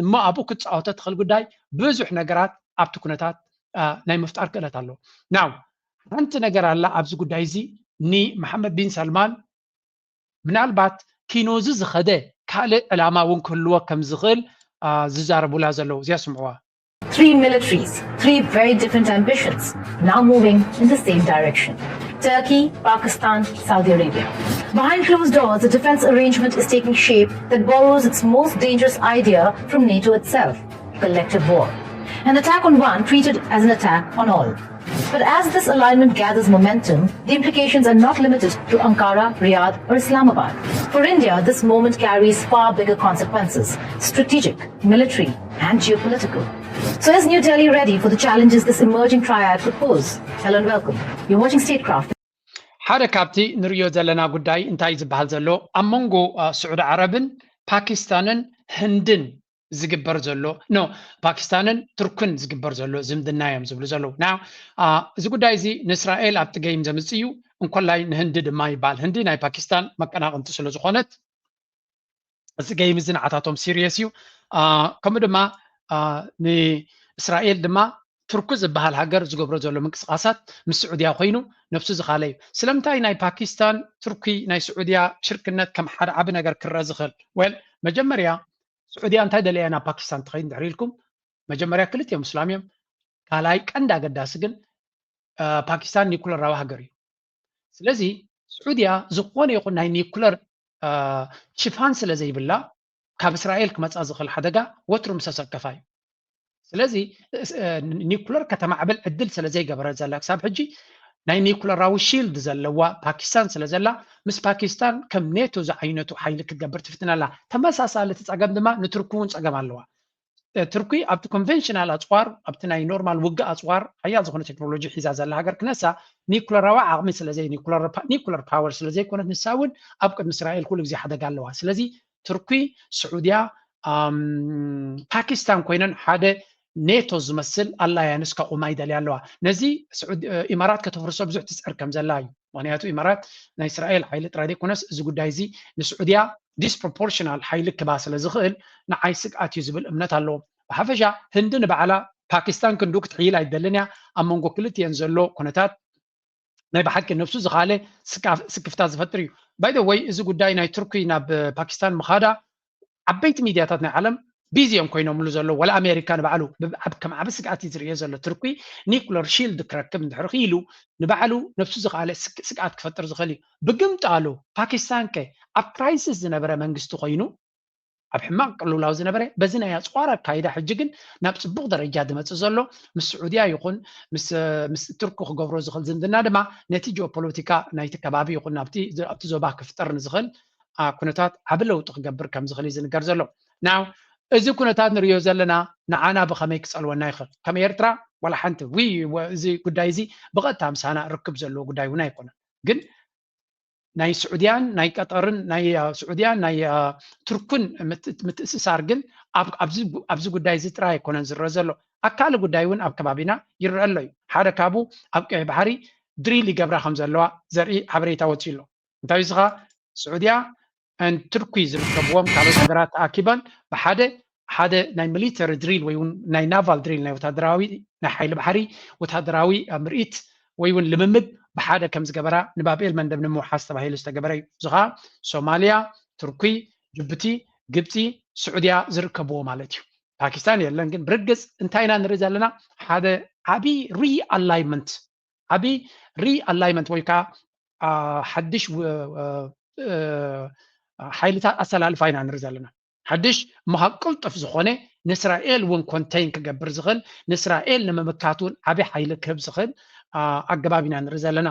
እሞ ኣብኡ ክትፃወቶ ትኽእል ጉዳይ ብዙሕ ነገራት ኣብቲ ኩነታት ናይ ምፍጣር ክእለት ኣሎ። ናው ሓንቲ ነገር ኣላ ኣብዚ ጉዳይ እዚ ንመሓመድ ቢን ሰልማን ምናልባት ኪኖዚ ዝኸደ ካልእ ዕላማ እውን ክህልዎ ከም ዝኽእል ዝዛረቡላ ዘለዉ እዚኣ ስምዕዋ። Three militaries, three very different ambitions, now moving in the same direction. Turkey, Pakistan, Saudi Arabia. Behind closed doors, a defense arrangement is taking shape that borrows its most dangerous idea from NATO itself, collective war. An attack on one treated as an attack on all. But as this alignment gathers momentum, the implications are not limited to Ankara, Riyadh, or Islamabad. For India, this moment carries far bigger consequences, strategic, military, and geopolitical. So is New Delhi ready for the challenges this emerging triad could pose? Hello and welcome. You're watching Statecraft. ሓደ ካብቲ ንርእዮ ዘለና ጉዳይ እንታይ ዝበሃል ዘሎ ኣብ መንጎ ስዑዲ ዓረብን ፓኪስታንን ህንድን ዝግበር ዘሎ ኖ ፓኪስታንን ቱርክን ዝግበር ዘሎ ዝምድና እዮም ዝብሉ ዘለዉ። ና እዚ ጉዳይ እዚ ንእስራኤል ኣብቲ ገይም ዘምፅእ እዩ እንኮላይ ንህንዲ ድማ ይበሃል። ህንዲ ናይ ፓኪስታን መቀናቕንቲ ስለ ዝኾነት እዚ ገይም እዚ ንዓታቶም ሲሪየስ እዩ። ከምኡ ድማ ንእስራኤል ድማ ቱርኪ ዝበሃል ሃገር ዝገብሮ ዘሎ ምንቅስቃሳት ምስ ስዑድያ ኮይኑ ነብሱ ዝኻለ እዩ። ስለምንታይ ናይ ፓኪስታን ቱርኪ ናይ ስዑድያ ሽርክነት ከም ሓደ ዓቢ ነገር ክረአ ዝኽእል? ወል መጀመርያ ስዑድያ እንታይ ደለያ ናብ ፓኪስታን ትኸይድ እንድሕር ኢልኩም መጀመርያ ክልቲኦም እስላም እዮም። ካልኣይ ቀንዲ ኣገዳሲ ግን ፓኪስታን ኒኩለራዊ ሃገር እዩ። ስለዚ ስዑድያ ዝኾነ ይኹን ናይ ኒኩለር ሽፋን ስለ ዘይብላ ካብ እስራኤል ክመፃ ዝኽእል ሓደጋ ወትሩ ምስ ኣሰከፋ እዩ። ስለዚ ኒኩለር ከተማዕብል ዕድል ስለ ዘይገበረ ዘላ ክሳብ ሕጂ ናይ ኒኩለራዊ ሺልድ ዘለዋ ፓኪስታን ስለ ዘላ ምስ ፓኪስታን ከም ኔቶ ዝዓይነቱ ሓይሊ ክትገብር ትፍትን ኣላ። ተመሳሳሊ እቲ ፀገም ድማ ንቱርኪ እውን ፀገም ኣለዋ። ቱርኪ ኣብቲ ኮንቨንሽናል ኣፅዋር ኣብቲ ናይ ኖርማል ውግእ ኣፅዋር ሓያል ዝኾነ ቴክኖሎጂ ሒዛ ዘላ ሃገር ክነሳ ኒኩለራዊ ዓቕሚ ስለዘይ ኒኩለር ፓወር ስለዘይኮነት ንሳ እውን ኣብ ቅድሚ እስራኤል ኩሉ ግዜ ሓደጋ ኣለዋ። ስለዚ ቱርኪ፣ ስዑድያ፣ ፓኪስታን ኮይነን ሓደ ኔቶ ዝመስል ኣላያንስ ከቑማ ይደልያ ኣለዋ። ነዚ ኢማራት ከተፍርሶ ብዙሕ ትፅዕር ከም ዘላ እዩ። ምክንያቱ ኢማራት ናይ እስራኤል ሓይሊ ጥራይ ዘይኮነስ እዚ ጉዳይ እዚ ንስዑድያ ዲስፕሮፖርሽናል ሓይሊ ክባ ስለ ዝኽእል ንዓይ ስግኣት እዩ ዝብል እምነት ኣለዎም። ብሓፈሻ ህንዲ ንባዕላ ፓኪስታን ክንዱ ክትሕይል ኣይደልን እያ። ኣብ መንጎ ክልቲኤን ዘሎ ኩነታት ናይ ብሓቂ ነብሱ ዝኻለ ስክፍታ ዝፈጥር እዩ። ባይ ወይ እዚ ጉዳይ ናይ ቱርኪ ናብ ፓኪስታን ምኻዳ ዓበይቲ ሚድያታት ናይ ዓለም ቢዚ እዮም ኮይኖምሉ ዘለዉ። ወላ ኣሜሪካ ንባዕሉ ከም ዓቢ ስግኣት እዩ ዝርእዮ ዘሎ። ቱርኪ ኒኩለር ሺልድ ክረክብ እንድሕር ክኢሉ ንባዕሉ ነብሱ ዝኻለ ስግኣት ክፈጥር ዝኽእል እዩ። ብግምጣሉ ፓኪስታን ከ ኣብ ክራይሲስ ዝነበረ መንግስቲ ኮይኑ ኣብ ሕማቕ ቅልውላው ዝነበረ፣ በዚ ናይ ኣጽዋር ኣካይዳ ሕጂ ግን ናብ ጽቡቕ ደረጃ ዝመጽእ ዘሎ፣ ምስ ስዑድያ ይኹን ምስ፣ ምስ ቱርኪ ክገብሮ ዝኽእል ዝምድና ድማ ነቲ ጂኦፖለቲካ ናይቲ ከባቢ ይኹን ናብቲ፣ ኣብቲ ዞባ ክፍጠር ንዝኽእል፣ አ፣ ኩነታት ዓቢ ለውጢ ክገብር ከም ዝኽእል እዩ ዝንገር ዘሎ። ናው እዚ ኩነታት ንርእዮ ዘለና ንዓና ብኸመይ ክጸልወና ይኽእል? ከም ኤርትራ ዋላ ሓንቲ፣ ዊ-፣ ወ-፣ እዚ ጉዳይ እዚ ብቐጥታ ምሳና ርክብ ዘለዎ ጉዳይ እውን ኣይኮነን። ግን ናይ ስዑድያን ናይ ቀጠርን ናይ፣ አ፣ ስዑድያን ናይ፣ አ፣ ቱርክን ምት-፣ ምትእስሳር ግን ኣብ፣ ኣብዚ፣ ኣብዚ ጉዳይ እዚ ጥራይ ኣይኮነን ዝረአ ዘሎ። ኣካል ጉዳይ እውን ኣብ ከባቢና ይረአ ኣሎ እዩ። ሓደ ካብኡ ኣብ ቀይ ባሕሪ ድሪል ይገብራ ከም ዘለዋ ዘርኢ ሓበሬታ ወፂኡ ኣሎ። እንታይ እዩ እዚ ኸኣ? ስዑድያ ን ቱርኪ ዝርከብዎም ካልኦት ሃገራት ተኣኪበን ብሓደ፣ ሓደ ናይ ሚሊተሪ ድሪል ወይ እውን ናይ ናቫል ድሪል፣ ናይ ወታደራዊ፣ ናይ ሓይሊ ባሕሪ ወታደራዊ፣ አ፣ ምርኢት ወይ እውን ልምምድ ብሓደ ከም ዝገበራ ንባብ ኤል መንደብ ንምውሓስ ተባሂሉ ዝተገበረ እዩ። እዚ ኸኣ ሶማልያ፣ ቱርኪ፣ ጅቡቲ፣ ግብፂ፣ ስዑድያ ዝርከብዎ ማለት እዩ። ፓኪስታን የለን፣ ግን ብርግጽ እንታይ ኢና ንርኢ ዘለና? ሓደ ዓቢ ሪኣላይመንት፣ ዓቢ ሪኣላይመንት ወይ ከዓ፣ አ፣ ሓድሽ ው-፣ እ፣ እ፣ ሓይልታት ኣሰላልፋ ኢና ንርኢ ዘለና። ሓድሽ ምሃብ ቅልጡፍ ዝኾነ ንእስራኤል እውን ኮንቴይን ክገብር ዝኽእል፣ ንእስራኤል ንምምካት እውን ዓቢ ሓይሊ ክህብ ዝኽእል፣ አ፣ ኣገባብ ኢና ንርኢ ዘለና።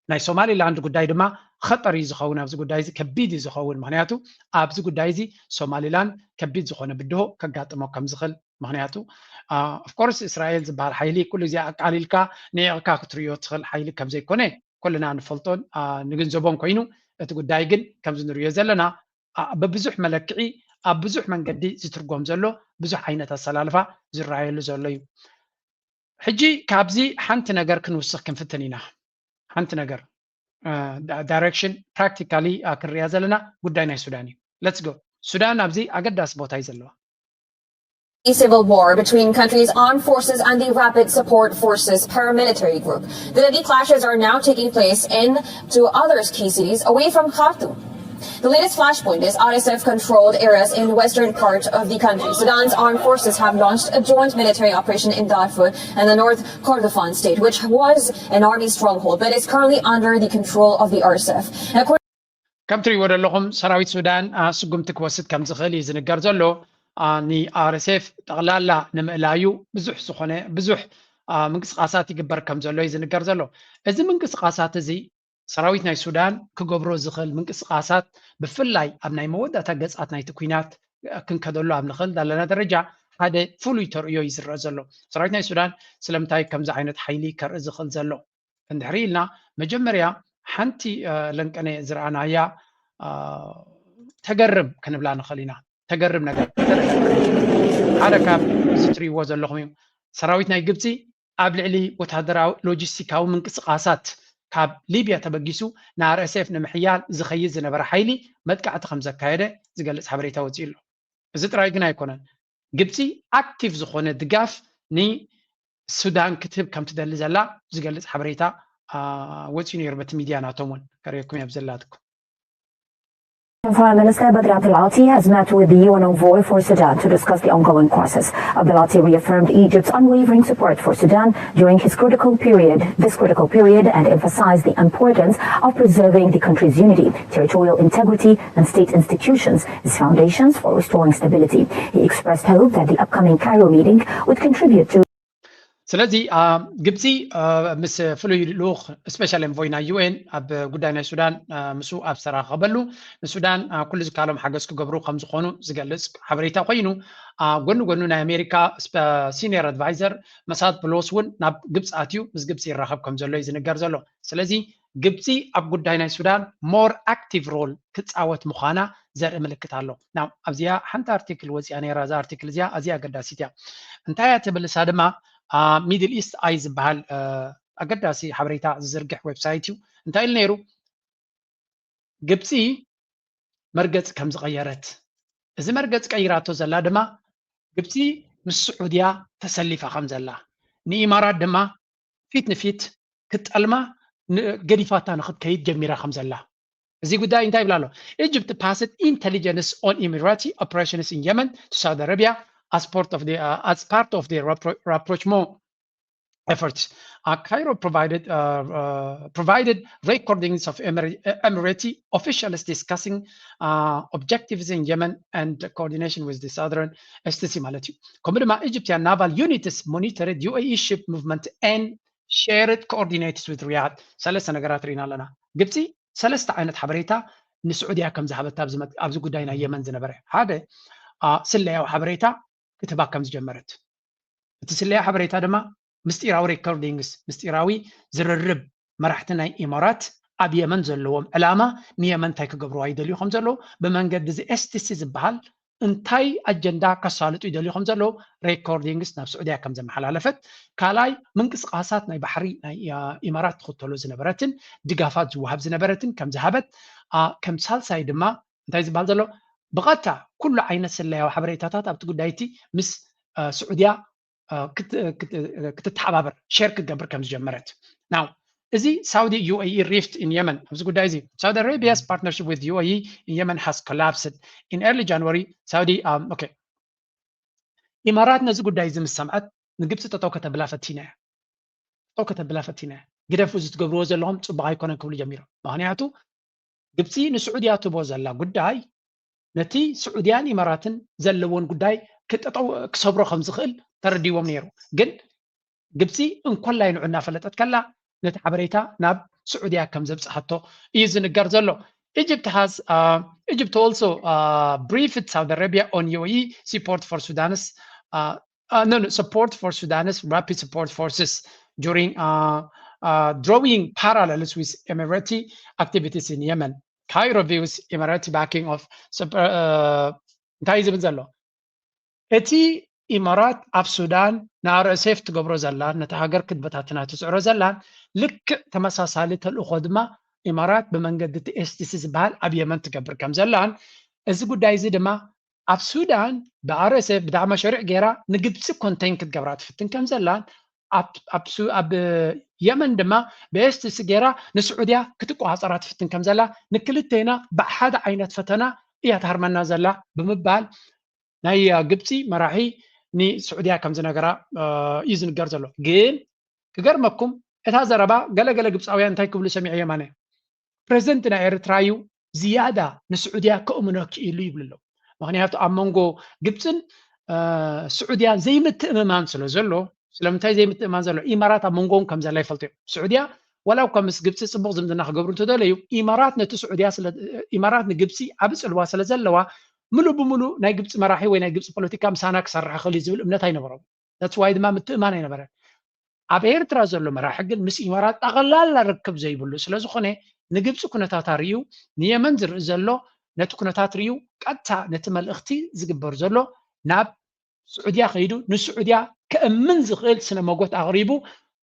ናይ ሶማሊላንድ ጉዳይ ድማ ኸጠር እዩ ዝኸውን። ኣብዚ ጉዳይ እዚ ከቢድ እዩ ዝኸውን። ምኽንያቱ ኣብዚ ጉዳይ እዚ ሶማሊላንድ ከቢድ ዝኾነ ብድሆ ከጋጥሞ ከም ዝኽእል፣ ምኽንያቱ፣ አ፣ ኦፍኮርስ እስራኤል ዝበሃል ሓይሊ ኩሉ ግዜ ኣቃሊልካ ንዒቕካ ክትርእዮ ትኽእል ሓይሊ ከም ዘይኮነ ኩልና ንፈልጦን፣ አ፣ ንግንዘቦን ኮይኑ፣ እቲ ጉዳይ ግን ከምዚ ንርእዮ ዘለና፣ አ፣ ብብዙሕ መለክዒ ኣብ ብዙሕ መንገዲ ዝትርጎም ዘሎ ብዙሕ ዓይነት ኣሰላልፋ ዝረኣየሉ ዘሎ እዩ። ሕጂ ካብዚ ሓንቲ ነገር ክንውስኽ ክንፍትን ኢና። ሓንቲ ነገር፣ እ፣ ዳ-፣ ዳይሬክሽን ፕራክቲካሊ፣ እ፣ ክንሪኣ ዘለና ጉዳይ ናይ ሱዳን እዩ። ሌትስ ጎ። ሱዳን ኣብዚ ኣገዳሲ ቦታ እዩ ዘለዋ። A civil war between countries' armed forces and the Rapid Support Forces paramilitary group. The deadly clashes are now taking place in two other key cities away from Khartoum. The latest flashpoint is R S F-controlled areas in western part of the country. Sudan's armed forces have launched a joint military operation in Darfur and the North Kordofan state, which was an army stronghold but is currently under the control of the R S F. And according ከም ትሪእዎ ዘለኹም ሰራዊት ሱዳን፣ አ፣ ስጉምቲ ክወስድ ከም ዝኽእል እዩ ዝንገር ዘሎ። አ፣ ን R S F ጠቕላላ ንምእላዩ ብዙሕ ዝኾነ፣ ብዙሕ፣ አ፣ ምንቅስቓሳት ይግበር ከም ዘሎ እዩ ዝንገር ዘሎ። እዚ ምንቅስቓሳት እዚ ሰራዊት ናይ ሱዳን ክገብሮ ዝኽእል ምንቅስቓሳት፣ ብፍላይ ኣብ ናይ መወዳእታ ገጻት ናይቲ ኲናት ክንከደሉ ኣብ ንኽእል ዘለና ደረጃ፣ ሓደ ፍሉይ ተርእዮ እዩ ዝረአ ዘሎ። ሰራዊት ናይ ሱዳን ስለምንታይ ከምዚ ዓይነት ሓይሊ ከርኢ ዝኽእል ዘሎ? እንድሕሪ ኢልና፣ መጀመርያ ሓንቲ፣ እ፣ ለንቀነ ዝረኣናያ፣ እ፣ ተገርም ክንብላ ንኽእል ኢና። ተገርም ነገር። ሓደ ካብ እዚ ትርእይዎ ዘለኹም እዩ። ሰራዊት ናይ ግብፂ ኣብ ልዕሊ ወታደራዊ ሎጂስቲካዊ ምንቅስቓሳት ካብ ሊብያ ተበጊሱ ን R S F ንምሕያል ዝኸይድ ዝነበረ ሓይሊ መጥቃዕቲ ከም ዘካየደ ዝገልጽ ሓበሬታ ወጺኡ ኣሎ። እዚ ጥራይ ግን ኣይኮነን። ግብፂ ኣክቲቭ ዝኾነ ድጋፍ ንሱዳን ክትህብ ከም ትደሊ ዘላ ዝገልጽ ሓበሬታ፣ አ፣ ወጺኡ ነይሩ በቲ ሚድያ ናቶም እውን። ከርእየኩም እየ ኣብ ዘላትኩም። Foreign Minister Badr Abdulati has met with the U N envoy for Sudan to discuss the ongoing crisis. Abdulati reaffirmed Egypt's unwavering support for Sudan during his critical period, this critical period, and emphasized the importance of preserving the country's unity, territorial integrity, and state institutions as foundations for restoring stability. He expressed hope that the upcoming Cairo meeting would contribute to ስለዚ፣ አ፣ ግብፂ፣ አ፣ ምስ ፍሉይ ልኡኽ፣ ስፔሻል ኤንቮይ ናይ ዩ ኤን ኣብ ጉዳይ ናይ ሱዳን፣ አ፣ ምስኡ ኣብ ዝተራኸበሉ፣ ንሱዳን፣ አ፣ ኩሉ ዝከኣሎም ሓገዝ ክገብሩ ከም ዝኾኑ ዝገልጽ ሓበሬታ ኮይኑ፣ አ፣ ጎኒ ጎኑ ናይ ኣሜሪካ ስፐ-፣ ሲኒየር ኣድቫይዘር መሳድ ፕሎስ እውን ናብ ግብፂ ኣትዩ ምስ ግብፂ ይራኸብ ከም ዘሎ እዩ ዝንገር ዘሎ። ስለዚ ግብፂ ኣብ ጉዳይ ናይ ሱዳን ሞር ኣክቲቭ ሮል ክፃወት ምዃና ዘርኢ ምልክት ኣሎ። ናው ኣብዚኣ ሓንቲ ኣርቲክል ወፂኣ ነይራ። እዛ ኣርቲክል እዚኣ ኣዝያ ኣገዳሲት እያ። እንታይ እያ ትብል? እሳ ድማ፣ አ፣ ሚድል ኢስት ኣይ ዝበሃል፣ አ፣ ኣገዳሲ ሓበሬታ ዝዝርግሕ ዌብሳይት እዩ። እንታይ ኢሉ ነይሩ? ግብፂ መርገፂ ከም ዝቐየረት፣ እዚ መርገፂ ቀይራቶ ዘላ ድማ ግብፂ ምስ ስዑድያ ተሰሊፋ ከም ዘላ፣ ንኢማራት ድማ ፊት ንፊት ክትጠልማ ን-፣ ገዲፋታ ንክትከይድ ጀሚራ ከም ዘላ። እዚ ጉዳይ እንታይ ይብላ ኣሎ? Egypt passed intelligence on Emirati operations in Yemen to Saudi Arabia as part of the, uh, as part of the rappro-, rapprochement efforts. Uh, Cairo provided uh, uh, provided recordings of Emir- Emirati officials discussing uh, objectives in Yemen and coordination with the southern S T C ማለት እዩ። ከምኡ ድማ Egyptian naval units monitored U A E ship movement and shared coordinates with Riyadh። ሰለስተ ነገራት ርኢና ኣለና። ግብፂ ሰለስተ ዓይነት ሓበሬታ ንስዑድያ ከም ዝሃበታ ኣብዚ ጉዳይ ናይ የመን ዝነበረ ሓደ ስለያዊ ሓበሬታ ክትባ ከም ዝጀመረት፣ እቲ ስለያ ሓበሬታ ድማ ምስጢራዊ ሬኮርዲንግስ ምስጢራዊ ዝርርብ መራሕቲ ናይ ኢማራት ኣብ የመን ዘለዎም ዕላማ ንየመን እንታይ ክገብርዋ ይደልዩ ከም ዘለዉ ብመንገዲ እዚ S T C ዝበሃል እንታይ ኣጀንዳ ከሳልጡ ይደልዩ ከም ዘለዉ ሬኮርዲንግስ ናብ ስዑድያ ከም ዘመሓላለፈት፣ ካልኣይ ምንቅስቃሳት ናይ ባሕሪ ናይ ኢማራት ትኽተሎ ዝነበረትን ድጋፋት ዝወሃብ ዝነበረትን ከም ዝሃበት፣ ከም ሳልሳይ ድማ እንታይ ዝበሃል ዘሎ ብቐጥታ ኩሉ ዓይነት ስለያዊ ሓበሬታታት ኣብቲ ጉዳይ እቲ ምስ ስዑድያ ክትተሓባበር ሸር ክትገብር ከም ዝጀመረት። ናው እዚ ሳውዲ U A E rift in Yemen ኣብዚ ጉዳይ እዚ Saudi Arabia's partnership with U A E in Yemen has collapsed in early January. Saudi okay ኢማራት ነዚ ጉዳይ እዚ ምስ ሰምዐት ንግብፂ ጠጠው ከተብላ ፈቲና እያ። ጠጠው ከተብላ ፈቲና እያ። ግደፉ እዚ ትገብርዎ ዘለኹም ፅቡቅ ኣይኮነን ክብሉ ጀሚሮም። ምክንያቱ ግብፂ ንስዑድያ ትቦ ዘላ ጉዳይ ነቲ ስዑድያን ኢማራትን ዘለዎን ጉዳይ ክጠጠው ክሰብሮ ከም ዝኽእል ተረዲዎም ነይሩ። ግን ግብፂ እንኮላይ ንዑ እናፈለጠት ከላ ነቲ ሓበሬታ ናብ ስዑድያ ከም ዘብፅሓቶ እዩ ዝንገር ዘሎ። Egypt has uh, Egypt also uh, briefed Saudi Arabia on U A E support for Sudan's uh, uh, no, no, support for Sudan's rapid support forces during uh, uh, drawing parallels with Emirati activities in Yemen. Cairo views Emirati backing of uh, እንታይ ዝብል ዘሎ እቲ ኢማራት ኣብ ሱዳን ን R S F ትገብሮ ዘላ ነቲ ሃገር ክትበታትና ትፅዕሮ ዘላን ልክዕ ተመሳሳሊ ተልእኾ ድማ ኢማራት ብመንገዲ እቲ S T C ዝበሃል ኣብ የመን ትገብር ከም ዘላን እዚ ጉዳይ እዚ ድማ ኣብ ሱዳን ብ R S F ብዳዕማ ሸሪዕ ገይራ ንግብፂ ኮንቴን ክትገብራ ትፍትን ከም ዘላን ኣብ የመን ድማ ብ S T C ገይራ ንስዑድያ ክትቆፃፀራ ትፍትን ከም ዘላ ንክልቴና ብሓደ ዓይነት ፈተና እያ ትሃርመና ዘላ ብምባል ናይ ግብፂ መራሒ ንስዑድያ ከም ዝነገራ እዩ ዝንገር ዘሎ። ግን ክገርመኩም እታ ዘረባ ገለገለ ግብፃውያን እንታይ ክብሉ ሰሚዐ የማነ ፕሬዚደንት ናይ ኤርትራ እዩ ዝያዳ ንስዑድያ ከእምኖ ክኢሉ ይብሉ ኣለዉ። ምክንያቱ ኣብ መንጎ ግብፅን ስዑድያን ዘይምትእምማን ስለ ዘሎ ስለምንታይ ዘይምትእምማን ዘሎ ኢማራት ኣብ መንጎውን ከም ዘላ ይፈልጡ እዮም። ስዑድያ ዋላ እኳ ምስ ግብፂ ፅቡቅ ዝምድና ክገብሩ እንተደለዩ ኢማራት ነቲ ስዑድያ ኢማራት ንግብፂ ዓብ ፅልዋ ስለ ዘለዋ ምሉእ ብምሉእ ናይ ግብፂ መራሒ ወይ ናይ ግብፂ ፖለቲካ ምሳና ክሰርሕ ክእል ዝብል እምነት ኣይነበሮም። That's why ድማ ምትእማን ኣይነበረን። ኣብ ኤርትራ ዘሎ መራሒ ግን ምስ ኢማራት ጠቕላላ ርክብ ዘይብሉ ስለ ዝኾነ ንግብፂ ኩነታታ ርእዩ ንየመን ዝርኢ ዘሎ ነቲ ኩነታት ርእዩ ቀጥታ ነቲ መልእኽቲ ዝግበር ዘሎ ናብ ስዑድያ ከይዱ ንስዑድያ ከእምን ዝኽእል ስነ መጎት ኣቕሪቡ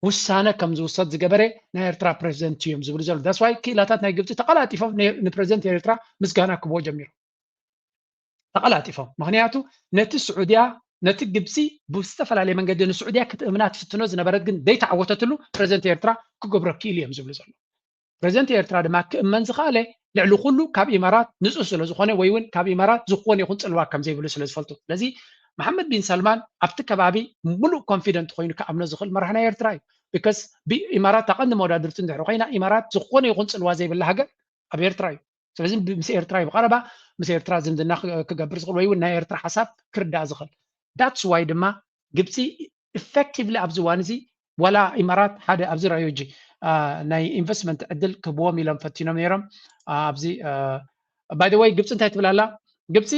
ውሳነ ከም ዝውሰድ ዝገበረ ናይ ኤርትራ ፕሬዚደንት እዮም ዝብሉ ዘሎ። That's why ክኢላታት ናይ ግብፂ ተቐላጢፎም ንፕሬዚደንት ኤርትራ ምስጋና ክብዎ ጀሚሩ። ተቐላጢፎም ምክንያቱ ነቲ ስዑድያ ነቲ ግብፂ ብዝተፈላለየ መንገዲ ንስዑድያ ክትእምና ትፍትኖ ዝነበረት ግን ዘይተዓወተትሉ ፕሬዚደንት ኤርትራ ክገብሮ ክኢሉ እዮም ዝብሉ ዘሎ። ፕሬዚደንት ኤርትራ ድማ ክእመን ዝኸኣለ ልዕሊ ኩሉ ካብ ኢማራት ንፁህ ስለ ዝኾነ ወይ እውን ካብ ኢማራት ዝኾነ ይኹን ፅልዋ ከም ዘይብሉ ስለ ዝፈልጡ ስለዚ መሓመድ ቢን ሰልማን ኣብቲ ከባቢ ሙሉእ ኮንፊደንት ኮይኑ ክኣምኖ ዝኽእል መራሕ ናይ ኤርትራ እዩ። Because ኢማራት ኣቐንዲ መወዳድርቲ እንድሕር ኮይና ኢማራት ዝኾነ ይኹን ፅልዋ ዘይብላ ሃገር ኣብ ኤርትራ እዩ። ስለዚ ምስ ኤርትራ እዩ ብቐረባ ምስ ኤርትራ ዝምድና ክገብር ዝኽእል ወይ እውን ናይ ኤርትራ ሓሳብ ክርዳእ ዝኽእል። That's why ድማ ግብፂ effectively ኣብዚ እዋን እዚ ዋላ ኢማራት ሓደ ኣብዚ ራእዩ እጂ ናይ ኢንቨስትመንት ዕድል ክህብዎም ኢሎም ፈቲኖም ነይሮም። ኣብዚ by the way ግብፂ እንታይ ትብል ኣላ? ግብፂ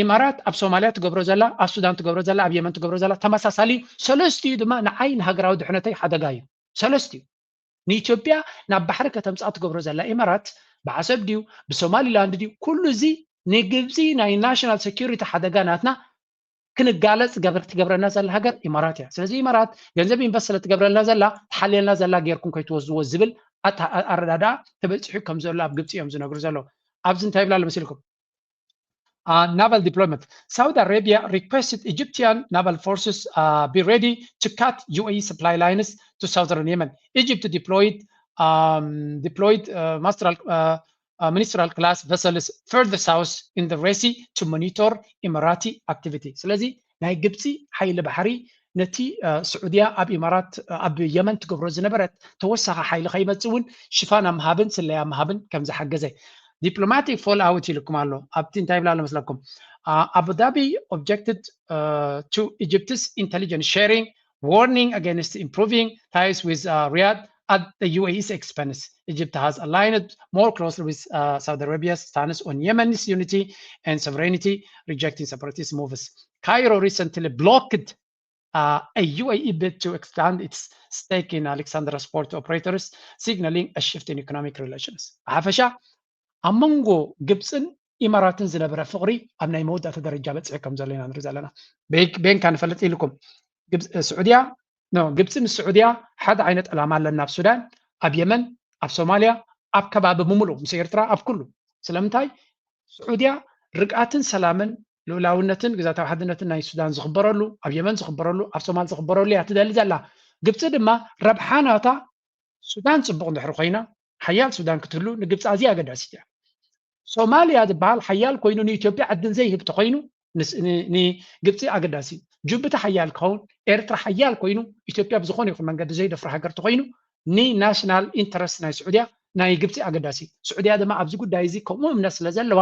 ኢማራት ኣብ ሶማልያ ትገብሮ ዘላ፣ ኣብ ሱዳን ትገብሮ ዘላ፣ ኣብ የመን ትገብሮ ዘላ ተመሳሳሊ ሰለስቲኡ ድማ ንዓይ ንሃገራዊ ድሕነተይ ሓደጋ እዩ። ሰለስቲኡ ንኢትዮጵያ ናብ ባሕሪ ከተምፅኣ ትገብሮ ዘላ ኢማራት ብዓሰብ ድዩ ብሶማሊላንድ ድዩ ኩሉ እዚ ንግብፂ ናይ ናሽናል ሴኩሪቲ ሓደጋ ናትና ክንጋለፅ ትገብረና ዘላ ሃገር ኢማራት እያ። ስለዚ ኢማራት ገንዘብ ኢንቨስት ስለትገብረልና ዘላ ትሓልየልና ዘላ ጌርኩም ከይትወስድዎ ዝብል ኣረዳድኣ ተበፂሑ ከም ዘሎ ኣብ ግብፂ እዮም ዝነግሩ ዘለዉ። ኣብዚ እንታይ ይብላ ኣሎ መሲልኩም? Uh, naval deployment. Saudi Arabia requested Egyptian naval forces uh, be ready to cut U A E supply lines to southern Yemen. Egypt deployed um, deployed uh, master, uh, uh, ministerial class vessels further south in the Red Sea to monitor Emirati activity. ስለዚ ናይ ግብፂ ሓይሊ ባሕሪ ነቲ ስዑድያ ኣብ ኢማራት ኣብ የመን ትገብሮ ዝነበረት ተወሳኺ ሓይሊ ከይመፅእ እውን ሽፋን ኣብ ምሃብን ስለያ ምሃብን ከም ዝሓገዘ። Diplomatic fallout ኢልኩም ኣሎ። ኣብቲ እንታይ ይብላ ኣሎ መስለኩም? Abu Dhabi objected to Egypt's intelligence sharing, warning against improving ties with Riyadh at the U A E's expense. Egypt has aligned more closely with Saudi Arabia's stance on Yemen's unity and sovereignty, rejecting separatist moves. Cairo recently blocked a U A E bid to expand its stake in Alexandria's port operators, signaling a shift in economic relations. ብሓፈሻ ኣብ መንጎ ግብፅን ኢማራትን ዝነበረ ፍቕሪ ኣብ ናይ መወዳእታ ደረጃ በፂሑ ከም ዘሎ ኢና ንርኢ ዘለና። ቤንካ ንፈልጥ ኢልኩም ስዑድያ ግብፂ ምስ ስዑድያ ሓደ ዓይነት ዕላማ ኣለና ኣብ ሱዳን፣ ኣብ የመን፣ ኣብ ሶማልያ፣ ኣብ ከባቢ ብምሉእ ምስ ኤርትራ ኣብ ኩሉ። ስለምንታይ? ስዑድያ ርግኣትን ሰላምን ልኡላውነትን ግዛታዊ ሓድነትን ናይ ሱዳን ዝኽበረሉ፣ ኣብ የመን ዝኽበረሉ፣ ኣብ ሶማል ዝኽበረሉ እያ ትደሊ ዘላ። ግብፂ ድማ ረብሓ ናታ ሱዳን ፅቡቕ እንድሕር ኮይና ሓያል ሱዳን ክትህሉ ንግብፂ ኣዝያ ኣገዳሲት እያ። ሶማልያ ዝበሃል ሓያል ኮይኑ ንኢትዮጵያ ዕድል ዘይህብ ተኮይኑ ንግብፂ ኣገዳሲ እዩ። ጅቡቲ ሓያል ክኸውን፣ ኤርትራ ሓያል ኮይኑ ኢትዮጵያ ብዝኾነ ይኹን መንገዲ ዘይደፍራ ሃገር ተኮይኑ ንናሽናል ኢንተረስት ናይ ስዑድያ ናይ ግብፂ ኣገዳሲ እዩ። ስዑድያ ድማ ኣብዚ ጉዳይ እዚ ከምኡ እምነት ስለ ዘለዋ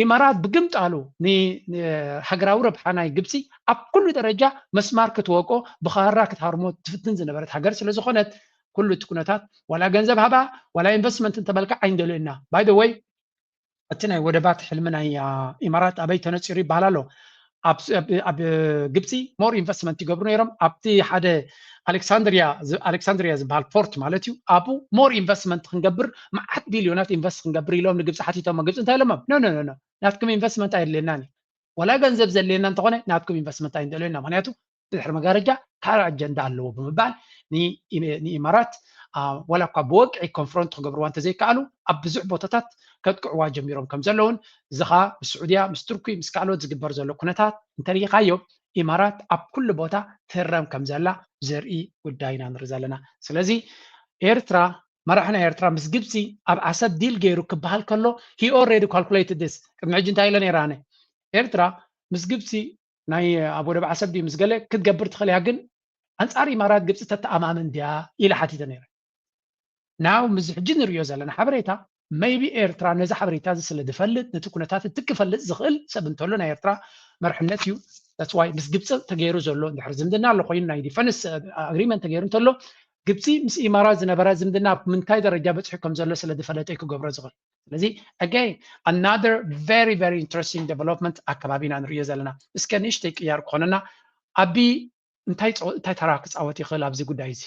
ኢማራት ብግምጣሉ ንሃገራዊ ረብሓ ናይ ግብፂ ኣብ ኩሉ ደረጃ መስማር ክትወቆ ብኻራ ክትሃርሞ ትፍትን ዝነበረት ሃገር ስለ ዝኾነት ኩሉ እቲ ኩነታት ዋላ ገንዘብ ሃባ ዋላ ኢንቨስትመንት እንተበልካ ኣይንደልዮ ኢና። By the way እቲ ናይ ወደባት ሕልሚ ናይ ኢማራት ኣበይ ተነፂሩ ይበሃል ኣሎ። ኣብ ግብፂ more investment ይገብሩ ነይሮም። ኣብቲ ሓደ ኣሌክሳንድሪያ ዝበሃል ፖርት ማለት እዩ። ኣብኡ more investment ክንገብር መዓት ቢልዮናት ኢንቨስት ክንገብር ኢሎም ንግብፂ ሓቲቶሞ። ግብፂ እንታይ ኢሎሞም? ኖ ኖ ኖ ናትኩም ኢንቨስትመንት ኣየድልየናን እዩ። ዋላ ገንዘብ ዘድልየና እንተኾነ ናትኩም ኢንቨስትመንት ኣይንደልዮ ኢና። ምክንያቱ ድሕሪ መጋረጃ ካልእ ኣጀንዳ ኣለዎ ብምባል ንኢማራት ዋላ እኳ ብወግዒ ኮንፍሮንት ክገብርዋ እንተዘይከኣሉ ኣብ ብዙሕ ቦታታት ከጥቅዕዋ ጀሚሮም ከም ዘለውን እዚ ከዓ ምስ ስዑድያ ምስ ቱርኪ ምስ ካልኦት ዝግበር ዘሎ ኩነታት እንተሪኢኻዮ ኢማራት ኣብ ኩሉ ቦታ ትህረም ከም ዘላ ዘርኢ ጉዳይ ኢና ንርኢ ዘለና። ስለዚ ኤርትራ መራሒ ናይ ኤርትራ ምስ ግብፂ ኣብ ዓሰብ ዲል ገይሩ ክበሃል ከሎ he already calculated this ቅድሚ ሕጂ እንታይ ኢለ ነይረ ኣነ ኤርትራ ምስ ግብፂ ናይ ኣብ ወደብ ዓሰብ ድዩ ምስ ገለ ክትገብር ትኽእል እያ ግን ኣንፃር ኢማራት ግብፂ ተተኣማምን ድያ ኢለ ሓቲተ ነይረ። ናው ምስ ሕጂ ንሪኦ ዘለና ሓበሬታ maybe ኤርትራ ነዚ ሓበሬታ እዚ ስለ ዝፈልጥ ነቲ ኩነታት እቲ ክፈልጥ ዝኽእል ሰብ እንተሎ ናይ ኤርትራ መርሕነት እዩ። That's why ምስ ግብፂ ተገይሩ ዘሎ እንድሕር ዝምድና ኣሎ ኮይኑ ናይ ዲፈንስ ኣግሪመንት ተገይሩ እንተሎ ግብፂ ምስ ኢማራት ዝነበራ ዝምድና ኣብ ምንታይ ደረጃ በፂሑ ከም ዘሎ ስለ ዝፈለጠ እዩ ክገብሮ ዝኽእል። ስለዚ again another very very interesting development ኣከባቢና ንሪኦ ዘለና። እስከ ንእሽተይ ቅያር ክኾነና ኣቢ እንታይ ተራ ክፃወት ይኽእል ኣብዚ ጉዳይ እዚ?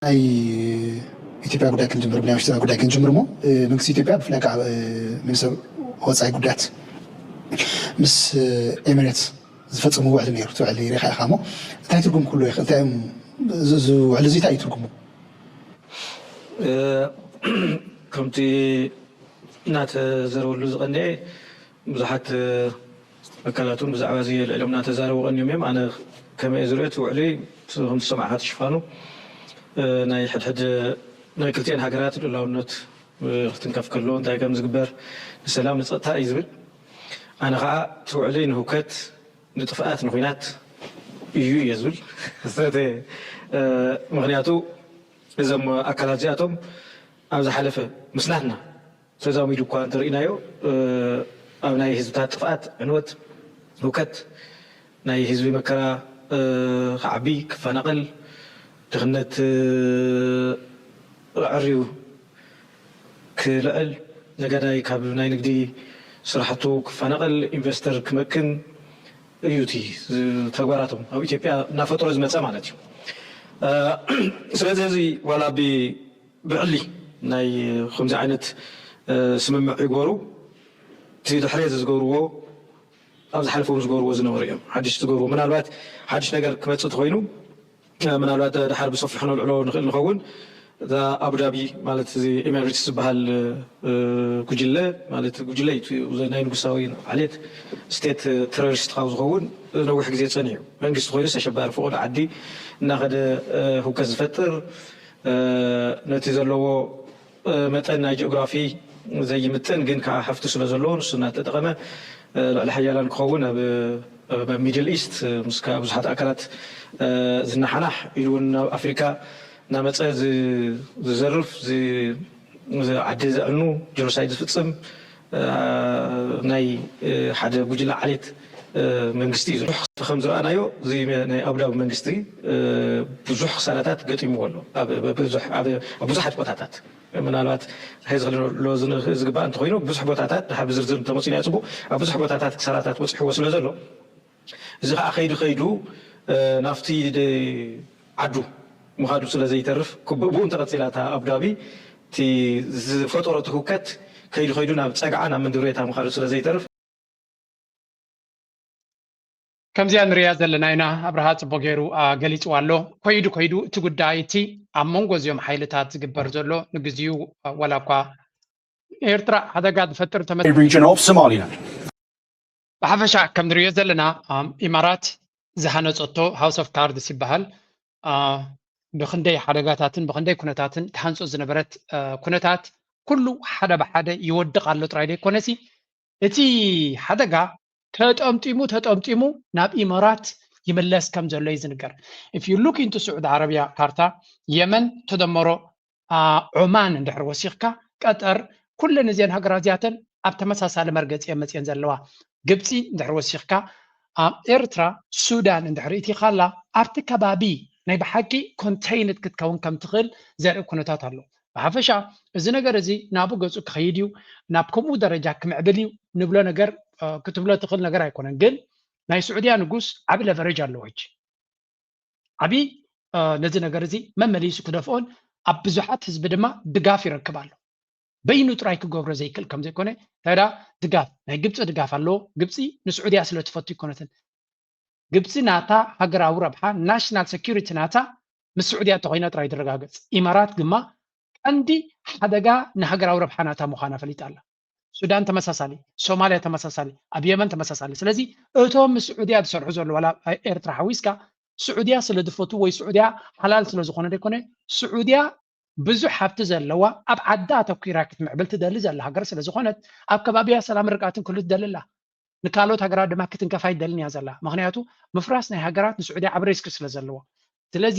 ናይ ኢትዮጵያ ጉዳይ ክንጅምር ናይ ውሽጥና ጉዳይ ክንጅምር እሞ መንግስቲ ኢትዮጵያ ብፍላይ ከዓ ሚኒስትር ወፃኢ ጉዳያት ምስ ኤሚሬትስ ዝፈፀሙ ውዕሊ ነይሩ። እቲ ውዕሊ ሪኢኻ ኢኻ እሞ እንታይ ትርጉም ክህልዎ ይኽእል? እንታይ እዮም እዚ ውዕሊ እዚ እንታይ እዩ ትርጉሙ? ከምቲ እናተዘረበሉ ዝቐነየ ብዙሓት ኣካላት እውን ብዛዕባ እዚ ልዕሎም እናተዛረቡ ቀንዮም እዮም። ኣነ ከመይ ዝሪኦ እቲ ውዕሊ ከምቲ ሰማዕካ ትሽፋኑ ናይ ሕድሕድ ናይ ክልቲኤን ሃገራት ልኡላውነት ክትንከፍ ከሎ እንታይ ከም ዝግበር ንሰላም ንፀጥታ እዩ ዝብል። ኣነ ከዓ እቲ ውዕሊ ንህውከት ንጥፍኣት ንኩናት እዩ እየ ዝብል። ምክንያቱ እዞም ኣካላት እዚኣቶም ኣብ ዝሓለፈ ምስ ናትና ተዛሚዱ እኳ እንተርኢናዮ ኣብ ናይ ህዝብታት ጥፍኣት፣ ዕንወት፣ ህውከት፣ ናይ ህዝቢ መከራ ክዓቢ፣ ክፈናቐል፣ ድኽነት ኣዕርዩ ክልዕል፣ ነጋዳይ ካብ ናይ ንግዲ ስራሕቱ ክፈናቐል፣ ኢንቨስተር ክመክን እዩ እቲ ተግባራቶም ኣብ ኢትዮጵያ እናፈጠሮ ዝመፀ ማለት እዩ። ስለዚ እዚ ዋላ ብዕሊ ናይ ከምዚ ዓይነት ስምምዕ ይግበሩ እቲ ድሕሪ እዚ ዝገብርዎ ኣብ ዝሓለፈ እውን ዝገብርዎ ዝነበሩ እዮም። ሓድሽ ዝገብርዎ ምናልባት ሓድሽ ነገር ክመፅእ ተኮይኑ ምናልባት ድሓር ብሰፊሑ ነልዕሎ ንኽእል ንኸውን እዛ ኣቡዳቢ ማለት እዚ ኤሚሬትስ ዝበሃል ጉጅለ ማለት ጉጅለ ናይ ንጉሳዊ ዓሌት ስቴት ተሮሪስት ካብ ዝኸውን ነዊሕ ግዜ ፀኒሑ መንግስቲ ኮይኑስ ኣሸባሪ ፍቑድ ዓዲ እናኸደ ህውከት ዝፈጥር ነቲ ዘለዎ መጠን ናይ ጂኦግራፊ ዘይምጥን ግን ከዓ ሃፍቲ ስለ ዘለዎ ንሱ እናተጠቐመ ልዕሊ ሓያላን ክኸውን ኣብ ኣብ ሚድል ኢስት ምስ ከ ብዙሓት ኣካላት ዝነሓናሕ ኢሉ እውን ናብ ኣፍሪካ እናመፀ ዝዘርፍ ዓዲ ዘዕኑ ጀኖሳይድ ዝፍፅም ናይ ሓደ ጉጅለ ዓሌት መንግስቲ እዩ። ከም ዝረኣናዮ ናይ ኣቡዳቢ መንግስቲ ብዙሕ ክሳራታት ገጢምዎ ኣሎ ኣብ ብዙሓት ቦታታት። ምናልባት ሕዚ ክልሎ ዝግባእ እንተኮይኑ ብዙሕ ቦታታት ድሓር ብዝርዝር እንተመፂና ፅቡቅ ኣብ ብዙሕ ቦታታት ክሳራታት በፅሕዎ ስለ ዘሎ እዚ ከዓ ከይዱ ከይዱ ናብቲ ዓዱ ምኻዱ ስለ ዘይተርፍ ብኡ እንተቐፂላ እታ ኣቡዳቢ እቲ ዝፈጠሮ ትህውከት ከይዱ ከይዱ ናብ ፀግዓ ናብ ምንድብሬታ ምኻዱ ስለ ዘይተርፍ ከምዚኣ ንሪያ ዘለና ኢና። ኣብርሃ ፅቡቅ ገይሩ ገሊፅዋ ኣሎ። ከይዱ ከይዱ እቲ ጉዳይ እቲ ኣብ መንጎ እዚኦም ሓይልታት ዝግበር ዘሎ ንግዚኡ ዋላ እኳ ኤርትራ ሓደጋ ዝፈጥር ተመ region of Somaliland. ብሓፈሻ ከም ንሪኦ ዘለና ኢማራት ዝሃነፀቶ house of cards ይበሃል። ብክንደይ ሓደጋታትን ብክንደይ ኩነታትን ትሃንፆ ዝነበረት ኩነታት ኩሉ ሓደ ብሓደ ይወድቕ ኣሎ ጥራይ ዘይኮነሲ እቲ ሓደጋ ተጠምጢሙ ተጠምጢሙ ናብ ኢማራት ይምለስ ከም ዘሎ እዩ ዝንገር። If you look into ስዑዲ ዓረብያ ካርታ የመን ተደመሮ ዖማን እንድሕር ወሲኽካ ቀጠር ኩለን እዚአን ሃገራት እዚኣተን ኣብ ተመሳሳሊ መርገፂ እየን መፅየን ዘለዋ። ግብፂ እንድሕር ወሲኽካ ኤርትራ ሱዳን እንድሕር እቲ ካላ ኣብቲ ከባቢ ናይ ብሓቂ ኮንተይንድ ክትከውን ከም ትኽእል ዘርኢ ኩነታት ኣሎ። ብሓፈሻ እዚ ነገር እዚ ናብኡ ገፁ ክኸይድ እዩ ናብ ከምኡ ደረጃ ክምዕብል እዩ ንብሎ ነገር ክትብሎ ትኽእል ነገር ኣይኮነን። ግን ናይ ስዑድያ ንጉስ ዓቢ ለቨሬጅ ኣለዎ ሕጂ ዓቢ ነዚ ነገር እዚ መመሊሱ ክደፍኦን ኣብ ብዙሓት ህዝቢ ድማ ድጋፍ ይረክብ ኣሎ። በይኑ ጥራይ ክገብሮ ዘይክእል ከም ዘይኮነ እንታይ ድጋፍ ናይ ግብፂ ድጋፍ ኣለዎ። ግብፂ ንስዑድያ ስለ ትፈቱ ይኮነትን ግብፂ ናታ ሃገራዊ ረብሓ ናሽናል ሴኩሪቲ ናታ ምስ ስዑድያ እንተኮይና ጥራይ ዝረጋገፅ። ኢማራት ድማ ቀንዲ ሓደጋ ንሃገራዊ ረብሓ ናታ ምዃና ፈሊጣ ኣላ። ሱዳን ተመሳሳሊ፣ ሶማልያ ተመሳሳሊ፣ ኣብ የመን ተመሳሳሊ። ስለዚ እቶም ምስ ስዑድያ ዝሰርሑ ዘለዉ ዋላ ኤርትራ ሓዊስካ ስዑድያ ስለ ዝፈቱ ወይ ስዑድያ ሓላል ስለ ዝኾነ ዘይኮነ ስዑድያ ብዙሕ ሃብቲ ዘለዋ ኣብ ዓዳ ኣተኲራ ክትምዕብል ትደሊ ዘላ ሃገር ስለ ዝኾነት ኣብ ከባቢያ ሰላም ርግኣትን ክህሉ ትደሊ ኣላ። ንካልኦት ሃገራት ድማ ክትንከፍ ኣይደልን እያ ዘላ። ምክንያቱ ምፍራስ ናይ ሃገራት ንስዑድያ ዓብ ሪስክ ስለ ዘለዎ። ስለዚ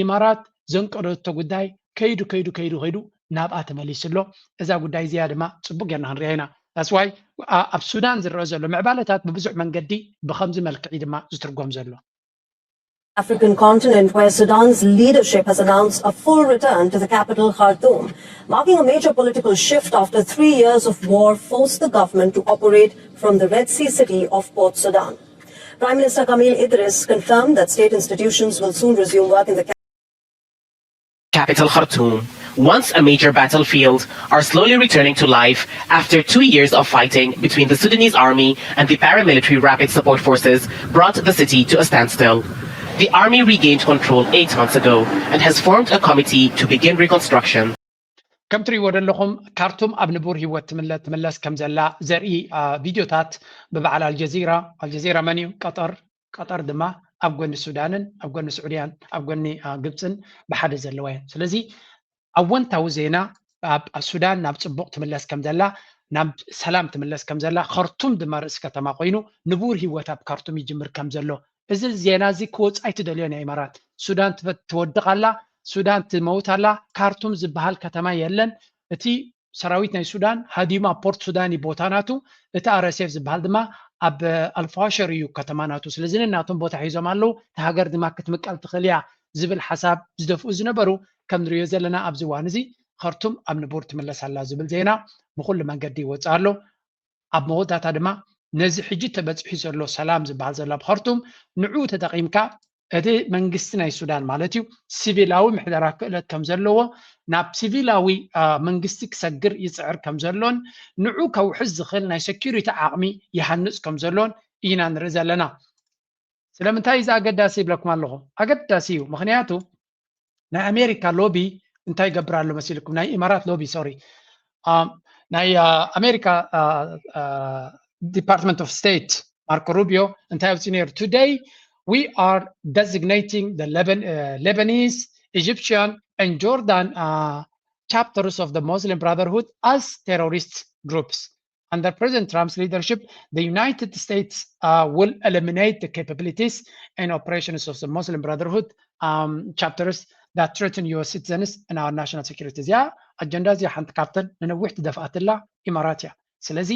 ኢማራት ዘንቀደቶ ጉዳይ ከይዱ ከይዱ ከይዱ ከይዱ ናብኣ ተመሊሱ ኣሎ። እዛ ጉዳይ እዚኣ ድማ ፅቡቅ ጌርና ክንሪኣ ኢና። That's why ኣብ ሱዳን ዝረአ ዘሎ ምዕባለታት ብብዙሕ መንገዲ ብከምዚ መልክዕ እዩ ድማ ዝትርጎም ዘሎ። African continent where Sudan's leadership has announced a full return to the capital Khartoum, marking a major political shift after three years of war forced the government to operate from the Red Sea city of Port Sudan. Prime Minister Kamil Idris confirmed that state institutions will soon resume work in the capital Khartoum, once a major battlefield, are slowly returning to life after two years of fighting between the Sudanese army and the paramilitary Rapid Support Forces brought the city to a standstill. The army regained control eight months ago and has formed a committee to begin reconstruction. ከም ትሪእዎ ዘለኹም ካርቱም ኣብ ንቡር ህይወት ትምለስ ከም ዘላ ዘርኢ ቪድዮታት ብበዓል ኣልጀዚራ፣ ኣልጀዚራ መን እዩ? ቀጠር፣ ቀጠር ድማ ኣብ ጎኒ ሱዳንን ኣብ ጎኒ ስዑድያን ኣብ ጎኒ ግብፅን ብሓደ ዘለዋ እየን። ስለዚ ኣወንታዊ ዜና ኣብ ሱዳን ናብ ፅቡቕ ትምለስ ከም ዘላ፣ ናብ ሰላም ትምለስ ከም ዘላ፣ ከርቱም ድማ ርእሲ ከተማ ኮይኑ ንቡር ህይወት ኣብ ካርቱም ይጅምር ከም ዘሎ እዚ ዜና እዚ ክወፅእ ኣይትደልዮን እያ ኢማራት። ሱዳን ትወድቕ ኣላ፣ ሱዳን ትመውት ኣላ። ካርቱም ዝበሃል ከተማ የለን። እቲ ሰራዊት ናይ ሱዳን ሃዲሙ ኣብ ፖርት ሱዳን እዩ ቦታ ናቱ። እቲ ኣር ኤስ ኤፍ ዝበሃል ድማ ኣብ ኣልፋሸር እዩ ከተማ ናቱ። ስለዚ ነናቶም ቦታ ሒዞም ኣለዉ። እታ ሃገር ድማ ክትምቀል ትኽእል እያ ዝብል ሓሳብ ዝደፍኡ ዝነበሩ ከም ንሪኦ ዘለና ኣብዚ እዋን እዚ ከርቱም ኣብ ንቡር ትምለስ ኣላ ዝብል ዜና ብኩሉ መንገዲ ይወፅእ ኣሎ። ኣብ መወዳእታ ድማ ነዚ ሕጂ ተበፂሑ ዘሎ ሰላም ዝበሃል ዘሎ ኣብ ኸርቱም ንዕኡ ተጠቒምካ እቲ መንግስቲ ናይ ሱዳን ማለት እዩ ሲቪላዊ ምሕደራ ክእለት ከም ዘለዎ ናብ ሲቪላዊ መንግስቲ ክሰግር ይፅዕር ከም ዘሎን ንዑ ከውሕስ ዝኽእል ናይ ሴኪሪቲ ዓቕሚ ይሃንፅ ከም ዘሎን ኢና ንርኢ ዘለና። ስለምንታይ እዚ ኣገዳሲ ይብለኩም ኣለኹ? ኣገዳሲ እዩ። ምክንያቱ ናይ ኣሜሪካ ሎቢ እንታይ ይገብር ኣሎ መሲልኩም? ናይ ኢማራት ሎቢ ሶሪ፣ ናይ ኣሜሪካ ዲፓርትመንት ኦፍ ስቴት ማርኮ ሩቢዮ እንታይ ኣውፂኡ ነይሩ? Today we are designating the Lebanese, Egyptian and Jordan chapters of the Muslim Brotherhood as terrorist groups. under President Trump's leadership, the United States uh, will eliminate the capabilities and operations of the Muslim Brotherhood um, chapters that threaten U S citizens and our national security። እዚኣ ኣጀንዳ እዚኣ ሓንቲ ካብተን ንነዊሕ ትደፍኣትላ ኢማራት እያ። ስለዚ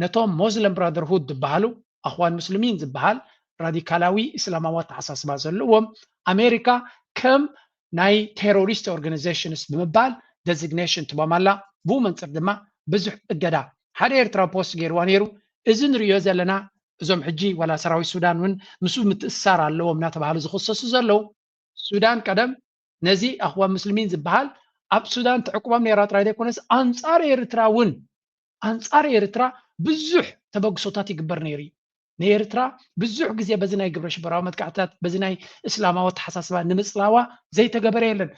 ነቶም ሞስለም ብራደርሁድ ዝበሃሉ ኣኽዋን ሙስሊሚን ዝበሃል ራዲካላዊ እስላማዊ ኣተሓሳስባ ዘለዎም ኣሜሪካ ከም ናይ ቴሮሪስት ኦርጋናይዜሽንስ ብምባል ደዚግኔሽን ትቦም ኣላ። ብኡ መንፅር ድማ ብዙሕ እገዳ ሓደ ኤርትራ ፖስት ገይርዋ ነይሩ። እዚ ንሪኦ ዘለና እዞም ሕጂ ዋላ ሰራዊት ሱዳን እውን ምስ ምትእስሳር ኣለዎም እናተባሃሉ ዝኽሰሱ ዘለዉ ሱዳን ቀደም ነዚ ኣኽዋን ሙስሊሚን ዝበሃል ኣብ ሱዳን ተዕቁቦም ነይራ ጥራይ ዘይኮነስ ኣንፃር ኤርትራ እውን ኣንፃር ኤርትራ ብዙሕ ተበግሶታት ይግበር ነይሩ እዩ። ንኤርትራ ብዙሕ ግዜ በዚ ናይ ግብረ ሽበራዊ መጥቃዕትታት በዚ ናይ እስላማዊ ኣተሓሳስባ ንምፅላዋ ዘይተገበረ የለን።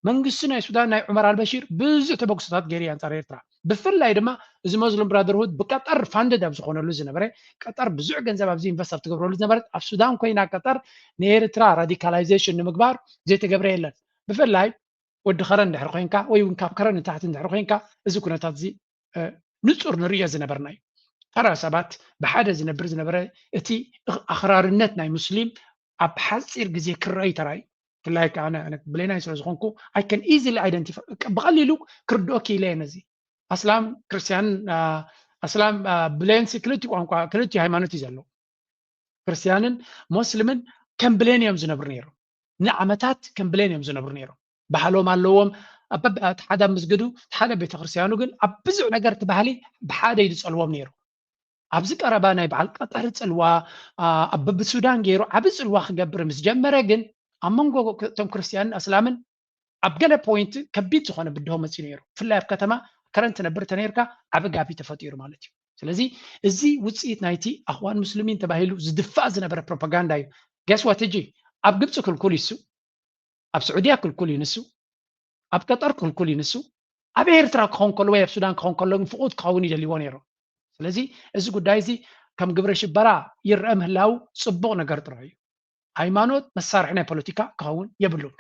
መንግስቲ ናይ ሱዳን ናይ ዑመር ኣልበሺር ብዙሕ ተበግሶታት ገይሩ እዩ ኣንፃር ኤርትራ። ብፍላይ ድማ እዚ ሞስሊም ብራደርሁድ ብቀጠር ፋንድድ ኣብ ዝኾነሉ ዝነበረ ቀጠር ብዙሕ ገንዘብ ኣብዚ ኢንቨስት ኣብ ትገብረሉ ዝነበረት ኣብ ሱዳን ኮይና ቀጠር ንኤርትራ ራዲካላይዜሽን ንምግባር ዘይተገብረ የለን። ብፍላይ ወዲ ከረን እንድሕር ኮይንካ ወይ እውን ካብ ከረን ንታሕቲ እንድሕር ኮይንካ እዚ ኩነታት እዚ ንፁር ንርእዮ ዝነበርና እዩ። ተራ ሰባት ብሓደ ዝነብር ዝነበረ እቲ ኣኽራርነት ናይ ሙስሊም ኣብ ሓፂር ግዜ ክረኣይ ተራእዩ። ብፍላይ ከዓ ብሌናይ ስለ ዝኾንኩ I can easily identify ብቐሊሉ ክርድኦ ክኢለ እየ ነዚ ኣስላም ክርስቲያን ኣስላም ብሌንሲ ክልቲ ቋንቋ ክልቲ ሃይማኖት እዩ ዘለዎ። ክርስቲያንን ሞስልምን ከም ብሌን እዮም ዝነብሩ ነይሮም። ንዓመታት ከም ብሌን እዮም ዝነብሩ ነይሮም። ባህሎም ኣለዎም። ሓደ ኣብ ምስግዱ ሓደ ቤተክርስትያኑ ግን ኣብ ብዙሕ ነገር እቲ ባህሊ ብሓደ እዩ ዝፀልዎም ነይሩ። ኣብዚ ቀረባ ናይ በዓል ቀጠር ፅልዋ ኣብ ብብሱዳን ገይሩ ዓብ ፅልዋ ክገብር ምስ ጀመረ ግን ኣብ መንጎ እቶም ክርስትያንን ኣስላምን ኣብ ገለ ፖይንት ከቢድ ዝኾነ ብድሆ መፅኡ ነይሩ። ብፍላይ ኣብ ከተማ ከረን ትነብር ተነይርካ ዓብ ጋቢ ተፈጢሩ ማለት እዩ። ስለዚ እዚ ውፅኢት ናይቲ ኣኽዋን ሙስሊሚን ተባሂሉ ዝድፋእ ዝነበረ ፕሮፓጋንዳ እዩ። ገስዋት ሕጂ ኣብ ግብፂ ክልኩል ይሱ ኣብ ስዑድያ ክልኩል እዩ ንሱ ኣብ ቀጠር ክልኩል እዩ ንሱ ኣብ ኤርትራ ክኸውን ከሎ ወይ ኣብ ሱዳን ክኸውን ከሎ ግን ፍቑድ ክኸውን ይደልይዎ ነይሩ። ስለዚ እዚ ጉዳይ እዚ ከም ግብረ ሽበራ ይረአ ምህላው ፅቡቕ ነገር ጥራይ እዩ። ሃይማኖት መሳርሒ ናይ ፖለቲካ ክኸውን የብሉን።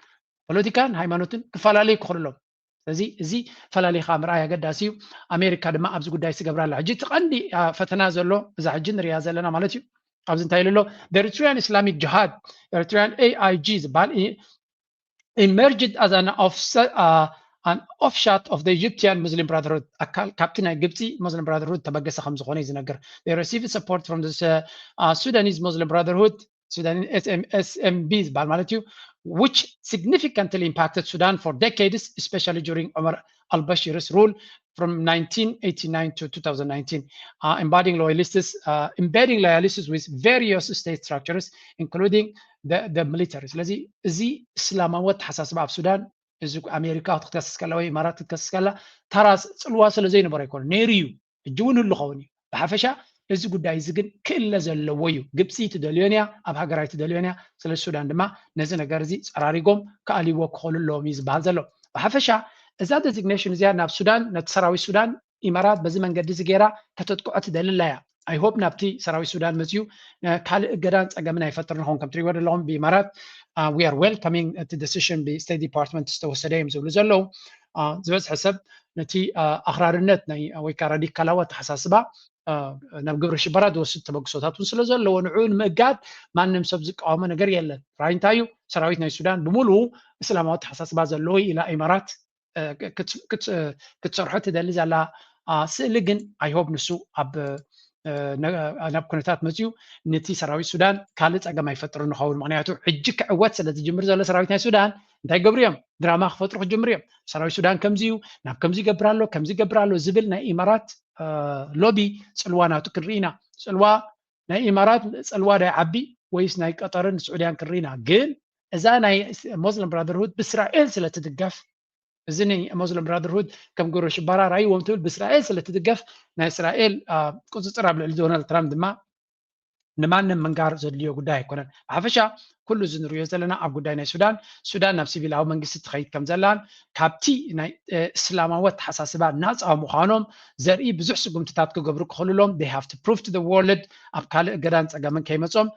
ፖለቲካን ሃይማኖትን ክፈላለዩ ክኽእሉ ኣለዎም። ስለዚ እዚ ፈላሊኻ ምርኣይ ኣገዳሲ እዩ። ኣሜሪካ ድማ ኣብዚ ጉዳይ ትገብራ ኣላ። ሕጂ እቲ ቀንዲ ፈተና ዘሎ እዛ ሕጂ ንሪኣ ዘለና ማለት እዩ። ኣብዚ እንታይ ኢሉ ኣሎ? Eritrean Islamic Jihad Eritrean A I G ዝበሃል emerged as an offset uh, an offshoot of the Egyptian Muslim Brotherhood ኣካል ካብቲ ናይ ግብፂ Muslim Brotherhood ተበገሰ ከም ዝኾነ እዩ ዝነገር። They received support from the uh, Sudanese Muslim Brotherhood Sudan S M S M B ዝበሃል ማለት እዩ which significantly impacted Sudan for decades especially during Omar al-Bashir's rule from nineteen eighty-nine to two thousand nineteen uh, embodying loyalists uh, embedding loyalists with various state structures including the, the military ስለዚ እዚ እስላማዊ ኣተሓሳስባ ኣብ ሱዳን እዚ ኣሜሪካ ክትከስስ ከላ ወይ ኢማራት ክትከስስ ከላ ተራ ፅልዋ ስለ ዘይነበሮ ኣይኮነ ነይሩ እዩ ሕጂ እውን ህሉ ኸውን እዩ ብሓፈሻ እዚ ጉዳይ እዚ ግን ክእለ ዘለዎ እዩ ግብፂ ትደልዮን እያ ኣብ ሃገራይ ትደልዮን እያ ስለ ሱዳን ድማ ነዚ ነገር እዚ ፀራሪጎም ክኣልይዎ ክኽእሉ ኣለዎም እዩ ዝበሃል ዘሎ ብሓፈሻ እዛ ዴዚግኔሽን እዚኣ ናብ ሱዳን ነቲ ሰራዊት ሱዳን ኢማራት በዚ መንገዲ እዚ ገይራ ከተጥቅዖ ትደሊ ኣላ እያ I hope ናብቲ ሰራዊት ሱዳን መፅዩ ካልእ እገዳን ፀገምን ኣይፈጥር ንኸውን ከም ትሪእዎ ዘለኹም ብኢማራት we are welcoming እቲ decision ብ State Department ዝተወሰደ እዮም ዝብሉ ዘለዉ ዝበዝሐ ሰብ ነቲ ኣኽራርነት ናይ ወይ ከዓ ራዲካላዊ ኣተሓሳስባ ናብ ግብረ ሽበራ ዝወስድ ተበግሶታት እውን ስለ ዘለዎ ንዕኡ ንምእጋድ ማንም ሰብ ዝቃወሞ ነገር የለን ራይ እንታይ እዩ ሰራዊት ናይ ሱዳን ብምሉኡ እስላማዊ ኣተሓሳስባ ዘለዎ ኢላ ኢማራት ክትሰርሖ ትደሊ ዘላ ስእሊ ግን I hope ንሱ ኣብ ናብ ኩነታት መፅኡ ነቲ ሰራዊት ሱዳን ካልእ ፀገም ኣይፈጥር ንኸውን ምክንያቱ ሕጂ ክዕወት ስለ ዝጅምር ዘሎ ሰራዊት ናይ ሱዳን እንታይ ገብሩ እዮም ድራማ ክፈጥሩ ክጅምሩ እዮም ሰራዊት ሱዳን ከምዚ እዩ ናብ ከምዚ ይገብር ኣሎ ከምዚ ይገብር ኣሎ ዝብል ናይ ኢማራት ሎቢ ፅልዋ ናቱ ክንርኢ ኢና ፅልዋ ናይ ኢማራት ፅልዋ ዳይ ዓቢ ወይስ ናይ ቀጠርን ስዑድያን ክንርኢ ኢና ግን እዛ ናይ ሞስሊም ብራደርሁድ ብእስራኤል ስለ ትድገፍ እዚ ናይ ሞስሊም ብራደርሁድ ከም ግብረ ሽበራ ራእይዎም ትብል ብእስራኤል ስለ ትድገፍ ናይ እስራኤል ቁፅፅር ኣብ ልዕሊ ዶናልድ ትራምፕ ድማ ንማንም ምንጋር ዘድልዮ ጉዳይ ኣይኮነን ብሓፈሻ ኩሉ እዚ ንሪዮ ዘለና ኣብ ጉዳይ ናይ ሱዳን ሱዳን ናብ ሲቪላዊ መንግስቲ ትኸይድ ከም ዘላን ካብቲ ናይ እስላማዊ ኣተሓሳስባ ናፃ ምዃኖም ዘርኢ ብዙሕ ስጉምትታት ክገብሩ ክኽእሉሎም they have to prove to the world ኣብ ካልእ እገዳን ፀገምን ከይመፆም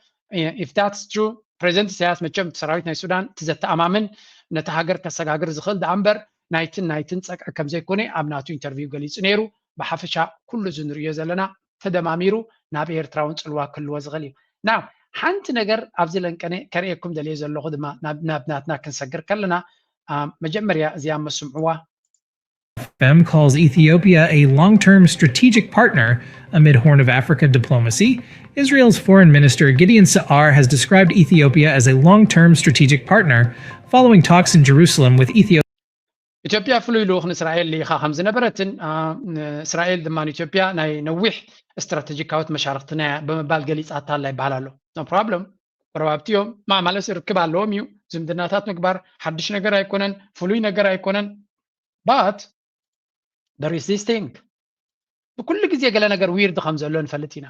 if that's true ፕሬዚደንት ኢሳያስ መቸም ሰራዊት ናይ ሱዳን እቲ ዘተኣማምን ነቲ ሃገር ከሰጋግር ዝኽእል ደኣ እምበር ናይትን ናይትን ፀቅዒ ከም ዘይኮነ ኣብ ናቱ ኢንተርቪው ገሊፁ ነይሩ ብሓፈሻ ኩሉ እዚ ንርእዮ ዘለና ተደማሚሩ ናብ ኤርትራ እውን ጽልዋ ክህልዎ ዝኽእል እዩ። ናው ሓንቲ ነገር ኣብዚ ለንቀነ ከርእየኩም ደልየ ዘለኹ ድማ ናብ ናትና ክንሰግር ከለና መጀመርያ እዚኣ መስምዕዋ። F M calls Ethiopia a long-term strategic partner amid Horn of Africa diplomacy. Israel's Foreign Minister Gideon Sa'ar has described Ethiopia as a long-term strategic partner following talks in Jerusalem with Ethiopia. ኢትዮጵያ ፍሉይ ልኡኽ ንእስራኤል ልኢኻ ከም ዝነበረትን እስራኤል ድማ ንኢትዮጵያ ናይ ነዊሕ ስትራቴጂካዊት መሻርክትና እያ ብምባል ገሊጻታ ኣላ ይበሃል ኣሎ። No problem። ጎረባብቲ እዮም፣ ማማለስ ርክብ ኣለዎም እዩ። ዝምድናታት ምግባር ሓድሽ ነገር ኣይኮነን፣ ፍሉይ ነገር ኣይኮነን። But there is this thing። ብኩሉ ግዜ ገለ ነገር weird ከም ዘሎ ንፈልጥ ኢና።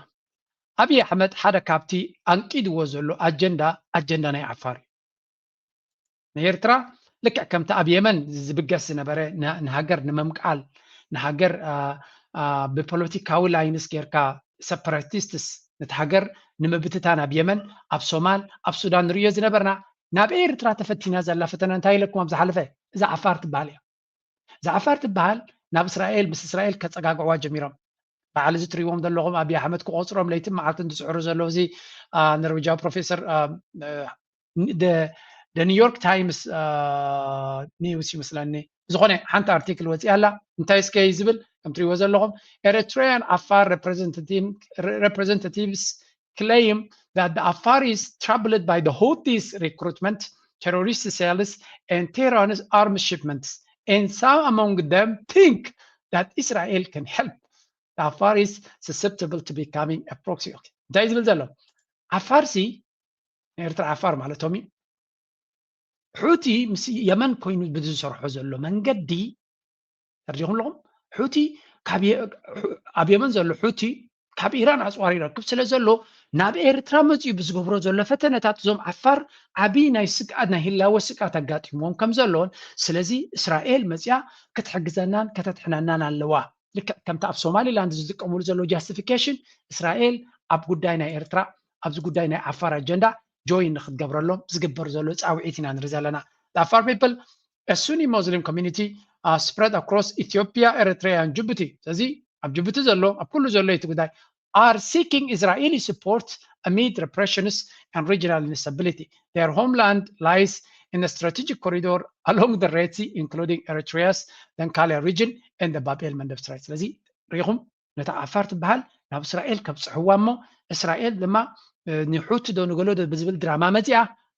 ኣብይ ኣሕመድ ሓደ ካብቲ ኣንቂድዎ ዘሎ ኣጀንዳ ኣጀንዳ ናይ ዓፋር እዩ። ንኤርትራ ልክዕ ከምቲ ኣብ የመን ዝብገስ ዝነበረ ንሃገር ንምምቃል ንሃገር ብፖለቲካዊ ላይንስ ጌርካ ሰፐራቲስትስ ነቲ ሃገር ንምብትታን ኣብ የመን ኣብ ሶማል ኣብ ሱዳን ንርእዮ ዝነበርና ናብ ኤርትራ ተፈቲና ዘላ ፈተና እንታይ ኢለኩም ኣብ ዝሓለፈ እዛ ዓፋር ትበሃል እያ። እዛ ዓፋር ትበሃል ናብ እስራኤል ምስ እስራኤል ከጸጋግዕዋ ጀሚሮም። በዓል እዚ ትሪእዎም ዘለኹም ኣብይ ኣሕመድ ክቆጽሮም ለይትን መዓልትን ዝስዕሩ ዘለዉ እዚ ነርዌጃዊ ፕሮፌሰር ኒውዮርክ ታይምስ ኒውስ ይመስለኒ ዝኾነ ሓንቲ ኣርቲክል ወፂኣ ኣላ። እንታይ እስከ ዝብል ከም ትሪእዎ ዘለኹም Eritrean Afar representatives claim that the Afar is troubled by the Houthis recruitment, terrorist cells and Tehran's arms shipments, and some among them think that Israel can help. The Afar is susceptible to becoming a proxy. እንታይ ዝብል ዘሎ ዓፋር ሲ ንኤርትራ ዓፋር ማለቶም እዩ። ሑቲ ምስ የመን ኮይኑ ብዝሰርሖ ዘሎ መንገዲ ተርዲኹም ኣለኹም። ሑቲ ኣብ የመን ዘሎ ሑቲ ካብ ኢራን ኣፅዋር ይረክብ ስለ ዘሎ ናብ ኤርትራ መፅኡ ብዝገብሮ ዘሎ ፈተነታት እዞም ዓፋር ዓብዪ ናይ ስግኣት ናይ ህላወ ስግኣት ኣጋጢምዎም ከም ዘሎን ስለዚ እስራኤል መፅያ ክትሕግዘናን ከተድሕነናን ኣለዋ። ልክዕ ከምቲ ኣብ ሶማሊላንድ ዝጥቀምሉ ዘለዉ ጃስቲፊኬሽን እስራኤል ኣብ ጉዳይ ናይ ኤርትራ ኣብዚ ጉዳይ ናይ ዓፋር ኣጀንዳ ጆይን ንክትገብረሎም ዝግበር ዘሎ ፃውዒት ኢና ንርኢ ዘለና። The Afar people, a Sunni Muslim community, are spread across Ethiopia, Eritrea and Djibouti። ስለዚ ኣብ ጅቡቲ ዘሎ ኣብ ኩሉ ዘሎ እቲ ጉዳይ are seeking Israeli support amid repressions and regional instability. Their homeland lies in a strategic corridor along the Red Sea, including Eritrea's Dhenkale region and the Bab el Mandeb Strait. ስለዚ ሪኹም ነታ ዓፋር ትበሃል ናብ እስራኤል ከብፅሕዋ እሞ እስራኤል ድማ ንሑቲ ዶ ንገሎ ዶ ብዝብል ድራማ መፂኣ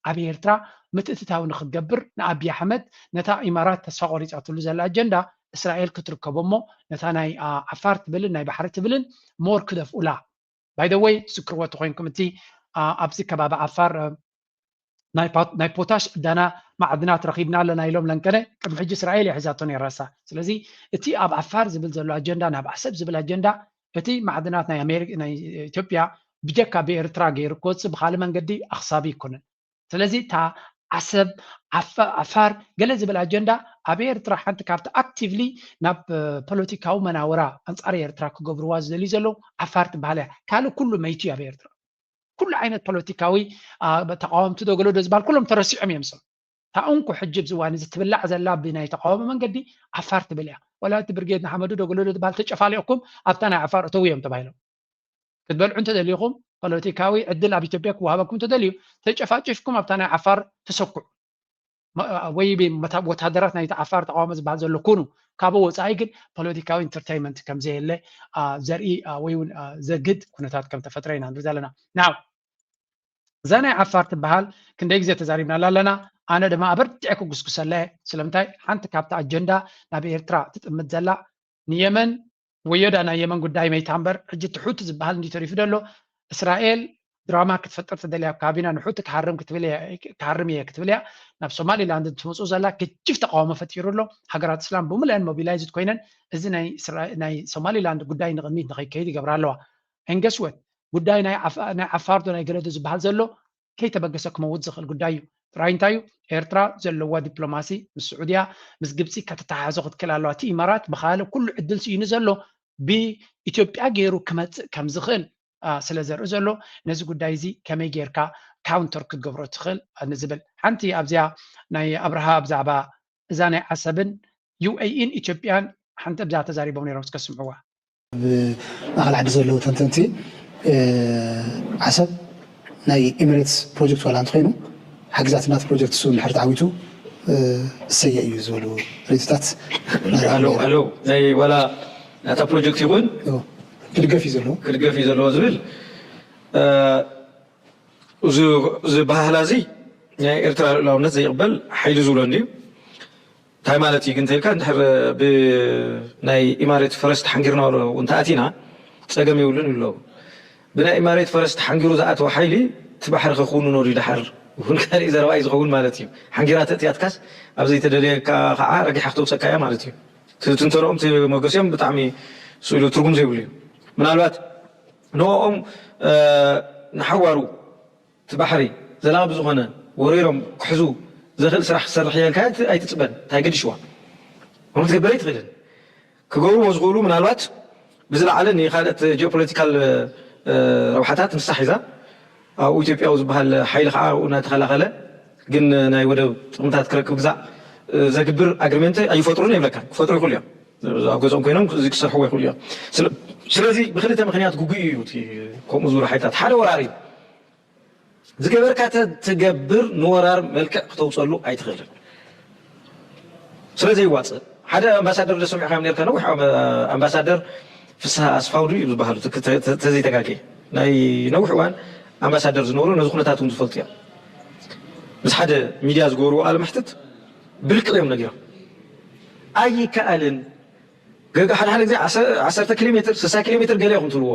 ኣብ ኤርትራ ምትእትታው ንክትገብር ንኣብይ ኣሕመድ ነታ ኢማራት ተስፋ ቆሪፃትሉ ዘላ ኣጀንዳ እስራኤል ክትርከቦ እሞ ነታ ናይ ዓፋር ትብልን ናይ ባሕሪ ትብልን ሞር ክደፍኡላ። By the way ትዝክርዎ ተኮይንኩም እቲ ኣብዚ ከባቢ ዓፋር ናይ ፖታሽ ዕዳና ማዕድናት ረኺብና ኣለና ኢሎም ለንቀነ ቅድሚ ሕጂ እስራኤል እያ ሒዛቶ ነይራሳ። ስለዚ እቲ ኣብ ዓፋር ዝብል ዘሎ ኣጀንዳ ናብ ዓሰብ ዝብል ኣጀንዳ እቲ ማዕድናት ናይ ኣሜሪካ ናይ ኢትዮጵያ ብጀካ ብኤርትራ ገይሩ ክወፅእ ብካልእ መንገዲ ኣክሳቢ ኣይኮነን። ስለዚ እታ ዓሰብ ዓፋር ገለ ዝብል ኣጀንዳ ኣብ ኤርትራ ሓንቲ ካብቲ ኣክቲቭሊ ናብ ፖለቲካዊ መናውራ ኣንፃር ኤርትራ ክገብርዋ ዝደልዩ ዘለዉ ዓፋር ትበሃል እያ። ካልእ ኩሉ መይቱ እዩ ኣብ ኤርትራ። ኩሉ ዓይነት ፖለቲካዊ ተቃወምቲ ዶ ገለ ዶ ዝበሃል ኩሎም ተረሲዖም እዮም። ሰብ እታ እንኩ ሕጂ ኣብዚ እዋን እዚ ትብላዕ ዘላ ብናይ ተቃውሞ መንገዲ ዓፋር ትብል እያ። ዋላ እቲ ብርጌድ ንሓመዱ ዶ ገለ ዶ ዝበሃል ተጨፋሊቕኩም ኣብታ ናይ ዓፋር እተው እዮም ተባሂሎም። ክትበልዑ እንተደሊኹም ፖለቲካዊ ዕድል ኣብ ኢትዮጵያ ክወሃበኩም እንተደልዩ ተጨፋጭፍኩም ኣብታ ናይ ዓፋር ተሰኩዑ ወይ ወታደራት ናይቲ ዓፋር ተቃውሞ ዝበሃል ዘሎ ኩኑ። ካብ ወፃኢ ግን ፖለቲካዊ ኢንተርቴይንመንት ከምዘየለ ዘርኢ ወይ እውን ዘግድ ኩነታት ከም ተፈጥረ ኢና ንርኢ ዘለና። ናው እዛ ናይ ዓፋር ትበሃል ክንደይ ግዜ ተዛሪብናላ ኣለና። ኣነ ድማ ኣበርቲዐ ክጉስጉሰላ እየ። ስለምንታይ ሓንቲ ካብቲ ኣጀንዳ ናብ ኤርትራ ትጥምት ዘላ ንየመን ወዮዳ ናይ የመን ጉዳይ መይታ እምበር ሕጂ እቲ ሑቲ ዝበሃል እንዲ ተሪፉ ደሎ እስራኤል ድራማ ክትፈጥር ትደልያ ኣብ ካቢና ንሑቲ ክሃርም ክትብል እያ ክሃርም እየ ክትብል እያ ናብ ሶማሊላንድ ትመፁ ዘላ ክጅፍ ተቃውሞ ፈጢሩ ኣሎ። ሃገራት እስላም ብምልአን ሞቢላይዝድ ኮይነን እዚ ናይ ሶማሊላንድ ጉዳይ ንቅድሚት ንከይከይድ ይገብራ ኣለዋ። And guess what ጉዳይ ናይ ዓፋር ዶ ናይ ገለ ዶ ዝበሃል ዘሎ ከይተበገሰ ክመውት ዝኽእል ጉዳይ እዩ። ጥራይ እንታይ እዩ ኤርትራ ዘለዋ ዲፕሎማሲ ምስ ስዑድያ ምስ ግብፂ ከተተሓሕዞ ክትክእል ኣለዋ። እቲ ኢማራት ብካልእ ኩሉ ዕድል ስኢኑ ዘሎ ብኢትዮጵያ ገይሩ ክመፅእ ከም ዝኽእል ስለ ዘርኢ ዘሎ ነዚ ጉዳይ እዚ ከመይ ጌርካ ካውንተር ክትገብሮ ትኽእል ንዝብል ሓንቲ ኣብዚኣ ናይ ኣብርሃ ብዛዕባ እዛ ናይ ዓሰብን ዩኤኢን ኢትዮጵያን ሓንቲ ኣብዛ ተዛሪቦም ነይሮም እስከ ስምዕዋ። ኣብ ማእኸል ዓዲ ዘለዉ ተንተንቲ ዓሰብ ናይ ኤሚሬትስ ፕሮጀክት ዋላ እንተኾይኑ ሓግዛትና እቲ ፕሮጀክት እሱ እንድሕር ተዓዊቱ እሰየ እዩ ዝበሉ ሬትታት ኣለዉ። ናይ ዋላ ናታ ፕሮጀክት ይኹን ክድገፍ እዩ ዘለዎ። ክድገፍ እዩ ዘለዎ ዝብል እዚ ባህላ እዚ ናይ ኤርትራ ልኡላውነት ዘይቕበል ሓይሊ ዝብሎ እንድዩ። እንታይ ማለት እዩ ግን ተልካ እንድሕር ብናይ ኢማሬት ፈረስ ተሓንጊርና እንተኣቲና ጸገም የብሉን ይብሉ ኣለዉ። ብናይ ኢማሬት ፈረስ ተሓንጊሩ ዝኣተወ ሓይሊ እቲ ባሕሪ ከክውንኖ ድዩ ደሓር እውን ካልእ ዘረባ እዩ ዝኸውን ማለት እዩ። ሓንጊራ ተእትያትካስ ኣብ ዘይተደለየካ ከዓ ረጊሓ ክተውፀካ እያ ማለት እዩ። ትንተንኦም መገሲኦም ብጣዕሚ ስኢሉ ትርጉም ዘይብሉ እዩ። ምናልባት ንኦም ንሓዋሩ እቲ ባሕሪ ዘላቂ ብዝኾነ ወሪሮም ክሕዙ ዘኽእል ስራሕ ክሰርሕ እየ ኢልካ ኣይትፅበን። እንታይ ገዲሽዋ? ከምኡ ክትገብር ኣይትኽእልን። ክገብርዎ ዝኽእሉ ምናልባት ብዝለዓለ ንኻልኦት ጂኦፖለቲካል ረብሓታት ንሳ ሒዛ ኣብኡ ኢትዮጵያዊ ዝበሃል ሓይሊ ከዓ ኣብኡ እናተኸላኸለ ግን ናይ ወደብ ጥቕምታት ክረክብ ግዛዕ ዘግብር ኣግሪመንት ኣይፈጥሩን የብለካ። ክፈጥሩ ይኽእሉ እዮም። ኣብ ገዝኦም ኮይኖም እዚ ክሰርሕዎ ይኽእሉ እዮም። ስለዚ ብክልተ ምክንያት ግጉይ እዩ ከምኡ ዝብሉ ሓይልታት። ሓደ ወራሪ እዩ። ዝገበርካ ትገብር ንወራር መልክዕ ክተውፀሉ ኣይትኽእልን። ስለ ዘይዋፅእ ሓደ ኣምባሳደር ዶ ሰሚዕካ ነርካ ነዊሕ ኣምባሳደር ፍስሃ ኣስፋው ድዩ ዝበሃሉ ተዘይተጋገየ ናይ ነዊሕ እዋን ኣምባሳደር ዝነበሩ ነዚ ኩነታት እውን ዝፈልጡ እዮም። ምስ ሓደ ሚድያ ዝገበርዎ ቃለ መሕትት ብርቂ እዮም ነጊሮም ኣይከኣልን ገጋ ሓደ ሓደ ግዜ ዓሰርተ ኪሎ ሜትር ስሳ ኪሎ ሜትር ገለ ኢኹም ትብልዎ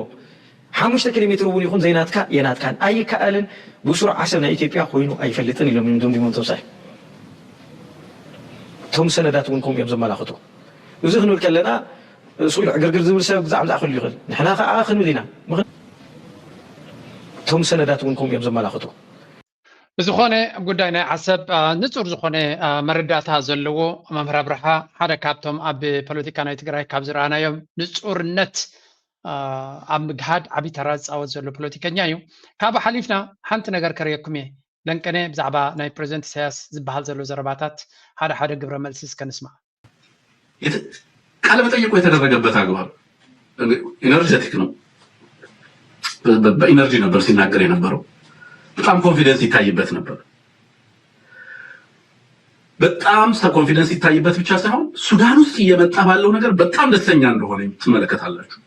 ሓሙሽተ ኪሎ ሜትር እውን ይኹን ዘይናትካ የናትካን ኣይከኣልን ብስሩዕ ዓሰብ ናይ ኢትዮጵያ ኮይኑ ኣይፈልጥን ኢሎም እዮም ደምዲሞም ተምሳይ እቶም ሰነዳት እውን ከምኡ እዮም ዘመላኽቱ እዚ ክንብል ከለና ስኢሉ ዕግርግር ዝብል ሰብ ግዛዕ ምዛዕ ክህሉ ይኽእል ንሕና ከዓ ክንብል ኢና እቶም ሰነዳት እውን ከምኡ እዮም ዘመላኽቱ ብዝኾነ ኣብ ጉዳይ ናይ ዓሰብ ንፁር ዝኾነ መረዳእታ ዘለዎ መምህር ኣብርሃ ሓደ ካብቶም ኣብ ፖለቲካ ናይ ትግራይ ካብ ዝረኣናዮም ንፁርነት ኣብ ምግሃድ ዓብዪ ተራ ዝፃወት ዘሎ ፖለቲከኛ እዩ። ካብ ሓሊፍና ሓንቲ ነገር ከርእየኩም እየ። ለንቀነ ብዛዕባ ናይ ፕሬዚደንት ኢሳያስ ዝበሃል ዘሎ ዘረባታት ሓደ ሓደ ግብረ መልሲ እስከ ንስማዕ። ቃለ መጠይቁ የተደረገበት አግባብ ኢነርጀቲክ ነው። በኢነርጂ ነበር ሲናገር የነበረው። በጣም ኮንፊደንስ ይታይበት ነበር። በጣም ኮንፊደንስ ይታይበት ብቻ ሳይሆን ሱዳን ውስጥ እየመጣ ባለው ነገር በጣም ደስተኛ እንደሆነ ትመለከታላችሁ።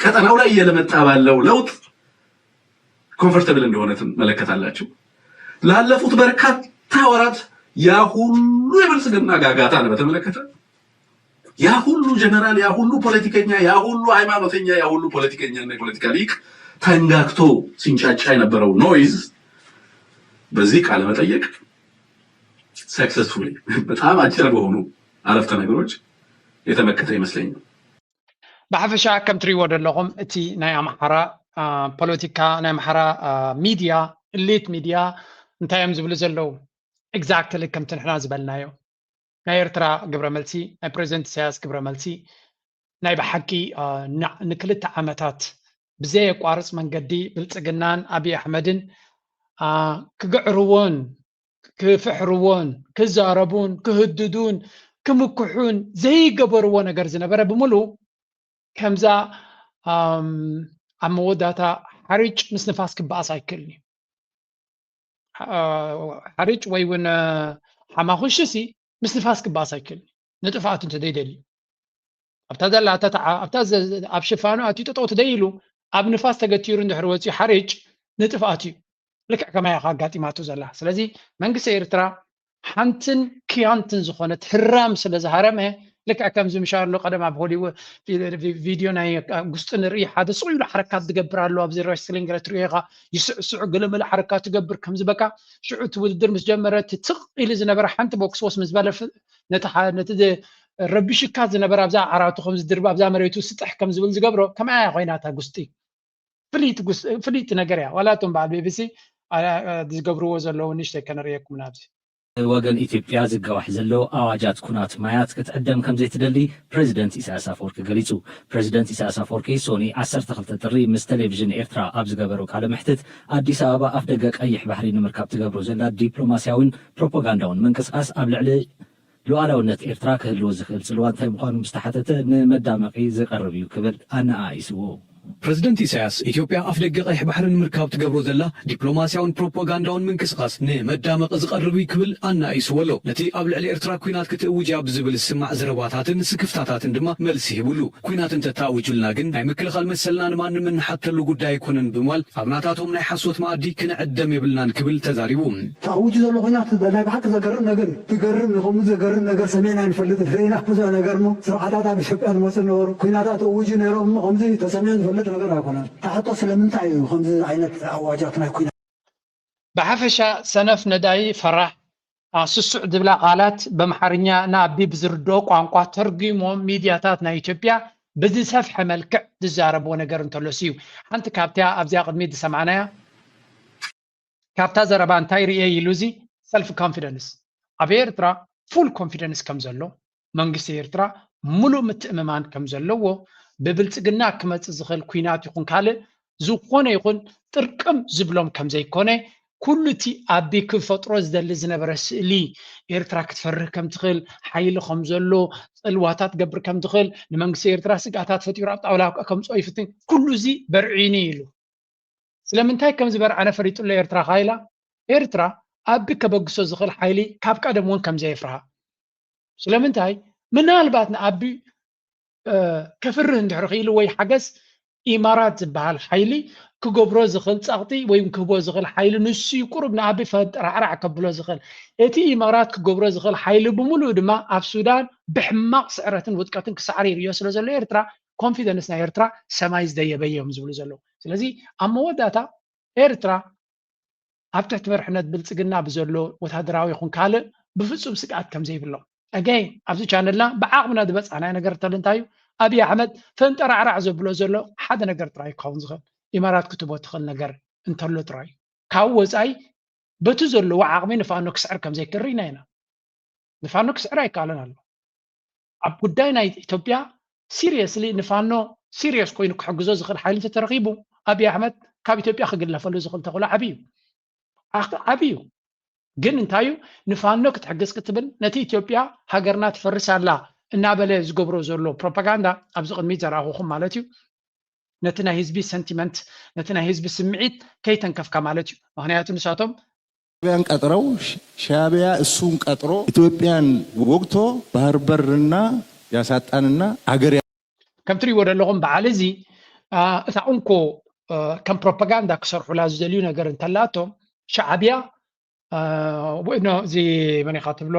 ቀጠናው ላይ እየመጣ ባለው ለውጥ ኮንፈርተብል እንደሆነ ትመለከታላችሁ። ላለፉት በርካታ ወራት ያ ሁሉ የብልጽግና ጋጋታ በተመለከተ ያ ሁሉ ጀነራል፣ ያ ሁሉ ፖለቲከኛ፣ ያ ሁሉ ሃይማኖተኛ፣ ያ ሁሉ ፖለቲከኛና የፖለቲካ ሊቅ ተንጋግቶ ሲንጫጫ የነበረው ኖይዝ በዚህ ቃለ መጠይቅ ሰክሰስፉሊ በጣም አጭር በሆኑ አረፍተ ነገሮች የተመከተ ይመስለኛል። ብሓፈሻ ከም ትሪእዎ ዘለኹም እቲ ናይ ኣምሓራ ፖለቲካ ናይ ኣምሓራ ሚድያ ኢሊት ሚድያ እንታይ እዮም ዝብሉ ዘለዉ exactly ከምቲ ንሕና ዝበልናዮ ናይ ኤርትራ ግብረ መልሲ ናይ ፕሬዚደንት ኢሳያስ ግብረ መልሲ ናይ ብሓቂ ንክልተ ዓመታት ብዘየቋርፅ መንገዲ ብልፅግናን ኣብይ ኣሕመድን ክግዕርዎን ክፍሕርዎን ክዛረቡን ክህድዱን ክምክሑን ዘይገበርዎ ነገር ዝነበረ ብምሉእ ከምዛ ኣብ መወዳእታ ሓሪጭ ምስ ንፋስ ክበኣስ ኣይክእልን እዩ። ሓሪጭ ወይ እውን ሓማኹሽሲ ምስ ንፋስ ክበኣስ ኣይክእልን እዩ። ንጥፍኣቱ እንተዘይደልዩ ኣብታ ዘላ ተተዓ ኣብታ ኣብ ሽፋኑ ኣትዩ ጠጠው ትደይ ኢሉ ኣብ ንፋስ ተገቲሩ እንድሕር ወፂኡ ሓሪጭ ንጥፍኣቱ እዩ። ልክዕ ከማይ ኢኻ ኣጋጢማቶ ዘላ። ስለዚ መንግስቲ ኤርትራ ሓንትን ክያንትን ዝኾነት ህራም ስለ ዝሃረመ ልክዕ ከምዚ ምሻሎ ቀደም ኣብ ሆሊው ቪድዮ ናይ ጉስጢ ንርኢ ሓደ ስቕ ኢሉ ሓረካት ዝገብር ኣሎ ኣብዚ ረስሊንግ ገለ ትሪኦ ኢኻ ይስዕስዑ ገለመለ ሓረካት ትገብር ከምዚ በቃ ሽዑ እቲ ውድድር ምስ ጀመረ እቲ ትቕ ኢሉ ዝነበረ ሓንቲ ቦክስ ወስ ምስ በለ ነቲ ረቢሽካ ዝነበረ ኣብዛ ዓራቱ ከም ዝድርብ ኣብዛ መሬቱ ስጥሕ ከም ዝብል ዝገብሮ ከምኣ እያ ኮይና እታ ጉስጢ ፍልይቲ ነገር እያ ዋላ እቶም በዓል ቢቢሲ ዝገብርዎ ዘለዉ ንሽተይ ከነርእየኩም ናብዚ ወገን ኢትዮጵያ ዝጋዋሕ ዘሎ ኣዋጃት ኩናት ማያት ክትዕደም ከምዘይትደሊ ፕሬዚደንት ኢሳያስ ኣፈወርቂ ገሊጹ። ፕሬዚደንት ኢሳያስ ኣፈወርቂ ሶኒ ዓሰርተ ክልተ ጥሪ ምስ ቴሌቪዥን ኤርትራ ኣብ ዝገበሮ ቃለ መሕትት ኣዲስ ኣበባ ኣፍደገ ቀይሕ ባሕሪ ንምርካብ ትገብሮ ዘላ ዲፕሎማስያዊን ፕሮፓጋንዳውን ምንቅስቃስ ኣብ ልዕሊ ሉዓላውነት ኤርትራ ክህልዎ ዝኽእል ጽልዋ እንታይ ምዃኑ ምስ ተሓተተ ንመዳመቒ ዝቐርብ እዩ ክብል ኣነኣኢስዎ። ፕረዚደንት ኢሳያስ፣ ኢትዮጵያ ኣፍደገ ቀይሕ ባሕሪ ንምርካብ ትገብሮ ዘላ ዲፕሎማስያውን ፕሮፓጋንዳውን ምንቅስቓስ ንመዳመቒ ዝቐርብ እዩ ክብል ኣነኣኢስዎ ኣሎ። ነቲ ኣብ ልዕሊ ኤርትራ ኲናት ክትእውጅ እያ ብዝብል ዝስማዕ ዘረባታትን ስክፍታታትን ድማ መልሲ ሂቡሉ። ኲናት እንተተኣዊጁልና ግን ናይ ምክልኻል መሰልና ንማንም እንሓተሉ ጉዳይ ኣይኮነን ብምባል ኣብ ናታቶም ናይ ሓሶት መኣዲ ክንዕደም የብልናን ክብል ተዛሪቡ። ተኣዊጁ ዘሎ ኲናት ናይ ብሓቂ ዘገርም ነገር እዩ። ዝገርም እዩ። ከምኡ ዘገርም ነገር ሰሚዕና ኣይንፈልጥን። ርኢና ብዙሕ ነገር እሞ ስርዓታት ኣብ ኢትዮጵያ ዝመፁ ነበሩ። ኲናታት እውጁ ነይሮም እሞ ከምዚ ተሰሚዑ ዝፈልጥ ነገር ኣይኮነን። እታ ሕቶ ስለምንታይ እዩ ከምዚ ዓይነት ኣዋጃት ናይ ኲናት? ብሓፈሻ ሰነፍ ነዳይ ፈራሕ፣ አ፣ ስሱዕ ዝብላ ቃላት በምሓርኛ ንኣቢ ብዝርድኦ ቋንቋ ተርጒሞም ሚድያታት ናይ ኢትዮጵያ ብዝሰፍሐ መልክዕ ዝዛረብዎ ነገር እንተሎስ እዩ። ሓንቲ ካብቲያ ኣብዚኣ ቅድሚት ዝሰማዕናያ ካብታ ዘረባ እንታይ ርእየ ኢሉ እዚ ሰልፍ ኮንፊደንስ ኣብ ኤርትራ ፉል ኮንፊደንስ ከም ዘሎ መንግስቲ ኤርትራ ምሉእ ምትእምማን ከም ዘለዎ ብብልጽግና ክመጽእ ዝኽእል ኲናት ይኹን ካልእ ዝኾነ ይኹን ጥርቅም ዝብሎም ከም ዘይኮነ ኩሉ እቲ ኣቢ ክፈጥሮ ዝደሊ ዝነበረ ስእሊ ኤርትራ ክትፈርህ ከም ትኽእል ሓይሊ ከም ዘሎ ጽልዋታት ገብር ከም ትኽእል ንመንግስቲ ኤርትራ ስግኣታት ፈጢሩ ኣብ ጣውላ ከምፅኦ ይፍትን ኩሉ እዚ በርዒኒ ኢሉ ስለምንታይ ከም ዝበርዓነ ፈሊጡሎ ኤርትራ ካይላ ኤርትራ ኣቢ ከበግሶ ዝኽእል ሓይሊ ካብ ቀደም እውን ከም ዘየፍርሃ ስለምንታይ ምናልባት ንኣቢ ከፍርህ እንድሕር ክኢሉ ወይ ሓገዝ ኢማራት ዝበሃል ሓይሊ ክገብሮ ዝኽእል ጸቕጢ ወይ ክህቦ ዝኽእል ሓይሊ ንሱ እዩ ቁሩብ ንኣቢ ፈንጠራዕራዕ ከብሎ ዝኽእል እቲ ኢማራት ክገብሮ ዝኽእል ሓይሊ ብምሉኡ ድማ ኣብ ሱዳን ብሕማቕ ስዕረትን ውድቀትን ክሳዕር ይርዮ ስለ ዘሎ ኤርትራ ኮንፊደንስ ናይ ኤርትራ ሰማይ ዝደየበ እዮም ዝብሉ ዘለዉ ስለዚ ኣብ መወዳእታ ኤርትራ ኣብ ትሕቲ መርሕነት ብልጽግና ብዘሎ ወታደራዊ ይኹን ካልእ ብፍጹም ስግኣት ከም ዘይብሎም ኣገይ ኣብዚ ቻነልና ብዓቕምና ዝበጻሕናዮ ነገር እንተሎ እንታይ እዩ ኣብይ ኣሕመድ ፈንጠራዕራዕ ዘብሎ ዘሎ ሓደ ነገር ጥራይ ክኸውን ዝኽእል ኢማራት ክትቦ ትኽእል ነገር እንተሎ ጥራይ እዩ ካብ ወጻኢ በቲ ዘለዎ ዓቕሚ ንፋኖ ክስዕር ከም ዘይክእል ርኢና ኢና ንፋኖ ክስዕር ኣይከኣለን ኣሎ ኣብ ጉዳይ ናይ ኢትዮጵያ ሲሪየስሊ ንፋኖ ሲሪየስ ኮይኑ ክሕግዞ ዝኽእል ሓይሊ እንተተረኺቡ ኣብይ ኣሕመድ ካብ ኢትዮጵያ ክግለፈሉ ዝኽእል ተኽእሎ ዓብዩ ዓብዩ ግን እንታይ እዩ ንፋኖ ክትሕግዝ ክትብል ነቲ ኢትዮጵያ ሃገርና ትፈርስ ኣላ እናበለ ዝገብሮ ዘሎ ፕሮፓጋንዳ ኣብዚ ቅድሚት ዘረኣኹኹም ማለት እዩ ነቲ ናይ ህዝቢ ሰንቲመንት ነቲ ናይ ህዝቢ ስምዒት ከይተንከፍካ ማለት እዩ ምክንያቱ ንሳቶም ሻዕቢያን ቀጥረው ሻዕቢያ እሱን ቀጥሮ ኢትዮጵያን ወግቶ ባህር በርና ያሳጣንና አገር ከም ትሪእዎ ዘለኹም በዓል እዚ እታ እንኮ ከም ፕሮፓጋንዳ ክሰርሑላ ዝደልዩ ነገር እንተላቶም ሻዕቢያ ወይ እዚ መን ኢኻ ትብሎ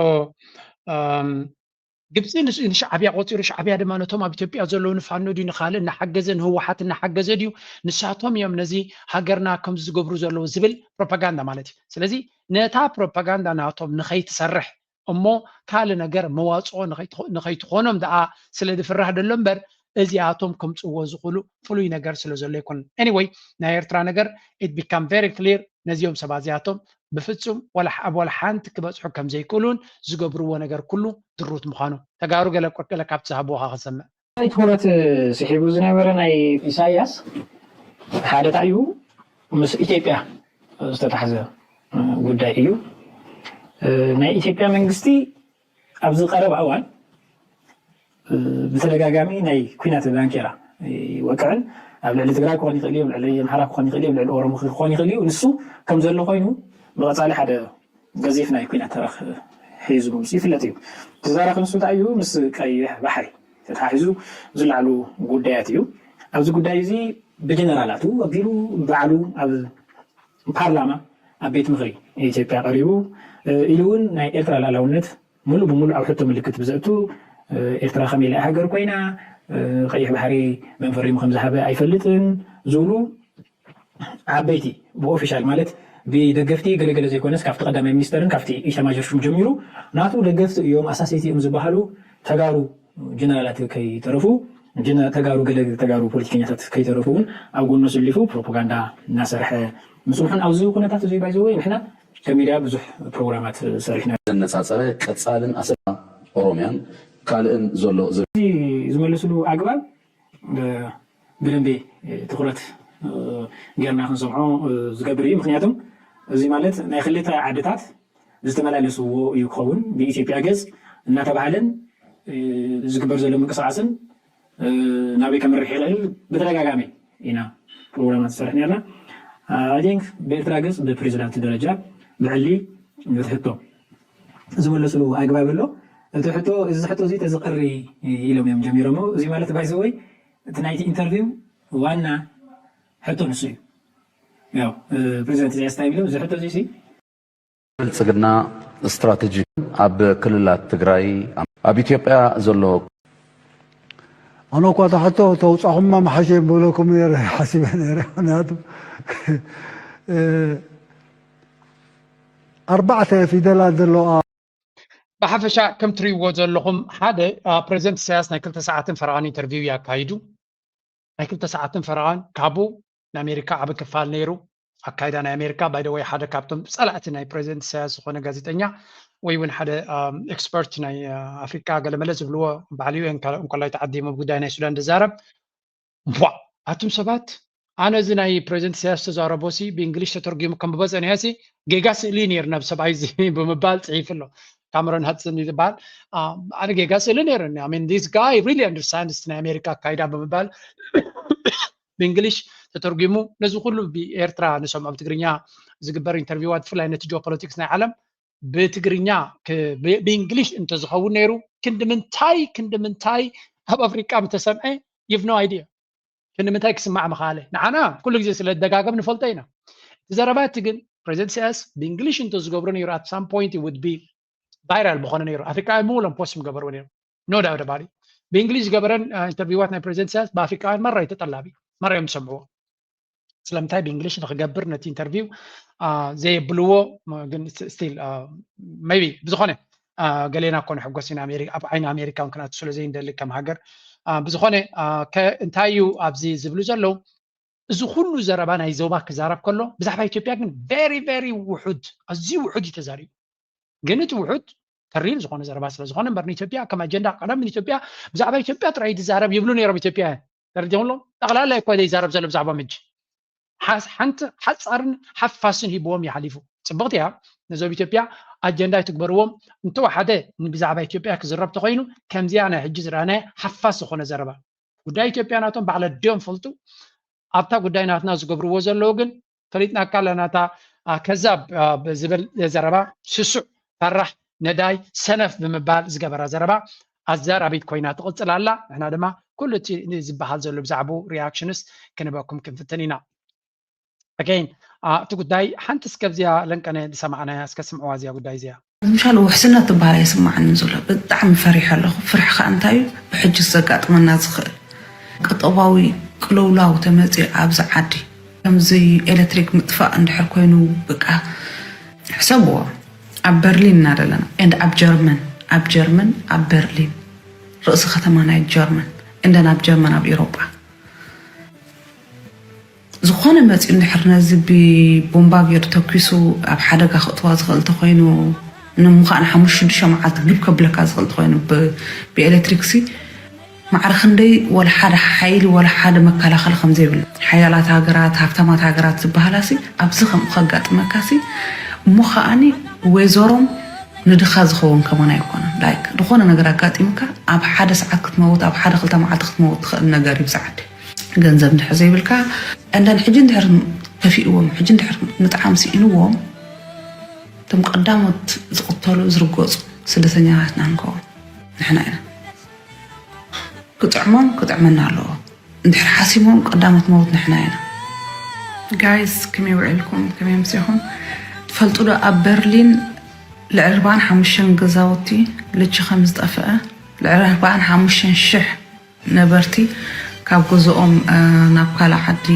ግብፂ ንሻዕብያ ቆፂሩ ሻዕብያ ድማ ነቶም ኣብ ኢትዮጵያ ዘለዉ ንፋኖ ድዩ ንካልእ እናሓገዘ ንህወሓት እናሓገዘ ድዩ ንሳቶም እዮም ነዚ ሃገርና ከምዚ ዝገብሩ ዘለዉ ዝብል ፕሮፓጋንዳ ማለት እዩ ስለዚ ነታ ፕሮፓጋንዳ ናቶም ንኸይትሰርሕ እሞ ካልእ ነገር መዋፅኦ ንኸይትኾኖም ደኣ ስለ ዝፍራህ ደሎ እምበር እዚኣቶም ከምፅዎ ዝኽእሉ ፍሉይ ነገር ስለ ዘሎ ኣይኮነን anyway ናይ ኤርትራ ነገር it become very clear ነዚኦም ሰባት እዚኣቶም ብፍጹም ወላ ኣብ ወላ ሓንቲ ክበጽሑ ከም ዘይክእሉን ዝገብርዎ ነገር ኩሉ ድሩት ምዃኑ ተጋሩ ገለ ቆርቀለ ካብቲ ዝሃብዎ ከሰምዕ። ናይ ትኹረት ስሒቡ ዝነበረ ናይ ኢሳያስ ሓደ እንታይ እዩ ምስ ኢትዮጵያ ዝተታሕዘ ጉዳይ እዩ። ናይ ኢትዮጵያ መንግስቲ ኣብዚ ቀረባ እዋን ብተደጋጋሚ ናይ ኲናት ዳንኬራ ይወቅዕን ኣብ ልዕሊ ትግራይ ክኾን ይኽእል እዩ፣ ኣብ ልዕሊ ኣምሓራ ክኾን ይኽእል እዩ፣ ኣብ ልዕሊ ኦሮሞ ክኾን ይኽእል እዩ። ንሱ ከም ዘሎ ኮይኑ ብቐፃሊ ሓደ ገዚፍ ናይ ኲናት ተረኽ ሒዙ ምምፅኡ ይፍለጥ እዩ። እቲ ተረኽ ንሱ እንታይ እዩ? ምስ ቀይሕ ባሕሪ ተተሓሒዙ ዝለዓሉ ጉዳያት እዩ። ኣብዚ ጉዳይ እዚ ብጀነራላቱ ኣቢሉ ባዕሉ ኣብ ፓርላማ ኣብ ቤት ምኽሪ ኢትዮጵያ ቀሪቡ ኢሉ እውን ናይ ኤርትራ ልኣላውነት ሙሉእ ብሙሉእ ኣብ ሕቶ ምልክት ብዘእቱ ኤርትራ ከመይ ኢላ ሃገር ኮይና ቀይሕ ባሕሪ መን ፈሪሙ ከም ዝሃበ ኣይፈልጥን ዝብሉ ዓበይቲ ብኦፊሻል ማለት ብደገፍቲ ገለገለ ዘይኮነስ ካብቲ ቀዳማይ ሚኒስተርን ካብቲ ኢታማዦር ሹም ጀሚሩ ናቱ ደገፍቲ እዮም ኣሳሰይቲ እዮም ዝበሃሉ ተጋሩ ጀነራላት ከይተረፉ ተጋሩ ገለ ተጋሩ ፖለቲከኛታት ከይተረፉ እውን ኣብ ጎኑ ኣሰሊፉ ፕሮፓጋንዳ እናሰርሐ ምፅንሑን ኣብዚ ኩነታት እዚ ባይዘወይ ንሕና ከም ሚድያ ብዙሕ ፕሮግራማት ሰሪሕና። ዘነፃፀረ ቀፃልን ኣሰ ኦሮሚያን ካልእን ዘሎ ዝብል። እዚ ዝመልስሉ ኣግባብ ብደንቢ ትኩረት ጌርና ክንሰምዖ ዝገብር እዩ። ምክንያቱም እዚ ማለት ናይ ክልተ ዓድታት ዝተመላለስዎ እዩ ክኸውን። ብኢትዮጵያ ገፅ እናተባህለን ዝግበር ዘሎ ምንቅስቃስን ናበይ ከምርሕ ይኽእል ብተደጋጋሚ ኢና ፕሮግራማት ዝሰርሕ ነርና። I think ብኤርትራ ገፅ ብፕሬዚዳንት ደረጃ ብዕሊ እቲ ሕቶ ዝመለስሉ ኣግባብ ኣሎ። እቲ ሕቶ እዚ ሕቶ እዚ ተዝቐሪ ኢሎም እዮም ጀሚሮሞ። እዚ ማለት ባይዘወይ እቲ ናይቲ ኢንተርቪው ዋና ሕቶ ንሱ እዩ። ያው ፕሬዚዳንት ኢሳያስ እንታይ ኢሎም እዚ ሕቶ እዚ ብልጽግና ስትራተጂ ኣብ ክልላት ትግራይ ኣብ ኢትዮጵያ ዘሎ ኣነ እኳ ተሕቶ ተውፃኹማ መሓሸ ይብለኩም ነረ ሓሲበ ነረ ምክንያቱ ኣርባዕተ ፊደላት ዘለዋ ብሓፈሻ ከም ትሪእዎ ዘለኹም ሓደ ፕሬዚደንት ኢሳያስ ናይ ክልተ ሰዓትን ፈረቓን ኢንተርቪው እዩ ኣካይዱ። ናይ ክልተ ሰዓትን ፈረቓን ካብኡ ንኣሜሪካ ዓቢ ክፋል ነይሩ። ኣካይዳ ናይ ኣሜሪካ ባይደወይ ሓደ ካብቶም ፀላእቲ ናይ ፕሬዚደንት ኢሳያስ ዝኾነ ጋዜጠኛ ወይ እውን ሓደ ኤክስፐርት ናይ ኣፍሪካ ገለመለ ዝብልዎ ባዕሉ ዩ እንኮላይ ተዓዲሙ ጉዳይ ናይ ሱዳን ዝዛረብ ቧ ኣቱም ሰባት ኣነ እዚ ናይ ፕሬዚደንት ኢሳያስ ተዛረቦ ሲ ብእንግሊሽ ተተርጉሙ ከንብቦ ፀኒሐ ሲ ጌጋ ስእሊ ነይሩ ናብ ሰብኣይ እዚ ብምባል ፅሒፉ ኣሎ። ካመሮን ሃድሰን እዩ ዝበሃል። ኣነ ጌጋ ስእሊ ነይሩኒ። I mean this guy really understands ናይ ኣሜሪካ ኣካይዳ ብምባል ብእንግሊሽ ተተርጉሙ ነዚ ኩሉ ብኤርትራ ንሰምዖ ብትግርኛ ዝግበር ኢንተርቪዋት ብፍላይ ነቲ ጂኦፖለቲክስ ናይ ዓለም ብትግርኛ ብእንግሊሽ እንተዝኸውን ነይሩ ክንዲ ምንታይ ክንዲ ምንታይ ኣብ ኣፍሪቃ ምተሰምዐ you've no idea። ክንዲ ምንታይ ክስማዕ ምኽኣለ ንዓና ኩሉ ግዜ ስለ ደጋገም ንፈልጦ ኢና። እቲ ዘረባ እቲ ግን ፕሬዚደንት ኢሳያስ ብእንግሊሽ እንተዝገብሮ ነይሩ at some point would be viral ምኾነ ነይሩ። ኣፍሪቃውያን ምውሎም ፖስት ምገበርዎ ነይሩ። No doubt about it። ብእንግሊሽ ዝገበረን ኢንተርቪዋት ናይ ፕሬዚደንት ኢሳያስ ብኣፍሪቃውያን መራ እዩ ተጠላቢ መራ እዮም ዝሰምዕዎ። ስለምንታይ ብእንግሊሽ ንክገብር ነቲ ኢንተርቪው ዘየብልዎ ግን still maybe ብዝኾነ ገሌና እኮ ንሕጎስ ኢና ኣብ ዓይኒ ኣሜሪካ እውን ክንኣቱ ስለ ዘይንደሊ ከም ሃገር ብዝኾነ እንታይ እዩ ኣብዚ ዝብሉ ዘለዉ እዚ ኩሉ ዘረባ ናይ ዞባ ክዛረብ ከሎ ብዛዕባ ኢትዮጵያ ግን very very ውሑድ ኣዝዩ ውሑድ እዩ ተዛሪቡ። ግን እቲ ውሑድ ተሪር ዝኾነ ዘረባ ስለ ዝኾነ እምበር ንኢትዮጵያ ከም ኣጀንዳ ቀደም ንኢትዮጵያ ብዛዕባ ኢትዮጵያ ጥራይ ዝዛረብ ይብሉ ነይሮም ኢትዮጵያውያን ተረዲኦም ኣሎ ጠቕላላ እኳ ዘይዛረብ ዘሎ ብዛዕባ ምጅ ሓንቲ ሓፃርን ሓፋስን ሂብዎም ይሓሊፉ። ፅብቕቲ እያ ነዞም ኢትዮጵያ ኣጀንዳ ይትግበርዎም እንተወሓደ ብዛዕባ ኢትዮጵያ ክዝረብ ተኮይኑ ከምዚኣ ናይ ሕጂ ዝረኣናያ ሓፋስ ዝኾነ ዘረባ ጉዳይ ኢትዮጵያ ናቶም ባዕለ ድዮም ፈልጡ ኣብታ ጉዳይ ናትና ዝገብርዎ ዘለዉ ግን ፈሊጥናካ ኣለና እታ ከዛብ ዝብል ዘረባ ስሱዕ ፈራሕ ነዳይ ሰነፍ ብምባል ዝገበራ ዘረባ ኣዛራቢት ኮይና ትቕፅል ኣላ። ንሕና ድማ ኩሉ እቲ ዝበሃል ዘሎ ብዛዕባኡ ሪያክሽንስ ክንበኩም ክንፍትን ኢና። ኣገይን እቲ ጉዳይ ሓንቲ እስከ ኣብዚኣ ለንቀነ ዝሰማዕናያ እስከ ስምዕዋ እዚኣ ጉዳይ እዚኣ። ምሻል ውሕስነት ትበሃል ኣይስማዓንን ዘሎ ብጣዕሚ ፈሪሐ ኣለኹ። ፍርሒ ከዓ እንታይ እዩ ብሕጂ ዘጋጥመና ዝኽእል ቁጠባዊ ቅልውላው ተመፅዩ ኣብዚ ዓዲ ከምዚ ኤሌክትሪክ ምጥፋእ እንድሕር ኮይኑ በቃ ሕሰብዎ ኣብ በርሊን እና ዘለና and ኣብ ጀርመን ኣብ ጀርመን ኣብ በርሊን ርእሲ ከተማ ናይ ጀርመን and ኣብ ጀርመን ኣብ ኤሮጳ ዝኾነ መፂኡ እንድሕር ነዚ ብቦምባ ገይሩ ተኪሱ ኣብ ሓደጋ ክእትዋ ዝኽእል ተኮይኑ ንምዃን ሓሙሽተ ሽዱሽተ መዓልቲ ግብ ከብለካ ዝኽእል ተኮይኑ ብኤሌክትሪክ ሲ ማዕረ ክንደይ ወላ ሓደ ሓይሊ ወላ ሓደ መከላኸሊ ከም ዘይብሉ ሓያላት ሃገራት ሃብታማት ሃገራት ዝበሃላ ሲ ኣብዚ ከምኡ ከጋጥመካ ሲ እሞ ከዓኒ ወይዘሮም ንድኻ ዝኸውን ከማን ኣይኮነን ላይክ ዝኾነ ነገር ኣጋጢምካ ኣብ ሓደ ሰዓት ክትመውት ኣብ ሓደ ክልተ መዓልቲ ክትመውት ትኽእል ነገር እዩ ብዛዓዲ ገንዘብ እንድሕር ዘይብልካ and then ሕጂ እንድሕር ከፊእዎም ሕጂ እንድሕር ምጥዓም ስኢንዎም እቶም ቀዳሞት ዝቕተሉ ዝርገፁ ስደተኛታትና ንከውን ንሕና ኢና ክጥዕሞም ክጥዕመና ኣለዎ እንድሕር ሓሲሞም ቀዳሞት መውት ንሕና ኢና guys ከመይ ውዒልኩም ከመይ ምሲኹም ትፈልጡ ዶ ኣብ በርሊን ልዕሊ ኣርባዓን ሓሙሽተን ገዛውቲ ልቺ ከም ዝጠፍአ ልዕሊ ኣርባዓን ሓሙሽተን ሽሕ ነበርቲ ካብ ገዝኦም ናብ ካልእ ዓዲ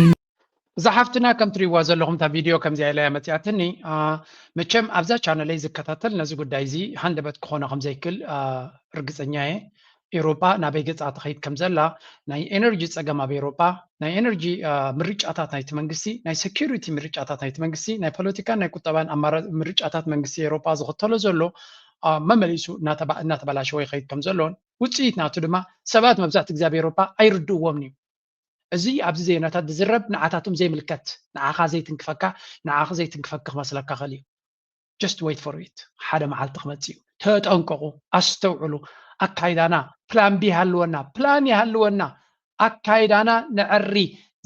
እዛ ሓፍትና ከም ትሪእዋ ዘለኹም እታ ቪድዮ ከምዚኣ ኢላ እያ መፂኣትኒ። መቸም ኣብዛ ቻነለይ ዝከታተል ነዚ ጉዳይ እዚ ሃንደበት ክኾኖ ከም ዘይክእል ርግፀኛ እየ። ኤውሮጳ ናበይ ገፃ ትኸይድ ከም ዘላ ናይ ኤነርጂ ፀገም ኣብ ኤውሮጳ ናይ ኤነርጂ ምርጫታት ናይቲ መንግስቲ ናይ ሴኩሪቲ ምርጫታት ናይቲ መንግስቲ ናይ ፖለቲካን ናይ ቁጠባን ኣማራፂ ምርጫታት መንግስቲ ኤውሮጳ ዝኽተሎ ዘሎ መመሊሱ እናተባላሸወ ይኸይድ ከም ዘሎን ውፅኢት ናቱ ድማ ሰባት መብዛሕቲ ግዜ ኣብ ኤውሮጳ ኣይርድእዎምን እዩ። እዚ ኣብዚ ዜናታት ዝዝረብ ንዓታቶም ዘይምልከት ንዓኻ ዘይትንክፈካ ንዓኺ ዘይትንክፈኪ ክመስለካ ኽእል እዩ። Just wait for it ሓደ መዓልቲ ክመፅእ እዩ። ተጠንቀቑ፣ ኣስተውዕሉ። ኣካይዳና ፕላን ቢ ይሃልወና፣ ፕላን ይሃልወና፣ ኣካይዳና ነዐሪ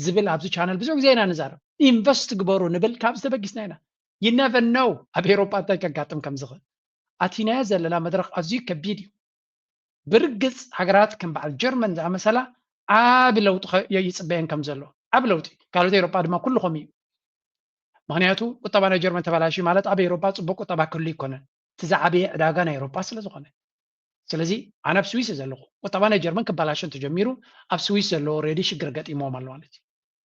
ዝብል ኣብዚ ቻነል ብዙሕ ግዜ ኢና ንዛረብ። ኢንቨስት ግበሩ ንብል ካብዚ ተበጊስና ኢና። You never know ኣብ ኤሮፓ እንታይ ከጋጥም ከም ዝኽእል። ኣቲናዮ ዘለና መድረኽ ኣዝዩ ከቢድ እዩ። ብርግጽ ሃገራት ከም በዓል ጀርመን ዝኣመሰላ ዓቢ ለውጢ ይጽበየን ከም ዘሎ፣ ዓቢ ለውጢ። ካልኦት ኤሮፓ ድማ ኩሉ ከምኡ እዩ። ምክንያቱ ቁጠባ ናይ ጀርመን ተበላሽዩ ማለት ኣብ ኤሮፓ ጽቡቅ ቁጠባ ክህሉ ኣይኮነን። እቲ ዝዓበየ ዕዳጋ ናይ ኤሮፓ ስለ ዝኾነ። ስለዚ ኣነ ኣብ ስዊስ እየ ዘለኹ። ቁጠባ ናይ ጀርመን ክበላሾ እንተጀሚሩ ኣብ ስዊስ ዘሎ ኦልሬዲ ሽግር ገጢምዎም ኣሎ ማለት እዩ።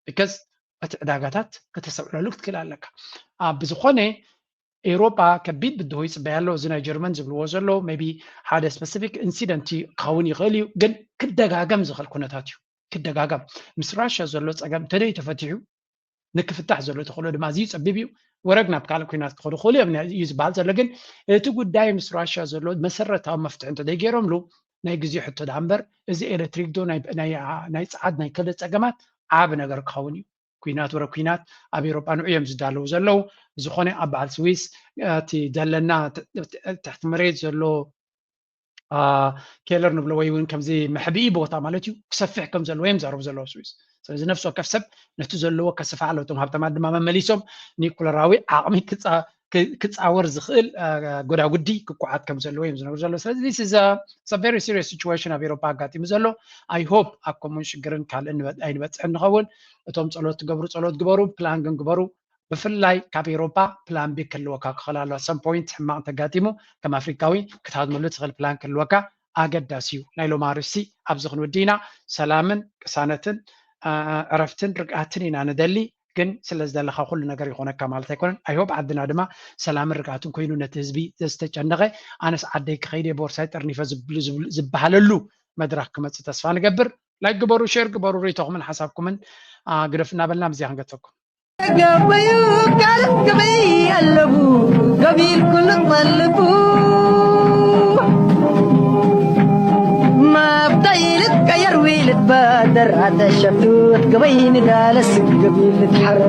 ቢካዝ እቲ ዕዳጋታት ከተስተውዕለሉ ክትክእል ኣለካ። ብዝኾነ ኤውሮጳ ከቢድ ብድሆ ይፅበያ ኣሎ። እዚ ናይ ጀርመን ዝብልዎ ዘሎ ቢ ሓደ ስፐሲፊክ ኢንሲደንት ክኸውን ይኽእል እዩ፣ ግን ክደጋገም ዝኽእል ኩነታት እዩ። ክደጋገም ምስ ራሽያ ዘሎ ፀገም እንተደይ ተፈቲሑ ንክፍታሕ ዘሎ ተኽእሎ ድማ ኣዝዩ ፀቢብ እዩ። ወረግ ናብ ካልእ ኩናት ክኸዱ ክኽእሉ እዮም እዩ ዝበሃል ዘሎ። ግን እቲ ጉዳይ ምስ ራሽያ ዘሎ መሰረታዊ መፍትሒ እንተደይ ገይሮምሉ ናይ ግዜ ሕቶ ዳ እምበር እዚ ኤሌክትሪክ ዶ ናይ ፀዓት ናይ ከለ ፀገማት ዓብ ነገር ክኸውን እዩ። ኩናት ወረ ኩናት ኣብ ኤሮጳ ንዑ እዮም ዝዳለዉ ዘለዉ። ብዝኾነ ኣብ በዓል ስዊስ እቲ ዘለና ትሕቲ መሬት ዘሎ ኬለር ንብሎ ወይ እውን ከምዚ መሕብኢ ቦታ ማለት እዩ ክሰፍሕ ከም ዘለዎ እዮም ዘረቡ ዘለዉ ስዊስ። ስለዚ ነፍሲ ወከፍ ሰብ ነቲ ዘለዎ ከስፍሕ ኣለዎ። እቶም ሃብተማት ድማ መመሊሶም ኒኩለራዊ ዓቕሚ ክፃወር ዝኽእል ጎዳጉዲ ክቋዓት ከም ዘለዎ እዮም ዝነግሩ ዘለዉ። ስለዚ ቨሪ ሲሪየስ ሲቹዌሽን ኣብ ኤሮፓ ኣጋጢሙ ዘሎ። ኣይ ሆፕ ኣብ ከምኡን ሽግርን ካልእን ኣይንበፅሕን ንኸውን። እቶም ፀሎት ትገብሩ ፀሎት ግበሩ፣ ፕላን ግን ግበሩ። ብፍላይ ካብ ኤሮፓ ፕላን ቢ ክህልወካ ክኽእል ኣሎ። ሰም ፖይንት ሕማቕ እንተጋጢሙ ከም ኣፍሪካዊ ክትሃድመሉ ትኽእል ፕላን ክህልወካ ኣገዳሲ እዩ። ናይ ሎማ ርእሲ ኣብዚ ክንውዲ ኢና። ሰላምን ቅሳነትን ዕረፍትን ርግኣትን ኢና ንደሊ። ግን ስለ ዝደለኻ ኩሉ ነገር ይኾነካ ማለት ኣይኮነን። ኣይ ሆፕ ዓድና ድማ ሰላምን ርግኣትን ኮይኑ ነቲ ህዝቢ ዝተጨነቐ ኣነስ ዓደይ ክኸይድ እየ ቦርሳይ ጠርኒፈ ዝበሃለሉ መድረኽ ክመፅእ ተስፋ ንገብር። ላይክ ግበሩ፣ ሼር ግበሩ፣ ርእይቶኹምን ሓሳብኩምን ግደፉ እናበልና ብዚኣ ክንገተኩም። ገበዩ ካልእ ገበይ ኣለቡ ገቢል ኩሉ ጠልቡ ማብታ ይልት ቀየር ዊልት ባደር ኣተሸፍት ገበይ ንጋለስ ገቢል ትሓረ